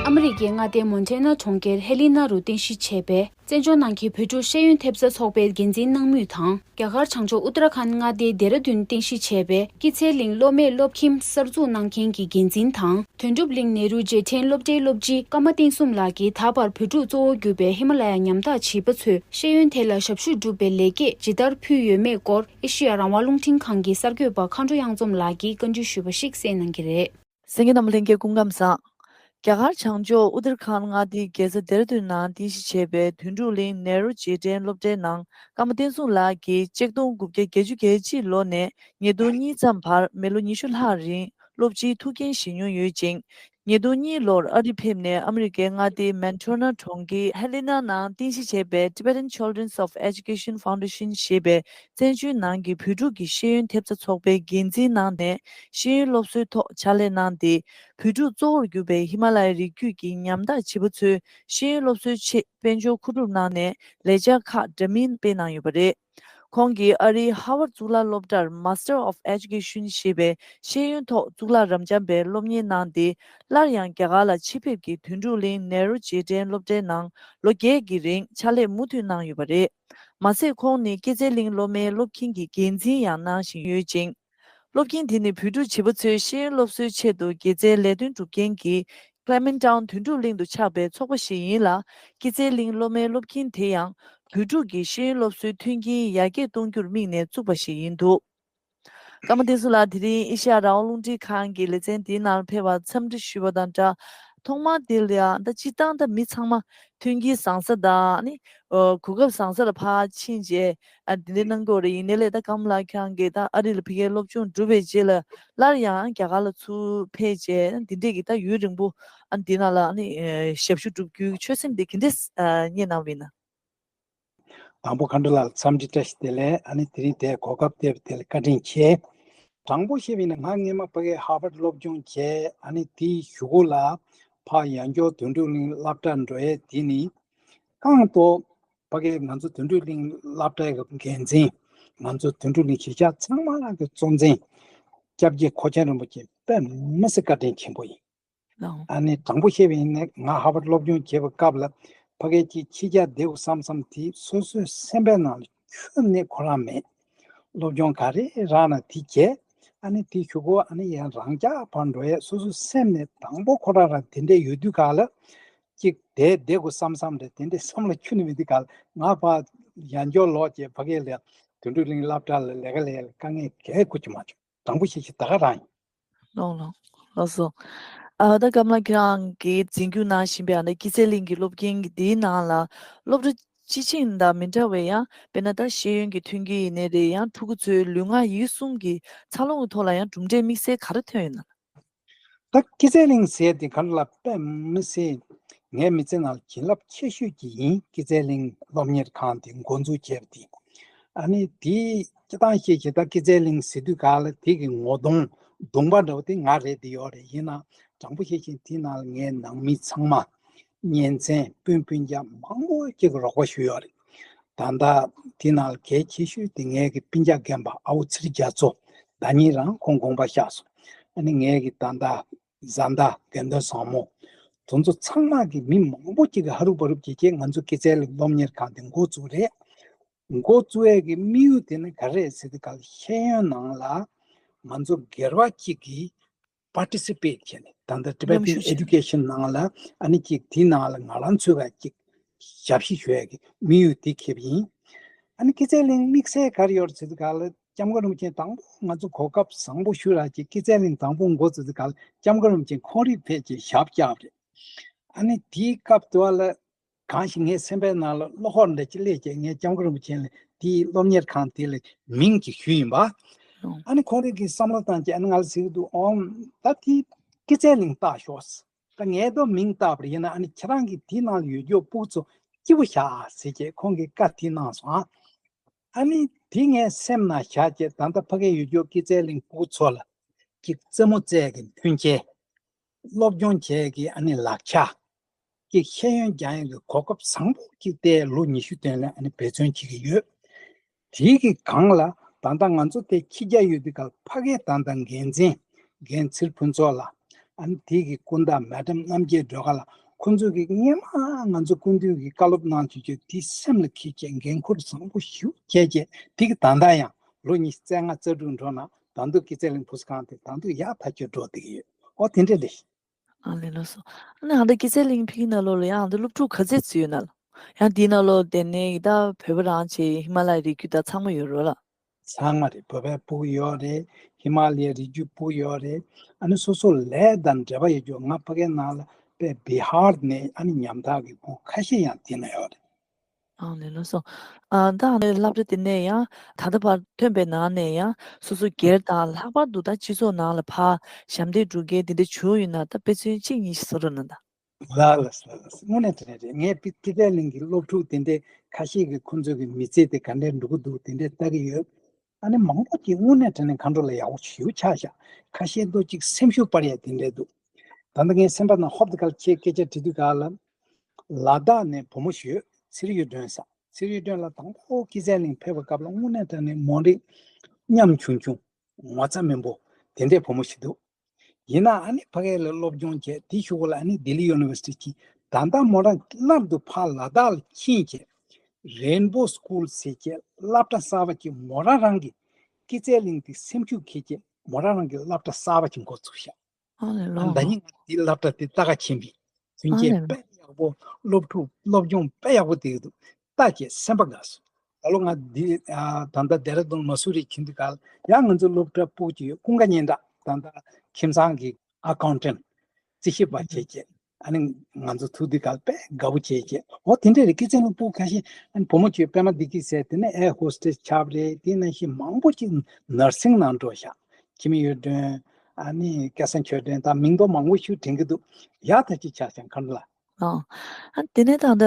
ཨ་མི་རི་ཀའི་མངའ་སྡེ་མོན་ཊེ་ན་གྲོང་ཁྱེར་ཧེ་ལི་ན་རུ་རྟེན་གཞི་བྱས་པའི་བཙན་བྱོལ་ནང་གི་བོད་ཕྲུག་ཤེས་ཡོན་ཐེབས་རྩ་ཚོགས་པའི་འགན་འཛིན་གནང་མུས་དང་། རྒྱ་གར་བྱང་ཕྱོགས་ཨུ་ཏར་ཁཱན་མངའ་སྡེའི་ལྡེ་ར་ལྡུན་རྟེན་གཞི་བྱས་པའི་སྐྱིད་ཚལ་གླིང་སློབ་མའི་སློབ་ཁྱིམ་གསར་འཛུགས་གནང་མཁན་གྱི་འགན་འཛིན་དང་། དོན་གྲུབ་གླིང་ནེ་རུ་རྗེས་དྲན་སློབ་གྲྭའི་སློབ་སྤྱི་ཀརྨ་བསྟན་སྲུང་ལགས་ཀྱིས་ད་བར་བོད་ཕྲུག་གཙོ་བོ་གྱུར་པའི་ཧི་མ་ལ་ཡ་ཉམ་ཐག་བྱིས་པ་ཚོས་ཤེས་ཡོན་ཐད་ལ་ཞབས་ཞུ་བསྒྲུབས་པའི་ལེགས་སྐྱེས་ཇི་ལྟར་ཕུལ་ཡོད་མེད་སྐོར་ཨེ་ཤེ་ཡ་རང་དབང་རླུང་འཕྲིན་ཁང་གི་གསར་འགོད་པ་མཁའ་འགྲོ་གཡང་འཛོམས་ལགས་ཀྱིས་བཀའ་འདྲི་ཞུས་པ་ཞིག་གསན་གནང་གི་རེད། གསན་མཁན་རྣམ་པ་ལྷན་རྒྱས་སྐུ་ཁམས་བཟང་། རྒྱ་གར་བྱང་ཕྱོགས་ཨུ་ཏར་ཁཱན་མངའ་སྡེའི་རྒྱལ་ས་ལྡེ་ར་ལྡུན་ནང་རྟེན་གཞི་བྱས་པའི་དོན་གྲུབ་གླིང་ནེ་རུ་རྗེས་དྲན་སློབ་གྲྭའི་ནང་ཀརྨ་བསྟན་སྲུང་ལགས་ཀྱིས་ཆིག་སྟོང་དགུ་བརྒྱ་བརྒྱད་ཅུ་གྱ་གཅིག་ལོ་ནས་ཉིས་སྟོང་གཉིས་ཙམ་བར་མི་ལོ་ཉི་ཤུ་ལྷག་རིང་སློབ་སྤྱིའི་ཐུགས་འགན་བཞེས་མྱོང་ཡོད་ཅིང་། ཉིས་སྟོང་གཉིས་ལོར་ཨ་རི་ཕེབས་ནས་ཨ་མི་རི་ཀའི་མངའ་སྡེ་མན་ཊོ་ན་གྲོང་ཁྱེར་ཧེ་ལི་ན་ནང་རྟེན་གཞི་བྱས་པའི་Tibetan Children's of Education Foundation ཞེས་པའི་བཙན་བྱོལ་ནང་གི་བོད་ཕྲུག་གི་ཤེས་ཡོན་ཐེབས་རྩ་ཚོགས་པའི་འགན་འཛིན་གནང་ནས་ཤེས་ཡོན་སློབ་གསོའི་ཐོག་ཕྱག་ལས་གནང་སྟེ། བོད་ཕྲུག་གཙོ་བོར་གྱུར་པའི་ཧི་མ་ལ་ཡའི་རི་རྒྱུད་ཀྱི་ཉམ་ཐག་བྱིས་པ་ཚོའི་ཤེས་ཡོན་སློབ་གསོའི་ཆེད་དཔལ་འབྱོར་མཁོ་སྒྲུབ་གནང་ནས་ལས་འཆར་ཁག་འདྲ་མིན་སྤེལ་གནང་ཡོད་པ་རེད། ཁོང་གིས་ཨ་རིའི་ཧ་ཝར་གཙུག་ལག་སློབ་གྲྭར་Master of Education ཞེས་པའི་ཤེས་ཡོན་ཐོག་གཙུག་ལག་རབ་འབྱམས་པའི་སློབ་གཉེར་གནང་སྟེ། སླར་ཡང་རྒྱ་གར་ལ་ཕྱིར་ཕེབས་ཀྱིས་དོན་གྲུབ་གླིང་ནེ་རུ་རྗེས་དྲན་སློབ་གྲྭའི་ནང་ལོ་བརྒྱད་ཀྱི་རིང་ཕྱག་ལས་མུ་མཐུད་གནང་ཡོད་པ་རེད། མ་ཟད་ཁོང་ནི་སྐྱིད་ཚལ་གླིང་སློབ་མའི་སློབ་ཁྱིམ་གྱི་འགན་འཛིན་ཡང་གནང་བཞིན་ཡོད་ཅིང་། སློབ་ཁྱིམ་དེ་ནི་བོད་ཕྲུག་བྱིས་པ་ཚོའི་ཤེས་ཡོན་སློབ་གསོའི་ཆེད་དུ་དགེ་རྩའི་ལས་དོན་སྒྲུབ་མཁན་གྱི་Clementown དོན་གྲུབ་གླིང་དུ་ཆགས་པའི་ཚོགས་པ་ཞིག་ཡིན་ལ། སྐྱིད་ཚལ་གླིང་སློབ་མའི་སློབ་ཁྱིམ་དེ་ཡང་བོད་ཕྲུག་གི་ཤེས་ཡོན་སློབ་གསོའི་མཐུན་རྐྱེན་ཡར་རྒྱས་གཏོང་རྒྱུར་དམིགས་ནས་བཙུགས་པ་ཞིག་ཡིན་འདུག་ཀརྨ་བསྟན་སྲུང་ལགས་དེ་རིང་ཨེ་ཤ་ཡ་རང་དབང་རླུང་འཕྲིན་ཁང་གི་ལེ་ཚན་འདིའི་ནང་ཕེབས་པར་འཚམས་འདྲི་ཞུས་པ་དང་སྦྲགས། ཐོག་མར་འདི་ལ་ཡང་ད་སྤྱིར་བཏང་ད་མི་ཚང་མ་མཐུན་རྐྱེན་བཟང་ས་དང་ནི། ཨོ། གོ་སྐབས་བཟང་ས་ལ་ཕར་ཕྱིན་རྗེས། ཨ། འདི་འདྲ་གནང་གི་ཡོད་རེད། ཡིན་ནའི་ལས་ད་ཀརྨ་ལགས་ཁྱེད་རང་གིས་ད་ཨ་རི་ལ་ཕ་གིའི་སློབ་སྦྱོང་གྲུབ་པའི་རྗེས་ལ་སླར་ཡང་རྒྱ་གར་ལ་ཚུར་ཕེབས་རྗེས་འདི་འདྲས་ཀྱི་ད་ཡུན་རིང་པོ་ཨ་འདི་ནང་ལ་ཨ་ནི་ཨེ་ཞབས་ཞུ་སྒྲུབ་རྒྱུའི་ཆོད་སེམས་འདི་ག་འདྲས་ཨ་རྙེད་གནང་བ་ཡིན་ན། དང་པོ་མཁའ་འགྲོ་ལགས་ལ་འཚམས་འདྲི་བཀྲ་ཤིས་བདེ་ལེགས། ཨ་ནི་དེ་རིང་དེ་གོ་སྐབས་སྟེར་བ་དེ་ལ་བཀའ་དྲིན་ཆེ། དྲང་པོ་བཤད་པ་ཡིན་ན་ང་སྔས་མ་ཕ་གིའི་ཧར་ཝརཌ་སློབ་སྦྱོང་བྱས། ཨ་ནི་དེའི་གཞུག་གུ་ལ་ཕར་ཡང་སྐྱར་དོན་གྲུབ་གླིང་སློབ་གྲྭར་འགྲོ་ཡས་དེ་ནི། གང་ལྟར་ཕ་གིའི་ང་ཚོ་དོན་གྲུབ་གླིང་སློབ་གྲྭའི་འགན་འཛིན། ང་ཚོ་དོན་གྲུབ་གླིང་གཞིས་ཆགས་ཚང་མ་གི་གཙོ་འཛིན་སྐྱབས་རྗེ་ཁོ་ཆེན་རིན་པོ་ཆེ་དཔེ་མི་སྲིད་བཀའ་དྲིན་ཆེན་པོ་ཡིན། ལགས། ཨ་ནི་དྲང་པོ་བཤད་པ་ཡིན་ན་ང་ཧར་ཝརཌ་སློབ་སྦྱོང་བྱེད་པའི་སྐབས་ལ་ཕ་གིའི་ཅིག་ཕྱི་རྒྱལ་བསྡད་དགོས་བསམ་བསམ་དེ་སོ་སོའི་སེམས་པའི་ནང་ལ་ཁྱོན་ནས་ཁོ་རང་མེད། སློབ་སྦྱོང་ག་རེ་རག་ན་དེ་བྱས། ཨ་ནི་དེ་གཞུག་གུ་ཨ་ནི་ཡང་རང་རྐྱ་བར་འགྲོ་ཡས་སོ་སོའི་སེམས་ནས་དང་པོ་ཁོ་རང་རང་དེ་འདྲས་ཡོད་དུས་ག་ལ་ཅིག་བསྡད་བསྡད་དགོས་བསམ་བསམ་རེད། དེ་འདྲས་བསམ་བློ་ཁྱོན་ནས་མེད་དུས་ག་ལ་ང་ཕར་ཡང་སྐྱར་ལོག་བྱས་ཕ་གི་ལ་དོན་གྲུབ་གླིང་སློབ་གྲྭ་ལ་ལས་ཀ་ལས་ཡས་ལ་དཀའ་ངལ་གང་ཡང་གོ་རྒྱུ་མ་བྱུང་། དྲང་པོ་བཤད་ཤེས་ད་ག་རང་ཡིན། ལགས་ལགས། ལགས་སོ། ཨ་ད་ཀརྨ་ལགས་ཁྱེད་རང་གིས་འཛིན་སྐྱོང་གནང་བཞིན་པའི་ཨ་ནི་སྐྱིད་ཚལ་གླིང་གི་སློབ་ཁང་གི་འདིའི་ནང་ལ་སློབ་གྲྭ་སྤྱི་བྱིངས་དང་མི་འདྲ་བའི་ཡང་དཔེར་ན་ད་ཤེས་ཡོན་གྱི་མཐུན་རྐྱེན་ཡིན་ནའི་རེད། ཡང་ཕྲུ་གུ་ཚོའི་ལུས་ངག་ཡིད་གསུམ་གྱི་འཚར་ལོངས་ཀྱི་ཐོག་ལ་ཡང་གྲུབ་འབྲས་དམིགས་བསལ་ག་རེ་ཐོན་ཡོད་ན། ད་སྐྱིད་ཚལ་གླིང་ཟེར་དེ་ག་ལ་དཔེ་མི་སྲིད་ངའི་མི་ཚེ་ནང་ལ་བྱིན་རླབས་ཆེ་ཤོས་ཀྱི་ཡིན། སྐྱིད་ཚལ་གླིང་སློབ་གཉེར་ཁང་དེ་འགོ་འཛུགས་བྱས་པ་དེ། ཨ་ནི་དེའི་སྤྱི་བཏང་བཤད་ཀྱི་ད་སྐྱིད་ཚལ་གླིང་ཟེར་དུས་ག་ལ་དེ་གི་ངོ་གདོང་གདོང་པ་འདྲ་བོ་དེ་ང་རེད་དེ་ཡོད་རེད། ཡིན་ན་དྲང་པོ་བཤད་ཤིང་དེའི་ནང་ལ་ངའི་ནང་མི་ཚང་མ་གཉེན་ཚན་སྤུན་སྤུན་ཀྱག་མང་པོ་ཅིག་གི་རོགས་པ་ཞུས་ཡོད་རེད། ད་ལྟ་དེའི་ནང་ལ་གལ་ཆེ་ཤོས་དེ་ངའི་གི་སྤུན་ཀྱག་རྒན་པ་ཨ་བོ་ཚེ་རིང་རྒྱ་མཚོ། ཟླ་ཉིན་རང་ཁོང་དགོངས་པ་བཞག་སོང་། ཨ་ནི་ངའི་གི་ད་ལྟ་བཟའ་ཟླ་དགེ་འདུན་བཟང་མོ། དེ་ཚོ་ཚང་མ་གི་མི་མང་པོ་ཅིག་གི་ཧ་རུབ་བ་རུབ་ཀྱིས་ཀྱིས་ང་ཚོ་སྐྱིད་ཚལ་གླིང་སློབ་གཉེར་ཁང་དེ་འགོ་བཙུགས་རེད། འགོ་བཙུགས་ཡས་ཀྱི་དམིགས་ཡུལ་དེ་ནི་ག་རེ་རེད་ཟེར་དུས་ག་ལ་ཤེས་ཡོན་ནང་ལ་ང་ཚོ་སྒེར་བ་གཅིག་གིས་participate་བྱས་ནས་ད་ལྟ་Tibetan Education་ནང་ལ་ཨ་ནི་གཅིག་དེའི་ནང་ལ་ང་རང་ཚོས་ག་གཅིག་ཞབས་ཕྱི་ཞུ་ཡས་ཀྱི་དམིགས་ཡུལ་དེ་འཁྱེར་བ་ཡིན། ཨ་ནི་སྐྱིད་ཚལ་གླིང་དམིགས་བསལ་ག་རེ་ཡོད་རེད་ཟེར་དུས་ག་ལ་ སྐྱབས་མགོན་རིན་པོ་ཆེ་དང་པོ་ང་ཚོ་གོ་སྐབས་བཟང་པོ་ཞུ་ར་ཅིག་སྐྱེད་ཚལ་གླིང་དང་པོ་འགོ་བཙུགས་དུས་སྐབས་ལ་སྐྱབས་མགོན་རིན་པོ་ཆེ་ཁོང་རང་ཕེབས་ཀྱི་ཞབས་བཅགས་རེད། ཨ་ནི་དེའི་སྐབས་དུ་བ་ལ་གང་ཞིག་ངའི་སེམས་པའི་ནང་ལ་བློ་ཁོག་འདྲ་ཅིག་སླེབས་ཀྱི་ངས་སྐྱབས་མགོན་རིན་པོ་ཆེ་ལ་དེའི་སློབ་གཉེར་ཁང་དེ་ལ་མིང་ཅིག་ཞུས་ཡིན་པ། ཨ་ནི་ཁོང་རང་གི་བསམ་བློ་བཏང་ཀྱི་ཨ་ནི་ང་ལ་ཟེར་གྱི་འདུག་ཨོམ་ད་དེ་སྐྱེད་ཚལ་གླིང་བཏགས་ཤོག་ད་ངས་ད་མིང་བཏགས་པ་ཡིན་ན་ཨ་ནི་ཁྱེད་རང་གིས་དེའི་ནང་ལ་ཡོད་རྒྱུ་ཕྲུ་གུ་ཚོ་སྐྱིད་པོ་བཞག་ཟེར་གྱི་ཁོང་གིས་བཀའ་དེ་གནང་སོང་ཨ། ཨ་ནི་དེ་ངའི་སེམས་ནང་བཞག་བྱས་ད་ལྟ་ཕ་གིར་ཡོད་རྒྱུ་སྐྱེད་ཚལ་གླིང་ཕྲུ་གུ་ཚོ་ལ་ཅིག་རྩེད་མོ་རྩེ་གི་མཐུན་རྐྱེན། སློབ་སྦྱོང་བྱེད་ཀྱི་ཨ་ནི་ལག་ཆ། ཅིག་ཤེས་ཡོན་སྦྱང་ཡག་གི་གོ་སྐབས་བཟང་པོ་ཅིག་སྟེར་ལོ་ཉི་ཤུ་དོན་ལ་ཨ་ནི་འབད་བརྩོན་བྱེད་ཀྱི་ཡོད། དེའི་གི་སྒང་ལ་ད་ལྟ་ང་ཚོ་དེ་ཕྱི་རྒྱལ་ཡོད་དུས་སྐབས་ཕ་གིའི་ད་ལྟ་འགན་འཛིན་རྒན་ཚེ་རིང་ཕུན་ཚོགས་ལགས་ཨ་ནི་དེའི་གི་སྐུ་ཟླ་མེ་ཌམ་རྣམ་རྒྱལ་སྒྲོལ་དཀར་ལགས་ཁོང་ཚོས་གི་སྔོན་མ་ང་ཚོ་སྐུ་མདུན་གི་བཀའ་སློབ་གནང་བྱུང་བྱུང་དེ་སེམས་ལ་འཁྱེར་བྱས་འགན་ཁུར་བཟང་པོ་ཞིག་བྱས་བྱས་དེ་གི་ད་ལྟ་ཡང་ལོ་ཉི་ཤུ་རྩ་ལྔ་རྩ་དྲུག་འགྲོ་ན་ད་དུང་སྐྱེད་ཚལ་གླིང་ཕྲུ་གུ་ཁང་དེ་ད་དུང་ཡག་ཐག་ཆོད་འགྲོ་བསྡད་ཀྱི་ཡོད། ཨོ་དེ་འདྲ་རེད། ཨ་ལས་ལགས་སོ། ཨ་ནི་ཨ་ད་སྐྱེད་ཚལ་གླིང་ཕ་གི་ནང་ལོགས་ལ་ཡང་ཨ་ད་སློབ་ཕྲུག་ག་ཚད་ཙམ་ཡོད་ན་ལ། ཡང་དེའི་ནང་ལོགས་དེ་ནས་ད་བོད་པ་རང་བྱས་ཧི་མ་ལ་ཡའི་རི་རྒྱུད་ད་ཚང་མ་ཡོད་རེད་ལ། ཚང་མ་རེད། བོད་པའི་ཕྲུ་གུ་ཡོད་རེད། ཧི་མ་ལ་ཡའི་རི་རྒྱུད་ཕྲུ་གུ་ཡོད་རེད། ཨ་ནི་སོ་སོ་ལས་དང་འབྲེལ་བ་ཡོད་རྒྱུ་ང་ཕ་གིའི་ནང་ལ་དཔེ་བི་ཧར་ནས་ཨ་ནི་ཉམ་ཐག་གི་ཕྲུ་གུ་ཁ་ཤས་ཡང་དེ་ན་ཡོད་རེད། ཨང་ལས་ལགས་སོ། ཨ་ད་ཨ་ནི་སློབ་གྲྭ་དེ་ནས་ཡང་ད་ལྟ་བར་ཐོན་པའི་ནང་ནས་ཡང་སོ་སོ་སྒེར་དང་ལྷག་པར་དུ་ད་སྤྱི་ཚོགས་ནང་ལ་ཕར་ཞབས་འདེགས་སྒྲུབ་མཁན་དེ་འདྲ་བྱུང་ཡོད་ན་ད་དཔེ་མཚོན་གཅིག་གཉིས་ཤིག་གསུང་རོགས་གནང་དང་། ལགས་ལགས་ལགས་ལགས། དངོས་གནས་དྲང་གནས་རེད། ངས་སྐྱེད་ཚལ་གླིང་གི་སློབ་ཕྲུག་དེ་འདྲའི་ཁ་ཤས་ཀྱིས་ཁོང་ཚོ་གི་མི་ཚེ་དེ་ག་འདྲས་འགྲོ་གི་འདུག་དེ་འདྲས་ལྟ་གི་ཡོད། ཨ་ནི་མང་པོ་ཅིག་དངོས་གནས་དྲང་གནས་མཁའ་འགྲོ་ལ་ཡག་པོ་ཞེ་པོ་ཆགས་ཤག་ཁ་ཤས་ཏོག་ཅིག་སེམས་ཤུགས་སྤར་ཡ་དེ་འདྲས་འདུག་ད་ལྟ་ངའི་སེམས་པ་ནང་ཧོབ་ཏེ་ག་ལ་ཁྱེད་སྐད་ཆ་དྲི་དུས་ག་ལ། ལ་དྭགས་ནས་བུ་མོ་ཞིག་ཡོད། ཚེ་རིང་གཡུ་སྒྲོན་ཟེར། ཚེ་རིང་གཡུ་སྒྲོན་ལགས་དང་པོ་སྐྱེད་ཚལ་གླིང་ཕེབས་པའི་སྐབས་ལ་དངོས་གནས་དྲང་གནས་མོ་རིགས་ཉམ་ཆུང་ཆུང་། ངོ་ཚ་མེད་པོ་དེ་འདྲའི་བུ་མོ་ཞིག་འདུག་ཡིན་ན་ཨ་ནི་ཕ་གི་ལ་སློབ་སྦྱོང་བྱས་དེའི་གཞུག་གུ་ལ་ཨ་ནི་ལྡི་ལི་ཡུ་ནི་ཝར་སི་ཊི་ཕྱིན། ད་ལྟ་མོ་རང་སླར་དུ་ཕར་ལ་དྭགས་ལ་ཕྱིན་བྱས་རེན་བོ་སི་ཀུལ་ཟེར་བྱས་སློབ་གྲྭ་གསར་པ་ཅིག་མོ་རང་རང་གི་སྐྱེད་ཚལ་གླིང་དེ་སེམས་ཤུགས་འཁྱེར་བྱས་མོ་རང་རང་གི་སློབ་གྲྭ་གསར་པ་ཅིག་འགོ་བཙུགས་ཤག་ཨ་ལས་ལོ། ད་ནི་ང་དེའི་སློབ་གྲྭ་དེ་ལྟ་ག་ཕྱིན་པས། མཐུན་ཨ་རྐྱེན་ལས་ལོ། དཔེ་ཡག་པོ། སློབ་ཕྲུག་སློབ་སྦྱོང་དཔེ་ཡག་པོ་དེ་འདུག་ལྟ་བྱས་སེམས་པ་དགའ་སོང་། ད་ལོ་ང་འདི་ཨ་ད་ལྟ་ལྡེ་ར་ལྡུན་མ་སུ་རི་ཕྱིན་དུས་ག་ལ་ཡང་ང་ཚོ་སློབ་གྲྭ་ཕྲུ་གུ་ཅིག་ཡོད། ཀུན་དགའ་སྙན་གྲགས། ད་ལྟ་ཁྱིམ་ཚང་གི་ཨ་ཀའུན་ཊན་རྩིས་ཞིབ་པ་བྱས་བྱས་ཨ་ནི་ང་ཚོ་ཐུག་དུས་ག་ལ་དཔེ་དགའ་པོ་བྱས་བྱས་འོ་དེ་འདྲ་རེད། སྐྱེད་ཚལ་ནང་ཕྲུ་གུ་ཁ་ཤས་ཨ་ནི་བུ་མོ་ཅིག་པད་མ་བདེ་སྐྱིད་ཟེར། དེ་ནས་ཨེ་ཧོ་སི་ཊེས་ཆགས་པ་རེད། དེ་ནང་བཞིན་མང་པོ་ཅིག་ནར་སིང་ནང་འགྲོ་ཤག་ཁྱི་མི་གཡུ་སྒྲོན། ཨ་ནི་སྐལ་བཟང་ཆོས་སྒྲོན། ད་མིང་ཐོ་མང་པོ་ཞིག་དྲན་གྱི་འདུག་ཡག་ཐག་ཆོད་ཆགས་ཤག་མཁའ་འགྲོ་ལགས། ཨང་། ཨ་དེ་ནས་ད་ལྟ་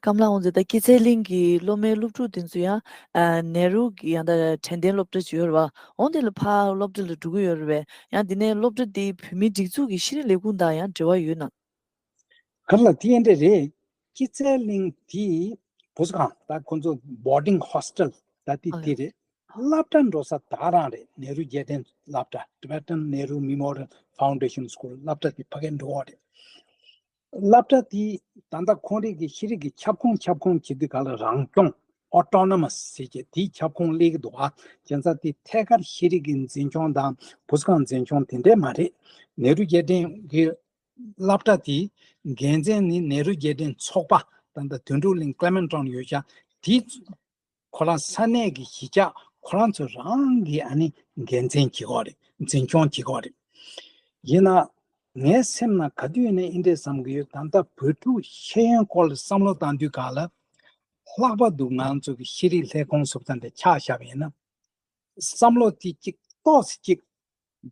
ཀམ་ལགས་ཁོང་ཚོས་ད་སྐྱེད་ཚལ་གླིང་གི་སློབ་མའི་སློབ་ཕྲུག་དེ་ཚོ་ཡང་ཨ་ནེ་རུ་གི་ཡང་ད་དྲན་རྟེན་སློབ་གྲྭ་ཅིག་ཡོད་རེད་པ། འོ་དེ་ལ་ཕར་སློབ་གྲྭ་ལ་འགྲོ་གི་ཡོད་རེད་པས། ཡང་དེ་ནས་སློབ་གྲྭ་དེའི་བོད་མིའི་སྒྲིག་འཛུགས་ཀྱི་ཤེས་རིག་ལས་ཁུངས་དང་ཡང་འབྲེལ་བ་ཡོད་ན། ག་ལ་དེ་འདྲ་རེད། སྐྱེད་ཚལ་གླིང་དེ་བུ་གསོ་ཁང་ད་ཁོང་ཚོ་བོར་ཌིང་ཧོ་སི་ཊལ་ད་དེ་ཨ་དེ་རེད། སློབ་གྲྭ་འགྲོ་ས་ད་རང་རེད། ནེ་རུ་རྒྱལ་ཕྲན་སློབ་གྲྭ། Tibetan Nehru Memorial Foundation School སློབ་གྲྭ་དེ་ཕ་གིར་འགྲོ་བ་རེད། སློབ་གྲྭ་དེ་ད་ལྟ་ཁོང་རང་གི་ཤེས་རིག་གི་ཁྱབ་ཁོངས་ཁྱབ་ཁོངས་བྱེད་དུས་ག་ལ་རང་སྐྱོང་ཨོ་ཊོ་ནོ་མ་སི་ཟེར་གྱི་དེའི་ཁྱབ་ཁོངས་སླེབས་ཀྱི་འདུག་ཨ་བྱས་ཙང་དེ་ཐད་ཀར་ཤེས་རིག་གི་འཛིན་སྐྱོང་དང་བུ་གསོ་ཁང་འཛིན་སྐྱོང་དེ་འདྲས་མ་རེད། ནེ་རུ་རྒྱལ་ཕྲན་གྱི་སློབ་གྲྭ་དེའི་འགན་འཛིན་ནི་ནེ་རུ་རྒྱལ་ཕྲན་ཚོགས་པ་ད་ལྟ་དོན་གྲུབ་གླིང་ཀླེ་མན་ཊོན་ཡོད་ཤག་དེའི་ཁོ་རང་ས་གནས་ཀྱི་གཞིས་ཆགས་ཁོ་རང་ཚོ་རང་གི་ཨ་ནི་འགན་འཛིན་བྱེད་ཀྱི་ཡོད་རེད། འཛིན་སྐྱོང་བྱེད་ཀྱི་ཡོད་རེད། ཡིན་ན་ངའི་སེམས་ནང་ག་དུས་ནས་འདི་འདྲས་བསམ་གྱི་ཡོད། ད་ལྟ་བོད་ཕྲུག་ཤེས་ཡོན་སྐོར་ལ་བསམ་བློ་བཏང་དུས་ག་ལ་ལྷག་པར་དུ་ང་ཚོ་གི་ཤེས་རིག་ལས་ཁུངས་སོགས་དང་དེ་ཆ་བཞག་པ་ཡིན་ན། བསམ་བློ་དེ་གཅིག་ཏོག་ཙམ་གཅིག་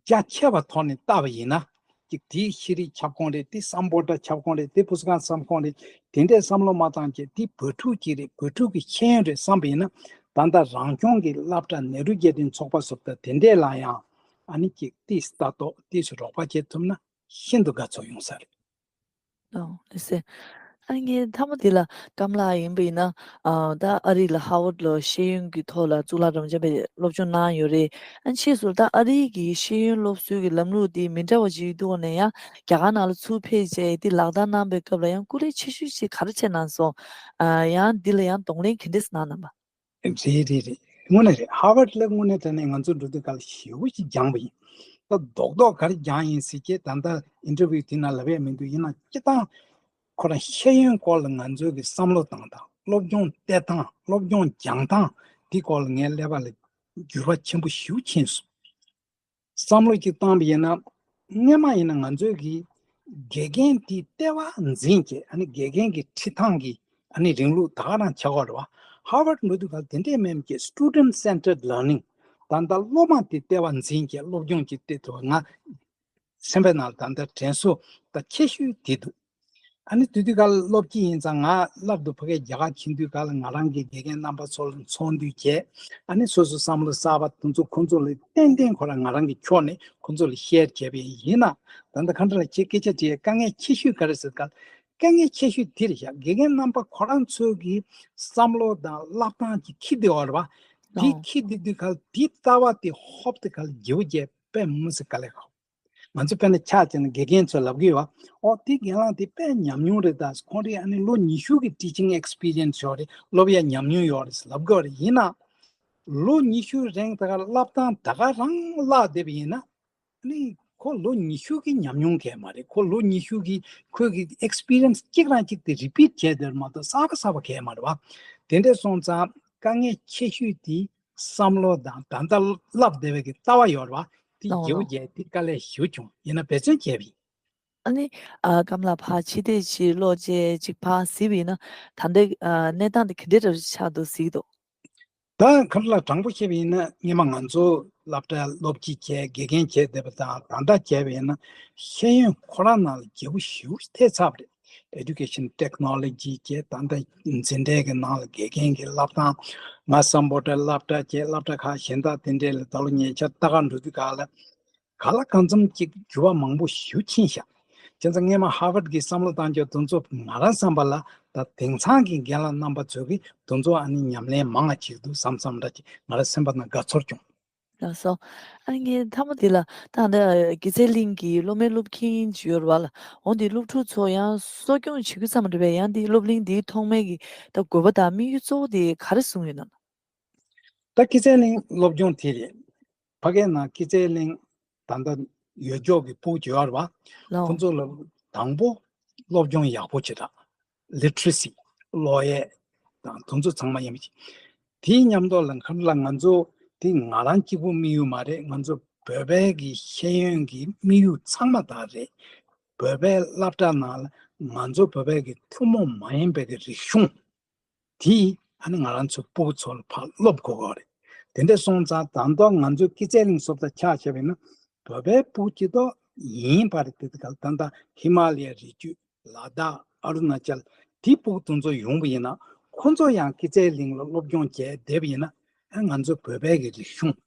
རྒྱ་ཆེ་བ་ཐོག་ནས་བལྟ་བ་ཡིན་ན། གཅིག་དེའི་ཤེས་རིག་ཁྱབ་ཁོངས་རེད། དེ་སམ་བྷོ་ཊ་ཁྱབ་ཁོངས་རེད། དེ་བུ་གསོ་ཁང་ཁྱབ་ཁོངས་རེད། དེ་འདྲའི་བསམ་བློ་མ་བཏང་བྱས་དེ་བོད་ཕྲུག་ཅིག་རེད། བོད་ཕྲུག་གི་ཤེས་ཡོན་རེད་བསམ་པ་ཡིན་ན། ད་ལྟ་རང་སྐྱོང་གི་སློབ་གྲྭ་ནེ་རུ་རྒྱལ་ཕྲན་ཚོགས་པ་སོགས་དང་དེ་འདྲས་ལ་ཡང་ཨ་ནི་གཅིག་ཏོག་ཙམ་ལྟ་རྟོག་ཏོག་ཙམ་རོགས་པ་བྱེད་ཐུབ་ན་ཤིན་ཏུ་དགའ་ཚོར་ཡོང་ས་རེད། ཨོ་ལགས་སེ། ཨ་ངའི་མཐའ་མ་དེ་ལ་ཀམ་ལགས་ཡིན་པ་ཡིན་ན། ཨ་ད་ཨ་རི་ལ་ཧ་ཝར་ཌི་ལ་ཤེས་ཡོན་གྱི་ཐོག་ལ་གཙུག་ལག་སློབ་སྦྱོང་པའི་སློབ་སྦྱོང་གནང་ཡོད་རེད། ཨ་ཕྱིས་སུ་ད་ཨ་རི་གི་ཤེས་ཡོན་སློབ་གསོའི་གི་ལམ་ལུགས་དེ་མི་འདྲ་བ་ཅིག་འདུག་ནས་ཡང་རྒྱ་གར་ནང་ལ་ཚུར་ཕེབས་བྱས་དེ་ལག་བསྟར་གནང་པའི་སྐབས་ལ་ཡང་སྐུ་ལས་ཆེ་ཤོས་ཅིག་ག་རེ་བྱས་གནང་སོང་། ཨ་ཡང་འདི་ལ་ཡང་གདོང་ལེན་ག་འདྲས་གནང་གནང་པ། རེད་རེད་རེད། དངོས་གནས་རེད། ཧར་ཝར་ཌི་ལ་དངོས་གནས་དྲང་གནས་ང་ཚོ་འགྲོ་དུས་སྐབས་ལ་ཞེ་པོ་ཅིག་སྦྱངས་པ་ཡིན། ད་རྡོག་རྡོག་ག་རེ་སྦྱངས་ཡིན་ཟེར་གྱི་ད་ལྟ་ཨིན་ཊར་བིའུ་དེ་ནང་ལབ་ཡས་མི་འདུག་ཡིན་ན་སྤྱིར་བཏང་ཁོ་རང་ཤེས་ཡོན་སྐོར་ལ་ང་ཚོའི་གི་བསམ་བློ་བཏང་སྟངས། སློབ་སྦྱོང་སྟེར་སྟངས། སློབ་སྦྱོང་སྦྱང་སྟངས་དེ་སྐོར་ལ་ངའི་ཀླད་པ་ལ་ འགྱུར་བ་ཆེན་པོ་ཞེ་པོ་ཕྱིན་སོང་། བསམ་བློ་ཅིག་བཏང་བ་ཡིན་ན། སྔོན་མ་ཡིན་ན་ང་ཚོའི་གི་དགེ་རྒན་དེའི་ལྟེ་བ་འཛིན་བྱས། ཨ་ནི་དགེ་རྒན་གྱི་ཁྲིད་སྟངས་ཀྱི་ཨ་ནི་རིང་ལུགས་ད་ག་རང་ཆགས་ཡོད་རེད་བ། Harvard འགྲོ་དུས་ག་དེ་འདྲས་མེད་ཀྱི་student centered learning། ད་ལྟ་སློབ་མ་དེ་ལྟེ་བ་འཛིན་བྱས་སློབ་སྦྱོང་གི་དེ་ཐོག་ང་སེམས་པའི་ནང་ལ་ད་ལྟ་དྲན་གསོ་ད་ཆེ་ཤོས་དེ་འདུག། ཨ་ནི་དེ་དུས་ག་ལ་སློབ་སྤྱི་ཡིན་ཙང་། ང་སློབ་དུ་ཕ་གིར་རྒྱ་གར་ཕྱིན་དུས་ག་ལ་ང་རང་གི་དགེ་རྒན་རྣམ་པ་ཚོ་ལ་ཚོགས་འདུ་བྱས། ཨ་ནི་སོ་སོའི་བསམ་བློ་གསར་པ་དེ་ཚོ་ཁོང་ཚོ་ལ་ཏན་ཏན་ཁོ་རང་ང་རང་གི་ཕྱོགས་ནས་ཁོང་ཚོ་ལ་share བྱས་པ་ཡིན་ན། ད་ལྟ་ག་འདྲ་ལ་ཁྱེད་སྐད་ཆ་དྲིས། དཀའ་ངལ་ཆེ་ཤོས་ག་རེ་ཟེར་ག་ལ། དཀའ་ངལ་ཆེ་ཤོས་དེ་རེད་ཤག། དགེ་རྒན་རྣམ་པ་ཁོ་རང་ཚོའི་གི་བསམ་བློ་དང་བསླབ་སྟངས་ཀྱི་འཁྱེར་བསྡད་ཡོད་རེད་བ། དེ་ཨོ། འཁྱེར་བསྡད་དུས་ག་ལ་དེའི་ལྟ་བ་དེ་ཧོབ་སྟེ་ག་ལ་བརྗེ་པོ་བྱས་པས་མི་སྲིད་དཀའ་ལས་ཁག། ང་ཚོ་དཔེར་ན་ཆ་བཞག་ན་དགེ་རྒན་ཚོས་ལབ་ཀྱི་ཡོད་པ། ཨོ་དེ་རྒན་ལགས་དེ་དཔེ་ཉམས་མྱོང་རེད། ད་ཁོང་རེ་ཨ་ནི་ལོ་ཉི་ཤུ་གི་teaching experience ཡོད་རེད། སློབ་ཡ་ཉམས་མྱོང་ཡོད་རེད་ལབ་ཀྱི་ཡོད་རེད། ཡིན་ན་ལོ་ཉི་ཤུ་རིང་ད་ག་བསླབ་སྟངས་ད་ག་རང་བརླག་བསྡད་པ་ཡིན་ན། ཨ་ནི་ཁོ་ལོ་ཉི་ཤུ་གི་ཉམས་མྱོང་གང་ཡང་མ་རེད། ཁོ་ལོ་ཉི་ཤུ་གི་ཁོའི་གི་experience གཅིག་རང་གཅིག་དེ་repeat བྱས་བསྡད་མ་གཏོགས་གསར་པ་གསར་པ་གང་ཡང་མ་རེད་བ། དེ་འདྲ་སོང་ཙང་དཀའ་ངལ་ཆེ་ཤོས་དེ་བསམ་བློ་དང་ད་ལྟ་བསླབ་བསྡད་པའི་གི་ལྟ་བ་ཡོད་རེད་བ། དེ་ལའོ་བརྗེ་པོ་ལའོ། བྱས་དེ་དཀའ་ལས་ཞེ་པོ་བྱུང་། ཡིན་ན་འབད་བརྩོན་བྱས་པ་ཡིན། ཨ་ནི། ཨ་སྐམ་ལགས་ཕར་ཕྱི་བལྟས་ཅིག་ལོག་བྱས་ཅིག་ཕར་གཟིགས་པ་ཡིན་ན། ད་ལྟའི་ཨ་གནས་སྟངས་དེ་ག་འདྲ་འདྲ་ཆགས་འདུག་གཟིགས་འདུག། ད་ག་རེ་ལ་དྲང་པོ་བཤད་པ་ཡིན་ན། སྔོན་མ་ང་ཚོ་སློབ་གྲྭ་སློབ་སྤྱི་བྱས་དགེ་རྒན་བྱས་བསྡད་པ་དང་ད་ལྟ་བྱས་པ་ཡིན་ན། ཤེས་ཡོན་ཁོ་རང་ནང་ལ་བརྗེ་པོ་ཞེ་པོ་ཐེབས་ཚར་བ་རེད། Education technology བྱས། ད་ལྟ་འཛིན་གྲྭའི་གི་ནང་ལ་དགེ་རྒན་གྱི་བསླབ་སྟངས། ང་སམ་བྷོ་ཊ་སློབ་གྲྭ་བྱས། སློབ་གྲྭ་ཁག་གཞན་དག་དེ་འདྲས་ལ་ད་ལོ་ཉེ་ཆར་ལྟ་ག་འགྲོ་དུས་ག་ལ། ག་ལ་གང་འཚམ་ཅིག་འགྱུར་བ་མང་པོ་ཞེ་པོ་ཕྱིན་ཤག། བྱས་ཙང་སྔོན་མ་Harvard གི་བསམ་བློ་བཏང་རྒྱུ་དེ་ཚོ་ང་རང་བསམ་པ་ལ་ད་དེང་སང་གི་རྒན་ལགས་རྣམ་པ་ཚོ་གིས་དེ་ཚོ་ཨ་ནི་ཉམས་ལེན་མང་བ་བྱེད་ཀྱི་འདུག་བསམ་བསམ་འདྲ་ཅིག་ང་རང་སེམས་པ་ནང་དགའ་ཚོར་བྱུང་། ལགས་སོ། ཨ་ནི་ངས་མཐའ་མ་འདི་ལ། ད་ལྟ་སྐྱེད་ཚལ་གླིང་གི་སློབ་མའི་སློབ་ཁྱིམ་ཅིག་ཡོད་རེད་བ་ལ། འོ་འདི་སློབ་ཕྲུག་ཚོ་ཡང་གསོ་སྐྱོང་བྱེད་རྒྱུ་ཙམ་རེད་པས། ཡང་འདི་སློབ་གླིང་འདིའི་ཐོག་མའི་གི་ད་དགོས་པ་དང་དམིགས་ཡུལ་གཙོ་བོ་དེ་ག་རེ་བཟུང་ཡོད་ན། ད་སྐྱེད་ཚལ་གླིང་སློབ་སྦྱོང་དེ་རེད། ཕ་གའི་ནང་སྐྱེད་ཚལ་གླིང་ད་ལྟ་ཡོད་ཅོག་གི་ཕྲུ་གུ་ཡོད་རེད་བ། ལའོ། ཁོང་ཚོ་ལ་དང་པོ་སློབ་སྦྱོང་ཡག་པོ་བྱེད་སྟངས། Literacy། ཀློག་ཡས་དང་དེ་ཚོ་ཚང་མ་ཡིན་པ་བྱེད། དེའི་མཉམ་དུ་ལ་ག་རེ་ལ་ང་ཚོ་དེ་ང་རང་གཅིག་པུ་དམིགས་ཡུལ་མ་རེད། ང་ཚོ་བོད་པའི་གི་ཤེས་ཡོན་གྱི་དམིགས་ཡུལ་ཚང་མ་དག་རེད། བོད་པའི་སློབ་གྲྭ་ནང་ལ་ང་ཚོ་བོད་པའི་གི་ཐུན་མོང་མ་ཡིན་པའི་གི་རིག་གཞུང་དེ་ཨ་ནི་ང་རང་ཚོ་ཕྲུ་གུ་ཚོ་ལ་ཕར་སློབ་དགོས་ཀྱི་རེད། དེ་འདྲ་སོང་ཙང་ད་དུང་ང་ཚོའི་སྐྱེད་ཚལ་གླིང་སློབ་གྲྭ་ཆ་བཞག་པ་ཡིན་ན། བོད་པའི་ཕྲུ་གུ་སྐྱིད་ཏོག་ཡིན་པ་རེད། དེ་ག་ལ་ད་ལྟ་ཧི་མ་ལ་ཡའི་རི་རྒྱུད། ལ་དྭགས། ཨ་རུ་ན་ཅལ། དེའི་ཕྲུ་གུ་དེ་ཚོ་ཡོང་བ་ཡིན་ན། ཁོ་ཚོ་ཡང་སྐྱེད་ཚལ་གླིང་ལ་སློབ་སྦྱོང་བྱས་བསྡད་པ་ཡིན་ན། ཨ་ང་ཚོ་བོད་པའི་གི་རིག་གཞུང་།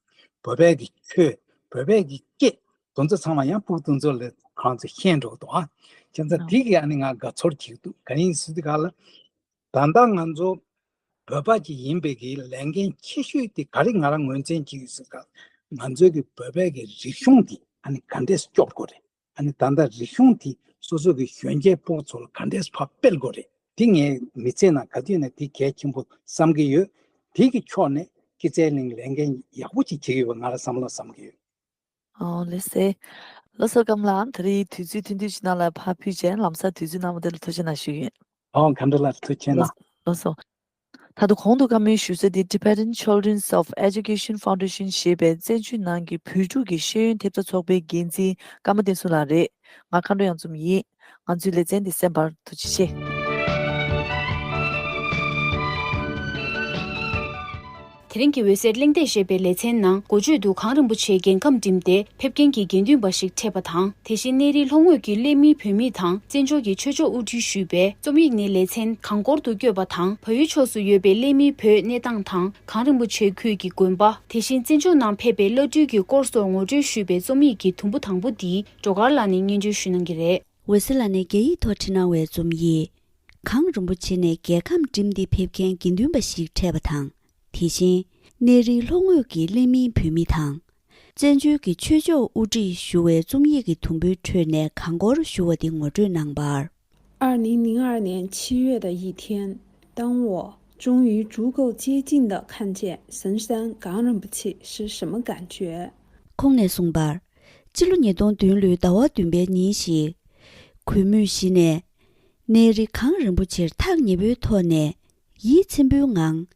བོད་པའི་གི་ཆོས། བོད་པའི་གི་སྐད། དེ་ཚོ་ཚང་མ་ཡང་ཕྲུ་གུ་དེ་ཚོ་ལ་ཁོང་ཚོ་ཤེས་འགྲོ་གི་འདུག་ཨ། བྱས་ཙང་དེ་གི་ཨ་ནི་ང་དགའ་ཚོར་བྱེད་ཀྱི་འདུག། ག་རེ་ཡིན་ཟེར་དུས་ག་ལ། ད་ལྟ་ང་ཚོ་བོད་པ་ཅིག་ཡིན་པའི་གི་ལས་འགན་ཆེ་ཤོས་དེ་ག་རེ་ང་རང་ངོས་འཛིན་བྱེད་ཀྱི་ཡོད་ཟེར་ག། ང་ཚོའི་གི་བོད་པའི་གི་རིག་གཞུང་དེ་ཨ་ནི་ག་འདྲས་སྐྱོབ་དགོས་རེད། ཨ་ནི་ད་ལྟ་རིག་གཞུང་དེ་སོ་སོ་གི་གཞོན་སྐྱེས་ཕྲུ་གུ་ཚོ་ལ་ག་འདྲས་ཕར་སྤེལ་དགོས་རེད། དེ་ངའི་མི་ཚེ་ནང་ག་དུས་ནས་དེ་གལ་ཆེན་པོ་བསམ་གྱི་ཡོད། དེ་གི་ཕྱོགས་ནས་སྐྱེད་ཚལ་གླིང་ལས་འགན་ཡག་པོ་ཅིག་བྱེད་ཀྱི་ཡོད་པ་ང་རང་བསམ་བློ་བསམ་གྱི་ཡོད། ཨོ་ལགས་སེ། ལགས་སོ། སྐམ་ལགས་ད་རེས་དུས་ཚོད་ཐུང་ཐུང་ཞིག་ནང་ལ་ཕར་ཕུལ་བྱས། ལམ་སང་དུས་ཚོད་གནང་བ་དེ་ལ་ཐུགས་རྗེ་གནང་ཞུ་གི་ཡིན། ཨོ་གང་འདྲ་ལ་ཐུགས་རྗེ་གནང་། ལགས་སོ། ད་དུང་གོང་དུ་བཀའ་མོལ་ཞུ་ས་དེ་Tibetan Children's of Education Foundation ཞེས་པའི་བཙན་བྱོལ་ནང་གི་བོད་ཕྲུག་གི་ཤེས་ཡོན་ཐེབས་རྩ་ཚོགས་པའི་འགན་འཛིན་ཀརྨ་བསྟན་སྲུང་ལགས་རེད། ང་མཁའ་འགྲོ་གཡང་འཛོམས་ཡིན། ང་ཚོའི་ལེ་ཚན་འདི་གསན་པར་ཐུགས་རྗེ་ཆེ། དེ་རིང་གི་འོད་ཟེར་གླེང་སྟེགས་ཞེས་པའི་ལེ་ཚན་ནང་འགོ་བརྗོད་དུ་གངས་རིན་པོ་ཆེའི་རྒྱལ་ཁམས་འགྲིམས་ཏེ་ཕེབས་མཁན་གྱི་དགེ་འདུན་པ་ཞིག་འཕྲད་པ་དང་། དེ་བཞིན་གནས་རི་ལྷོ་ངོས་ཀྱི་གླེ་མིའི་བུད་མེད་དང་བཙན་བྱོལ་གྱི་ཆོས་ཕྱོགས་དབུ་ཁྲིད་ཞུས་པའི་རྩོམ་ཡིག་ནས་ལེ་ཚན་གངས་སྐོར་དུ་བསྐྱོད་པ་དང་། བལ་ཡུལ་ཕྱོགས་སུ་ཡོད་པའི་གླེ་མིའི་བུའི་གནས་སྟངས་དང་། གངས་རིན་པོ་ཆེ་ཁུལ་གྱི་དགོན་པ། དེ་བཞིན་བཙན་བྱོལ་ནང་ཕེབས་པའི་བླ་སྤྲུལ་གྱི་སྐོར་སོགས་ངོ་སྤྲོད་ཞུས་པའི་རྩོམ་ཡིག་གི་དུམ་བུ་དང་པོ་འདི་སྒྲོལ་དཀར་ལགས་ནས་སྙན་སྒྲོན་ཞུ་གནང་གི་རེད། འོད་ཟེར་ལགས་ནས་རྒྱ་ཡིག་ཐོག་བྲིས་གནང་བའི་རྩོམ་ཡིག། གངས་རིན་པོ་ཆེ་ནས་རྒྱལ་ཁམས་འགྲིམས་ཏེ་ཕེབས་མཁན་དགེ་འདུན་པ་ཞིག་འཕྲད་པ་དང་། དེ་བཞིན་གནས་རི་ལྷོ་ངོས་ཀྱི་གླེ་མིའི་བུད་མེད་དང་། བཙན་བྱོལ་གྱི་ཆོས་ཕྱོགས་དབུ་ཁྲིད་ཞུ་བའི་རྩོམ་ཡིག་གི་དུམ་བུའི་ཁྲོད་ནས་གངས་སྐོར་ཞུ་བ་དེ་ངོ་སྤྲོད་གནང་བར། 二零零二年七月的一天，当我终于足够接近地看见神山冈仁波齐是什么感觉？ ཁོང་ནས་གསུངས་པར། སྤྱི་ལོ་ཉིས་སྟོང་བདུན་ལོའི་ཟླ་བ་བདུན་པའི་ཉིན་ཞིག། གུས་མོས་གཞི་ནས། གནས་རི་གངས་རིན་པོ་ཆེར་ཐག་ཉེ་པོའི་ཐོག་ནས། ཡིད་ཚིམ་པོའི་ངང་།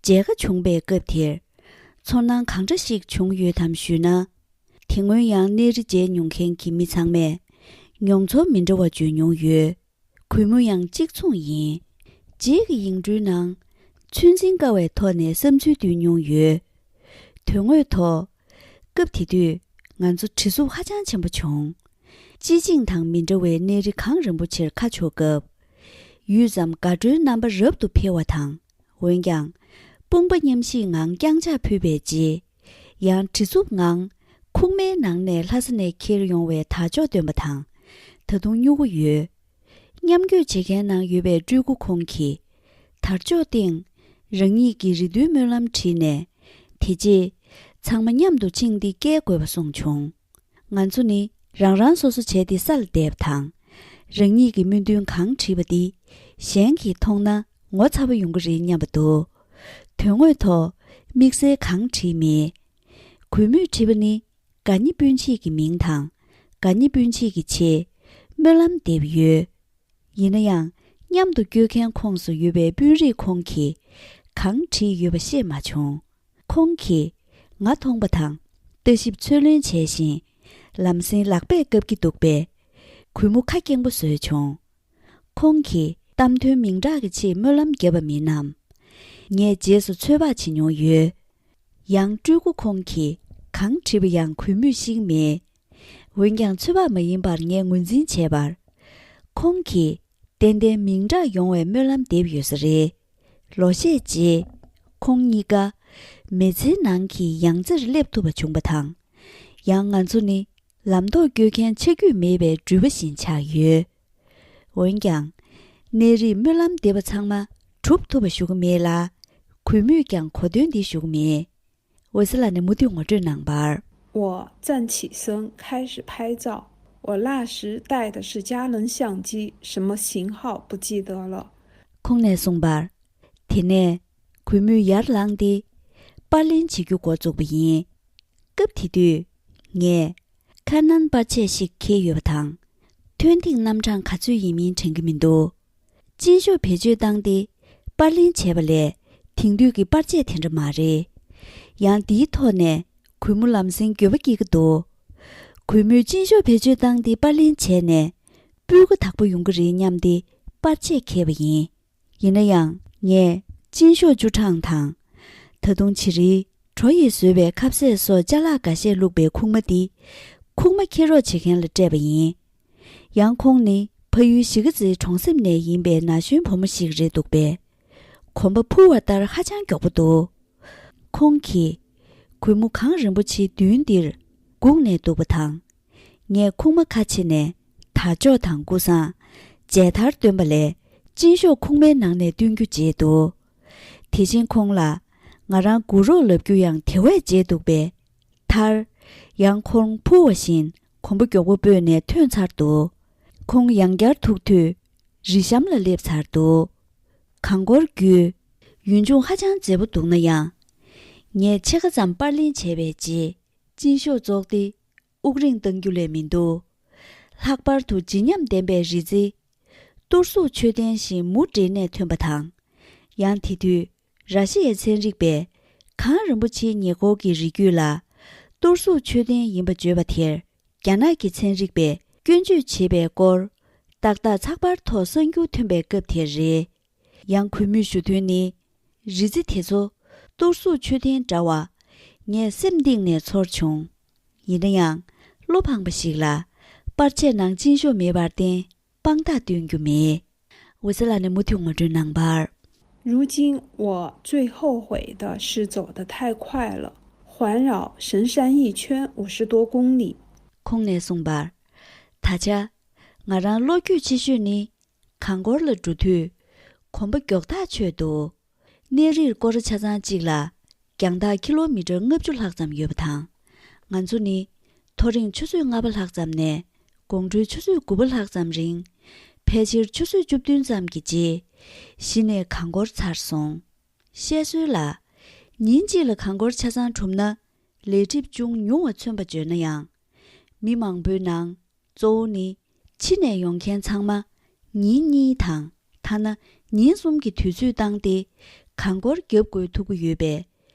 མཇལ་ཁ་བྱུང་པའི་སྐབས་དེར། ཚོར་སྣང་གང་འདྲ་ཞིག་བྱུང་ཡོད་དམ་ཞུས་ན། དེ་སྔོན་ཡང་གནས་རི་མཇལ་མྱོང་མཁན་གྱི་མི་ཚང་མས་མྱོང་ཚོར་མི་འདྲ་བ་བརྗོད་མྱོང་ཡོད། གུས་མོ་ཡང་གཅིག་མཚུངས་ཡིན། རྗེས་ཀྱི་ཡིག་འབྲུའི་ནང་ཚོད་འཛིན་དཀའ་བའི་ཐོག་ནས་བསམ་ཚུལ་བསྡུས་མྱོང་ཡོད། དོན་དངོས་ཐོག་སྐབས་དེ་དུས་ང་ཚོ་བྲེལ་འཚུབ་ཧ་ཅང་ཆེན་པོ་བྱུང་། སྤྱི་བྱིངས་དང་མི་འདྲ་བའི་གནས་རི་གངས་རིན་པོ་ཆེར་ཁ་ཕྱོགས་སྐབས། ཡུད་ཙམ་དགའ་སྤྲོའི་རྣམ་པ་རབ་ཏུ་འཕེལ་བ་དང་། འོན་ཀྱང་། དཔུང་པ་མཉམ་གཤིབ་ངང་བརྐྱངས་ཕྱག་ཕུལ་བའི་རྗེས། ཡང་བྲེལ་འཚུབ་ངང་ཁུག་མའི་ནང་ནས་ལྷ་ས་ནས་འཁྱེར་ཡོང་བའི་དར་ལྕོག་བཏོན་པ་དང་། ད་དུང་སྨྱུ་གུ་ཡོད། མཉམ་སྐྱོད་བྱེད་མཁན་ནང་ཡོད་པའི་སྤྲུལ་སྐུ་ཁོང་གིས། དར་ལྕོག་སྟེང་རང་ཉིད་ཀྱི་རེ་འདུན་སྨོན་ལམ་བྲིས་ནས། དེ་རྗེས་ཚང་མ་མཉམ་དུ་ཕྱིན་ཏེ་བསྐྱལ་དགོས་པ་གསུངས་བྱུང་། ང་ཚོ་ནི་རང་རང་སོ་སོ་བྱས་ཏེ་ས་ལ་བསྡད་པ་དང་། རང་ཉིད་ཀྱི་སྨོན་འདུན་གང་བྲིས་པ་འདི་གཞན་གྱིས་མཐོང་ན་ངོ་ཚ་པོ་ཡོང་གི་རེད་སྙམ་པ་འདུག་དོན་དངོས་ཐོག་དམིགས་བསལ་གང་བྲིས་མེད། གུས་མོས་བྲིས་པ་ནི། དགའ་ཉེ་སྤུན་མཆེད་ཀྱི་མིང་དང་། དགའ་ཉེ་སྤུན་མཆེད་ཀྱི་ཆེད་སྨོན་ལམ་འདེབས་ཡོད། ཡིན་ན་ཡང་མཉམ་དུ་སྐྱོད་མཁན་ཁོངས་སུ་ཡོད་པའི་དཔོན་རིགས་ཁོང་གིས་གང་བྲིས་ཡོད་པ་ཤེས་མ་བྱུང་། ཁོང་གིས་ང་མཐོང་པ་དང་ལྟ་ཞིབ་ཚུར་ལེན་བྱས་ཤིང་། ལམ་སེང་ལག་པས་བཀབ་ཀྱི་འདུག་པས། གུས་མོ་ཁ་སྐྱེངས་པོ་བཟོས་བྱུང་། ཁོང་གིས་གཏམ་དོན་མིང་གྲགས་ཀྱི་ཆེད་སྨོན་ལམ་བརྒྱབ་པ་མིན་ནམ། ངས་རྗེས་སུ་ཚོད་དཔག་བྱེད་མྱོང་ཡོད། ཡང་སྤྲུལ་སྐུ་ཁོང་གིས་གང་བྲིས་པ་ཡང་གུས་མོས་ཤེས་མེད། འོན་ཀྱང་ཚོད་དཔག་མ་ཡིན་པར་ངས་ངོས་འཛིན་བྱས་པར། ཁོང་གིས་ཏན་ཏན་མིང་གྲགས་ཡོང་བའི་སྨོན་ལམ་འདེབས་ཡོད་ས་རེད། ལོ་ཤས་རྗེས། ཁོང་གཉིས་ཀ་མི་ཚེའི་ནང་གི་ཡང་རྩེར་སླེབས་ཐུབ་པ་བྱུང་པ་དང་། ཡང་ང་ཚོ་ནི། ལམ་ཐོག་སྐྱོད་མཁན་ཆ་རྒྱུས་མེད་པའི་འགྲུལ་པ་བཞིན་ཆགས་ཡོད། འོན་ཀྱང་། གནས་རིས་སྨོན་ལམ་འདེབས་པ་ཚང་མ་གྲུབ་ཐུབ་པ་ཞུ་གི་མེད་ལ། གུས་མོས་ཀྱང་གོ་དོན་འདི་ཞུ་གི་མེད། འོད་ཟེར་ལགས་ནས་མུ་མཐུད་ངོ་སྤྲོད་གནང་བར། 我站起身，开始拍照。我那时带的是佳能相机，什么型号不记得了。 ཁོང་ནས་གསུངས་པར། དེ་ནས་གུས་མོས་ཡར་ལངས་ཏེ། པར་ལེན་བྱེད་རྒྱུ་འགོ་བཙུགས་པ་ཡིན། སྐབས་དེ་དུས། ངས། ཁ་ནན་པར་ཆས་ཤིག་འཁྱེར་ཡོད་པ་དང་། ཐོན་ཐིག་རྣམ་གྲངས་ག་ཚོད་ཡིན་མིན་དྲན་གྱི་མི་འདུག་སྤྱིན་ཤོག་བེད་སྤྱོད་བཏང་སྟེ། པར་ལེན་བྱས་པ་ལས། དེང་དུས་ཀྱི་པར་ཆས་དེ་འདྲ་མ་རེད། ཡང་འདིའི་ཐོག་ནས། གུས་མོ་ལམ་སེང་འགྱོད་པ་སྐྱེ་གི་འདུག་གུས་མོས་སྤྱིན་ཤོག་བེད་སྤྱོད་བཏང་སྟེ་པར་ལེན་བྱས་ནས། སྤུས་ཀ་དག་པོ་ཡོང་གི་རེད་སྙམ་སྟེ། པར་ཆས་འཁྱེར་བ་ཡིན། ཡིན་ན་ཡང་། ངས་སྤྱིན་ཤོག་བཅུ་གྲངས་དང་། ད་དུང་བྱི་རིལ། གྲོ་ཡིས་བཟོས་པའི་ཁ་ཟས་སོགས་ཅ་ལག་འགའ་ཤས་བླུགས་པའི་ཁུག་མ་འདི། ཁུག་མ་འཁྱེར་རོགས་བྱེད་མཁན་ལ་སྤྲད་པ་ཡིན། ཡང་ཁོང་ནི་ཕ་ཡུལ་གཞིས་ཀ་རྩེའི་གྲོང་གསེབ་ནས་ཡིན་པའི་ན་གཞོན་བུ་མོ་ཞིག་རེད་འདུག་པས། གོམ་པ་འཕུར་བ་ལྟར་ཧ་ཅང་མགྱོགས་པོ་འདུག་ཁོང་གིས། གུས་མོ་གངས་རིན་པོ་ཆེའི་མདུན་འདིར་སྒུག་ནས་འདུག་པ་དང་། ངས་ཁུག་མ་ཁ་ཕྱེ་ནས་དར་ལྕོག་དང་ཀུ་སང་། མཇལ་དར་བཏོན་པ་ལས་སྤྱིན་ཤོག་ཁུག་མའི་ནང་ནས་བཏོན་རྒྱུ་བརྗེད་འདུག་དེ་བཞིན་ཁོང་ལ་ང་རང་སྒུག་རོགས་ལབ་རྒྱུ་ཡང་དེ་བས་བརྗེད་འདུག་པས། མཐར། ཡང་ཁོང་འཕུར་བ་བཞིན་གོམ་པ་མགྱོགས་པོ་སྤོས་ནས་ཐོན་ཚར་འདུག་ཁོང་ཡང་བསྐྱར་ཐུག་དུས་རི་གཤམ་ལ་སླེབས་ཚར་འདུག་གངས་སྐོར་བརྒྱུད། ཡུལ་ལྗོངས་ཧ་ཅང་མཛེས་པོ་འདུག་ན་ཡང་། ངས་ཕྱེད་ཀ་ཙམ་པར་ལེན་བྱས་པའི་རྗེས། སྤྱིན་ཤོག་བཙོག་སྟེ་དབུགས་རིང་གཏང་རྒྱུ་ལས་མི་འདུག་ལྷག་པར་དུ་བརྗིད་ཉམས་ལྡན་པའི་རི་རྩེ། གཏོར་གཟུགས་མཆོད་རྟེན་བཞིན་མུ་འབྲེལ་ནས་ཐོན་པ་དང་། ཡང་དེ་དུས་ར་ཤི་ཡའི་ཚན་རིག་པས་གངས་རིན་པོ་ཆེའི་ཉེ་འཁོར་གྱི་རི་རྒྱུད་ལ་གཏོར་གཟུགས་མཆོད་རྟེན་ཡིན་པ་བརྗོད་པ་དེར། རྒྱ་ནག་གི་ཚན་རིག་པས་སྐྱོན་བརྗོད་བྱེད་པའི་སྐོར། ཏག་ཏག་ཚགས་པར་ཐོག་གསར་འགྱུར་ཐོན་པའི་སྐབས་དེར་རེད། ཡང་གུས་མོས་ཞུ་དོན་ནི། རི་རྩེ་དེ་ཚོ་གཏོར་གཟུགས་མཆོད་རྟེན་འདྲ་བ། ངས་སེམས་གཏིང་ནས་ཚོར་བྱུང་། ཡིན་ན་ཡང་། བློ་ཕངས་པ་ཞིག་ལ། པར་ཆས་ནང་སྤྱིན་ཤོག་མེད་པར་བརྟེན། དཔང་རྟགས་སྟོན་རྒྱུ་མེད། འོད་ཟེར་ལགས་ནས་མུ་མཐུད་ངོ་སྤྲོད་གནང་བར། 如今我最后悔的是走得太快了，环绕神山一圈五十多公里。 ཁོང་ནས་གསུངས་པར། ད་ཆ། ང་རང་བློ་འགྱོད་ཆེ་ཤོས་ནི། གངས་སྐོར་ལ་འགྲོ་དུས། གོམ་པ་མགྱོགས་ཐག་ཆོད་འདུག་གནས་རིར་སྐོར་ར་ཆ་ཚང་གཅིག་ལ། རྒྱང་ཐག་ཀི་ལོ་མི་ཊར་ལྔ་བཅུ་ལྷག་ཙམ་ཡོད་པ་དང་། ང་ཚོ་ནི། མཐོ་རིང་ཆུ་ཚོད་ལྔ་པ་ལྷག་ཙམ་ནས། དགོང་དྲོའི་ཆུ་ཚོད་དགུ་པ་ལྷག་ཙམ་རིང་། ཕལ་ཆེར་ཆུ་ཚོད་བཅུ་བདུན་ཙམ་གྱི་རྗེས། གཞི་ནས་གངས་སྐོར་ཚར་སོང་། བཤད་སྲོལ་ལ། ཉིན་གཅིག་ལ་གངས་སྐོར་ཆ་ཚང་གྲུབ་ན། ལས་སྒྲིབ་ཅུང་ཉུང་བ་མཚོན་པ་བརྗོད་ན་ཡང་། མི་མང་པོའི་ནང་། གཙོ་བོ་ནི། ཕྱི་ནས་ཡོང་མཁན་ཚང་མ། ཉིན་གཉིས་དང་། ཐ་ན། ཉིན་གསུམ་གྱི་དུས་ཚོད་བཏང་སྟེ། གངས་སྐོར་བརྒྱབ་དགོས་ཐུག་གི་ཡོད་པས།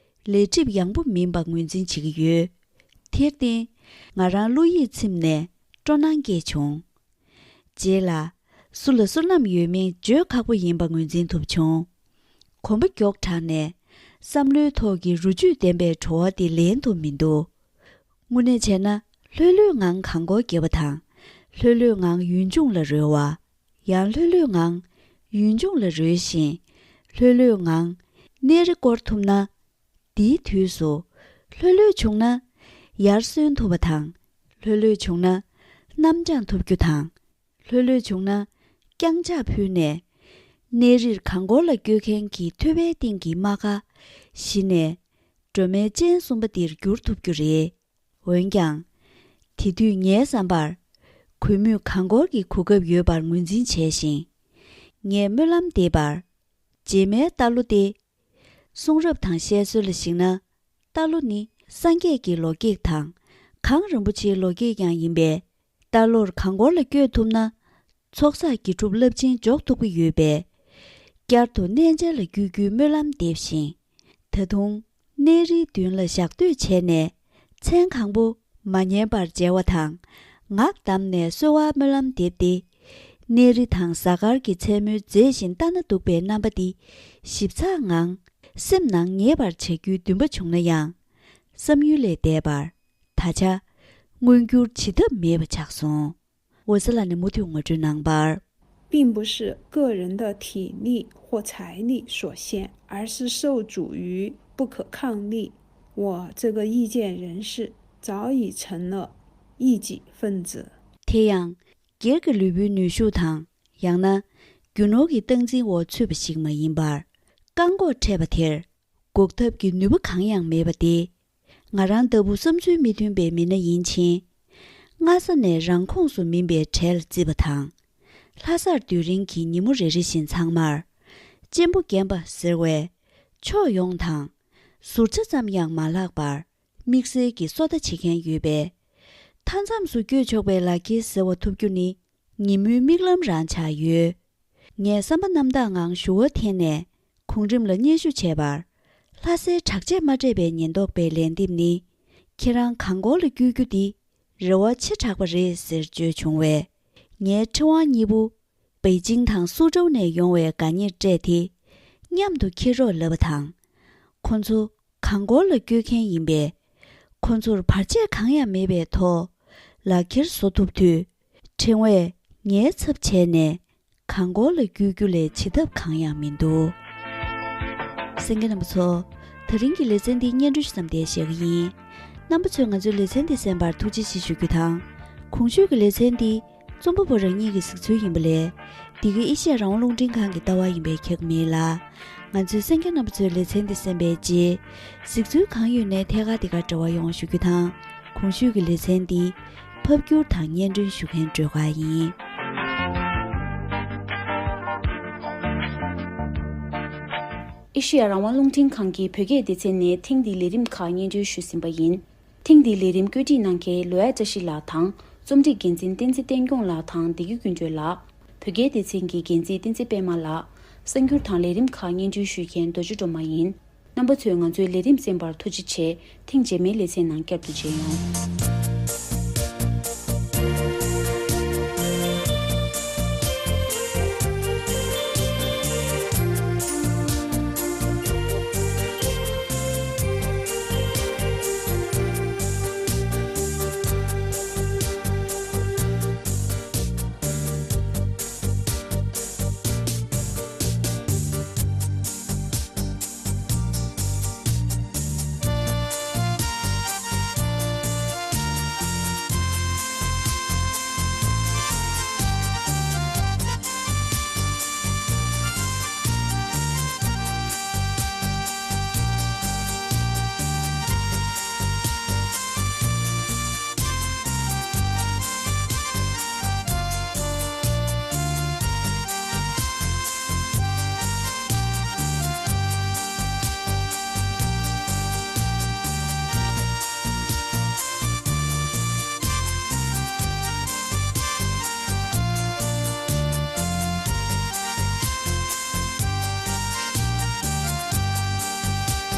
ལས་སྒྲིབ་ཡང་པོ་མིན་པ་ངོས་འཛིན་བྱེད་ཀྱི་ཡོད། དེར་བརྟེན། ང་རང་བློ་ཡིད་ཚིམ་ནས་སྤྲོ་སྣང་སྐྱེས་བྱུང་། རྗེས་ལ། སུ་ལ་བསོད་ནམས་ཡོད་མིན་བརྗོད་ཁག་པོ་ཡིན་པ་ངོས་འཛིན་ཐུབ་བྱུང་། གོམ་པ་མགྱོགས་དྲགས་ནས། བསམ་བློའི་ཐོག་གི་རུ་འཇུས་ལྡན་པའི་བྲོ་བ་དེ་ལེན་ཐུབ་མི་འདུག། དངོས་གནས་བྱས་ན། ལྷོད་ལྷོད་ངང་གངས་སྐོར་རྒྱག་པ་དང་། ལྷོད་ལྷོད་ངང་ཡུལ་ལྗོངས་ལ་རོལ་བ། ཡང་ལྷོད་ལྷོད་ངང་ཡུལ་ལྗོངས་ལ་རོལ་བཞིན། ལྷོད་ལྷོད་ངང་གནས་རི་སྐོར་ཐུབ་ན། འདིའི་དུས་སུ། ལྷོད་ལྷོད་བྱུང་ན། ཡར་སོན་ཐུབ་པ་དང་། ལྷོད་ལྷོད་བྱུང་ན། གནམ་གྲངས་ཐུབ་རྒྱུ་དང་། ལྷོད་ལྷོད་བྱུང་ན། རྐྱང་ཕྱག་ཕུལ་ནས། གནས་རིར་གངས་སྐོར་ལ་སྐྱོད་མཁན་གྱི་ཐོད་པའི་སྟེང་གི་རྨ་ཁ། གཞི་ནས། སྒྲོལ་མའི་སྤྱན་གསུམ་པ་འདིར་འགྱུར་ཐུབ་རྒྱུ་རེད། འོན་ཀྱང་། དེ་དུས་ངའི་བསམ་པར། གུས་མོས་གངས་སྐོར་གྱི་གོ་སྐབས་ཡོད་པར་ངོས་འཛིན་བྱས་ཤིང་། ངས་སྨོན་ལམ་འདེབས་པར། རྗེས་མའི་རྟ་ལོ་སྟེ། གསུང་རབ་དང་བཤད་སྲོལ་ལ་གཞིགས་ན། རྟ་ལོ་ནི་སངས་རྒྱས་ཀྱི་ལོ་ཀེག་དང་། གངས་རིན་པོ་ཆེའི་ལོ་ཀེག་ཀྱང་ཡིན་པས། རྟ་ལོར་གངས་སྐོར་ལ་བསྐྱོད་ཐུབ་ན། ཚོགས་བསགས་དགེ་སྒྲུབ་རླབས་ཆེན་འཇོག་ཐུབ་ཀྱི་ཡོད་པས། བསྐྱར་དུ་གནས་མཇལ་ལ་བསྐྱོད་རྒྱུའི་སྨོན་ལམ་འདེབས་ཤིང་། ད་དུང་། གནས་རིའི་མདུན་ལ་ཞག་སྡོད་བྱས་ནས། མཚན་གང་པོ་མ་ཉལ་བར་མཇལ་བ་དང་། ངག་བསྡམས་ནས་གསོལ་བ་སྨོན་ལམ་འདེབས་ཏེ། གནས་རི་དང་གཟའ་སྐར་གྱི་མཚན་མོའི་མཛེས་ཤིང་ལྟ་ན་སྡུག་པའི་རྣམ་པ་འདི། ཞིབ་ཚགས་ངང་སེམས་ནང་ངེས་པར་བྱ་རྒྱུའི་འདུན་པ་བྱུང་ན་ཡང་། བསམ་ཡུལ་ལས་འདས་པར། ད་ཆ། མངོན་འགྱུར་བྱེད་ཐབས་མེད་པ་ཆགས་སོང་། འོད་ཟེར་ལགས་ནས་མུ་མཐུད་ངོ་སྤྲོད་གནང་བར། 并不是个人的体力或财力所限，而是受阻于不可抗力。我这个意见人士早已成了异己分子。 དེ་ཡང་། སྒེར་གྱི་ལུས་པོའི་ནུས་ཤུགས་དང་། ཡང་ན། རྒྱུ་ནོར་གྱི་སྟངས་འཛིན་འོག་ཚུད་པ་ཞིག་མ་ཡིན་པར། བཀག་འགོག་འཕྲད་པ་དེར། འགོག་ཐབས་ཀྱི་ནུས་པ་གང་ཡང་མེད་པ་སྟེ། ང་རང་ལྟ་བུ་བསམ་ཚུལ་མི་མཐུན་པའི་མི་སྣ་ཡིན་ཕྱིན། སྔ་ས་ནས་རང་ཁོངས་སུ་མིན་པའི་གྲལ་ལ་བརྩིས་པ་དང་། ལྷ་སར་སྡོད་རིང་གི་ཉིན་མོ་རེ་རེ་བཞིན་ཚང་མར། གཅེན་པོ་རྒན་པ་ཟེར་བས། ཕྱོགས་ཡོངས་དང་། ཟུར་ཆ་ཙམ་ཡང་མ་ལྷག་པར། དམིགས་བསལ་གྱི་སོ་ལྟ་བྱེད་མཁན་ཡོད་པས། མཐའ་མཚམས་སུ་བསྐྱོད་ཆོག་པའི་ལག་འཁྱེར་ཟེར་བ་ཐོབ་རྒྱུ་ནི། ཉིན་མོའི་མིག་ལམ་རང་ཆགས་ཡོད། ངས་བསམ་པ་རྣམ་དག་ངང་ཞུ་བ་འཐེན་ནས། གོང་རིམ་ལ་སྙན་ཞུ་བྱས་པར། ལྷ་སའི་དྲག་ཆས་མ་སྤྲད་པའི་ཉེན་རྟོག་པའི་ལན་འདེབས་ནི། ཁྱེད་རང་གངས་སྐོར་ལ་བསྐྱོད་རྒྱུ་འདི། རེ་བ་ཆེ་དྲགས་པ་རེད་ཟེར་བརྗོད་བྱུང་བས། ངའི་ཁྲི་དབང་གཉིས་པོ། པེ་ཅིང་དང་སུའུ་ཀྲོའུ་ནས་ཡོང་བའི་དགའ་ཉེར་སྤྲད་དེ། མཉམ་དུ་འཁྱེར་རོགས་ལབ་པ་དང་། ཁོ་ཚོ། གངས་སྐོར་ལ་བསྐྱོད་མཁན་ཡིན་པས། ཁོ་ཚོར་བར་ཆད་གང་ཡང་མེད་པའི་ཐོག་ལག་འཁྱེར་བཟོ་ཐུབ་དུས། ཕྲེང་བས་ངའི་ཚབ་བྱས་ནས་གངས་སྐོར་ལ་བསྐྱོད་རྒྱུ་ལས་བྱེད་ཐབས་གང་ཡང་མི་འདུག། གསན་མཁན་རྣམ་པ་ཚོ། ད་རིང་གི་ལེ་ཚན་འདི་སྙན་སྒྲོན་ཞུ་མཚམས་འདིར་བཞག་གི་ཡིན། རྣམ་པ་ཚོས་ང་ཚོའི་ལེ་ཚན་འདི་གསན་པར་ཐུགས་རྗེ་ཆེ་ཞུ་རྒྱུ་དང་། གོང་ཞུས་ཀྱི་ལེ་ཚན་འདི། རྩོམ་པ་པོ་རང་ཉིད་ཀྱི་གཟིགས་ཚུལ་ཡིན་པ་ལས། འདི་གའི་ཨེ་ཤེ་ཡ་རང་དབང་རླུང་འཕྲིན་ཁང་གི་ལྟ་བ་ཡིན་པས་ཁྱབ་མེད་ལ། ང་ཚོའི་གསན་མཁན་རྣམ་པ་ཚོས་ལེ་ཚན་འདི་གསན་པའི་རྗེས། གཟིགས་ཚུལ་གང་ཡོད་ནས་ཐད་ཀར་འདི་གར་འབྲེལ་བ་ཡོང་བ་ཞུ་རྒྱུ་དང་། གོང་ཞུས་ཀྱི་ལེ་ཚན་འདི། ཕབ་སྒྱུར་དང་སྙན་སྒྲོན་ཞུ་མཁན་སྒྲོལ་དཀར་ཡིན། ཨེ་ཤེ་ཡ་རང་དབང་རླུང་འཕྲིན་ཁང་གི་བོད་སྐད་སྡེ་ཚན་ནས་ཐེངས་འདིའི་ལས་རིམ་ཁག་སྙན་སྒྲོན་ཞུས་ཟིན་པ་ཡིན། ཐེངས་འདིའི་ལས་རིམ་བཀོད་སྒྲིག་གནང་མཁན་ལོ་ཡ་བཀྲ་ཤིས་ལགས་དང་། རྩོམ་སྒྲིག་འགན་འཛིན་བསྟན་འཛིན་བསྟན་སྐྱོང་ལགས་དང་། བདེ་སྐྱིད་ཀུན་སྒྲོན་ལགས། བོད་སྐད་སྡེ་ཚན་གྱི་འགན་འཛིན་བསྟན་འཛིན་པད་མ་ལགས། གསར་འགྱུར་དང་ལས་རིམ་ཁག་སྙན་སྒྲོན་ཞུ་མཁན་རྡོ་རྗེ་སྒྲོལ་མ་ཡིན། རྣམ་པ་ཚོས་ང་ཚོའི་ལས་རིམ་གསན་པར་ཐུགས་རྗེ་ཆེ། ཐེངས་རྗེས་མའི་ལེ་ཚན་ནང་བསྐྱར་དུ་མཇལ་ཡོང་།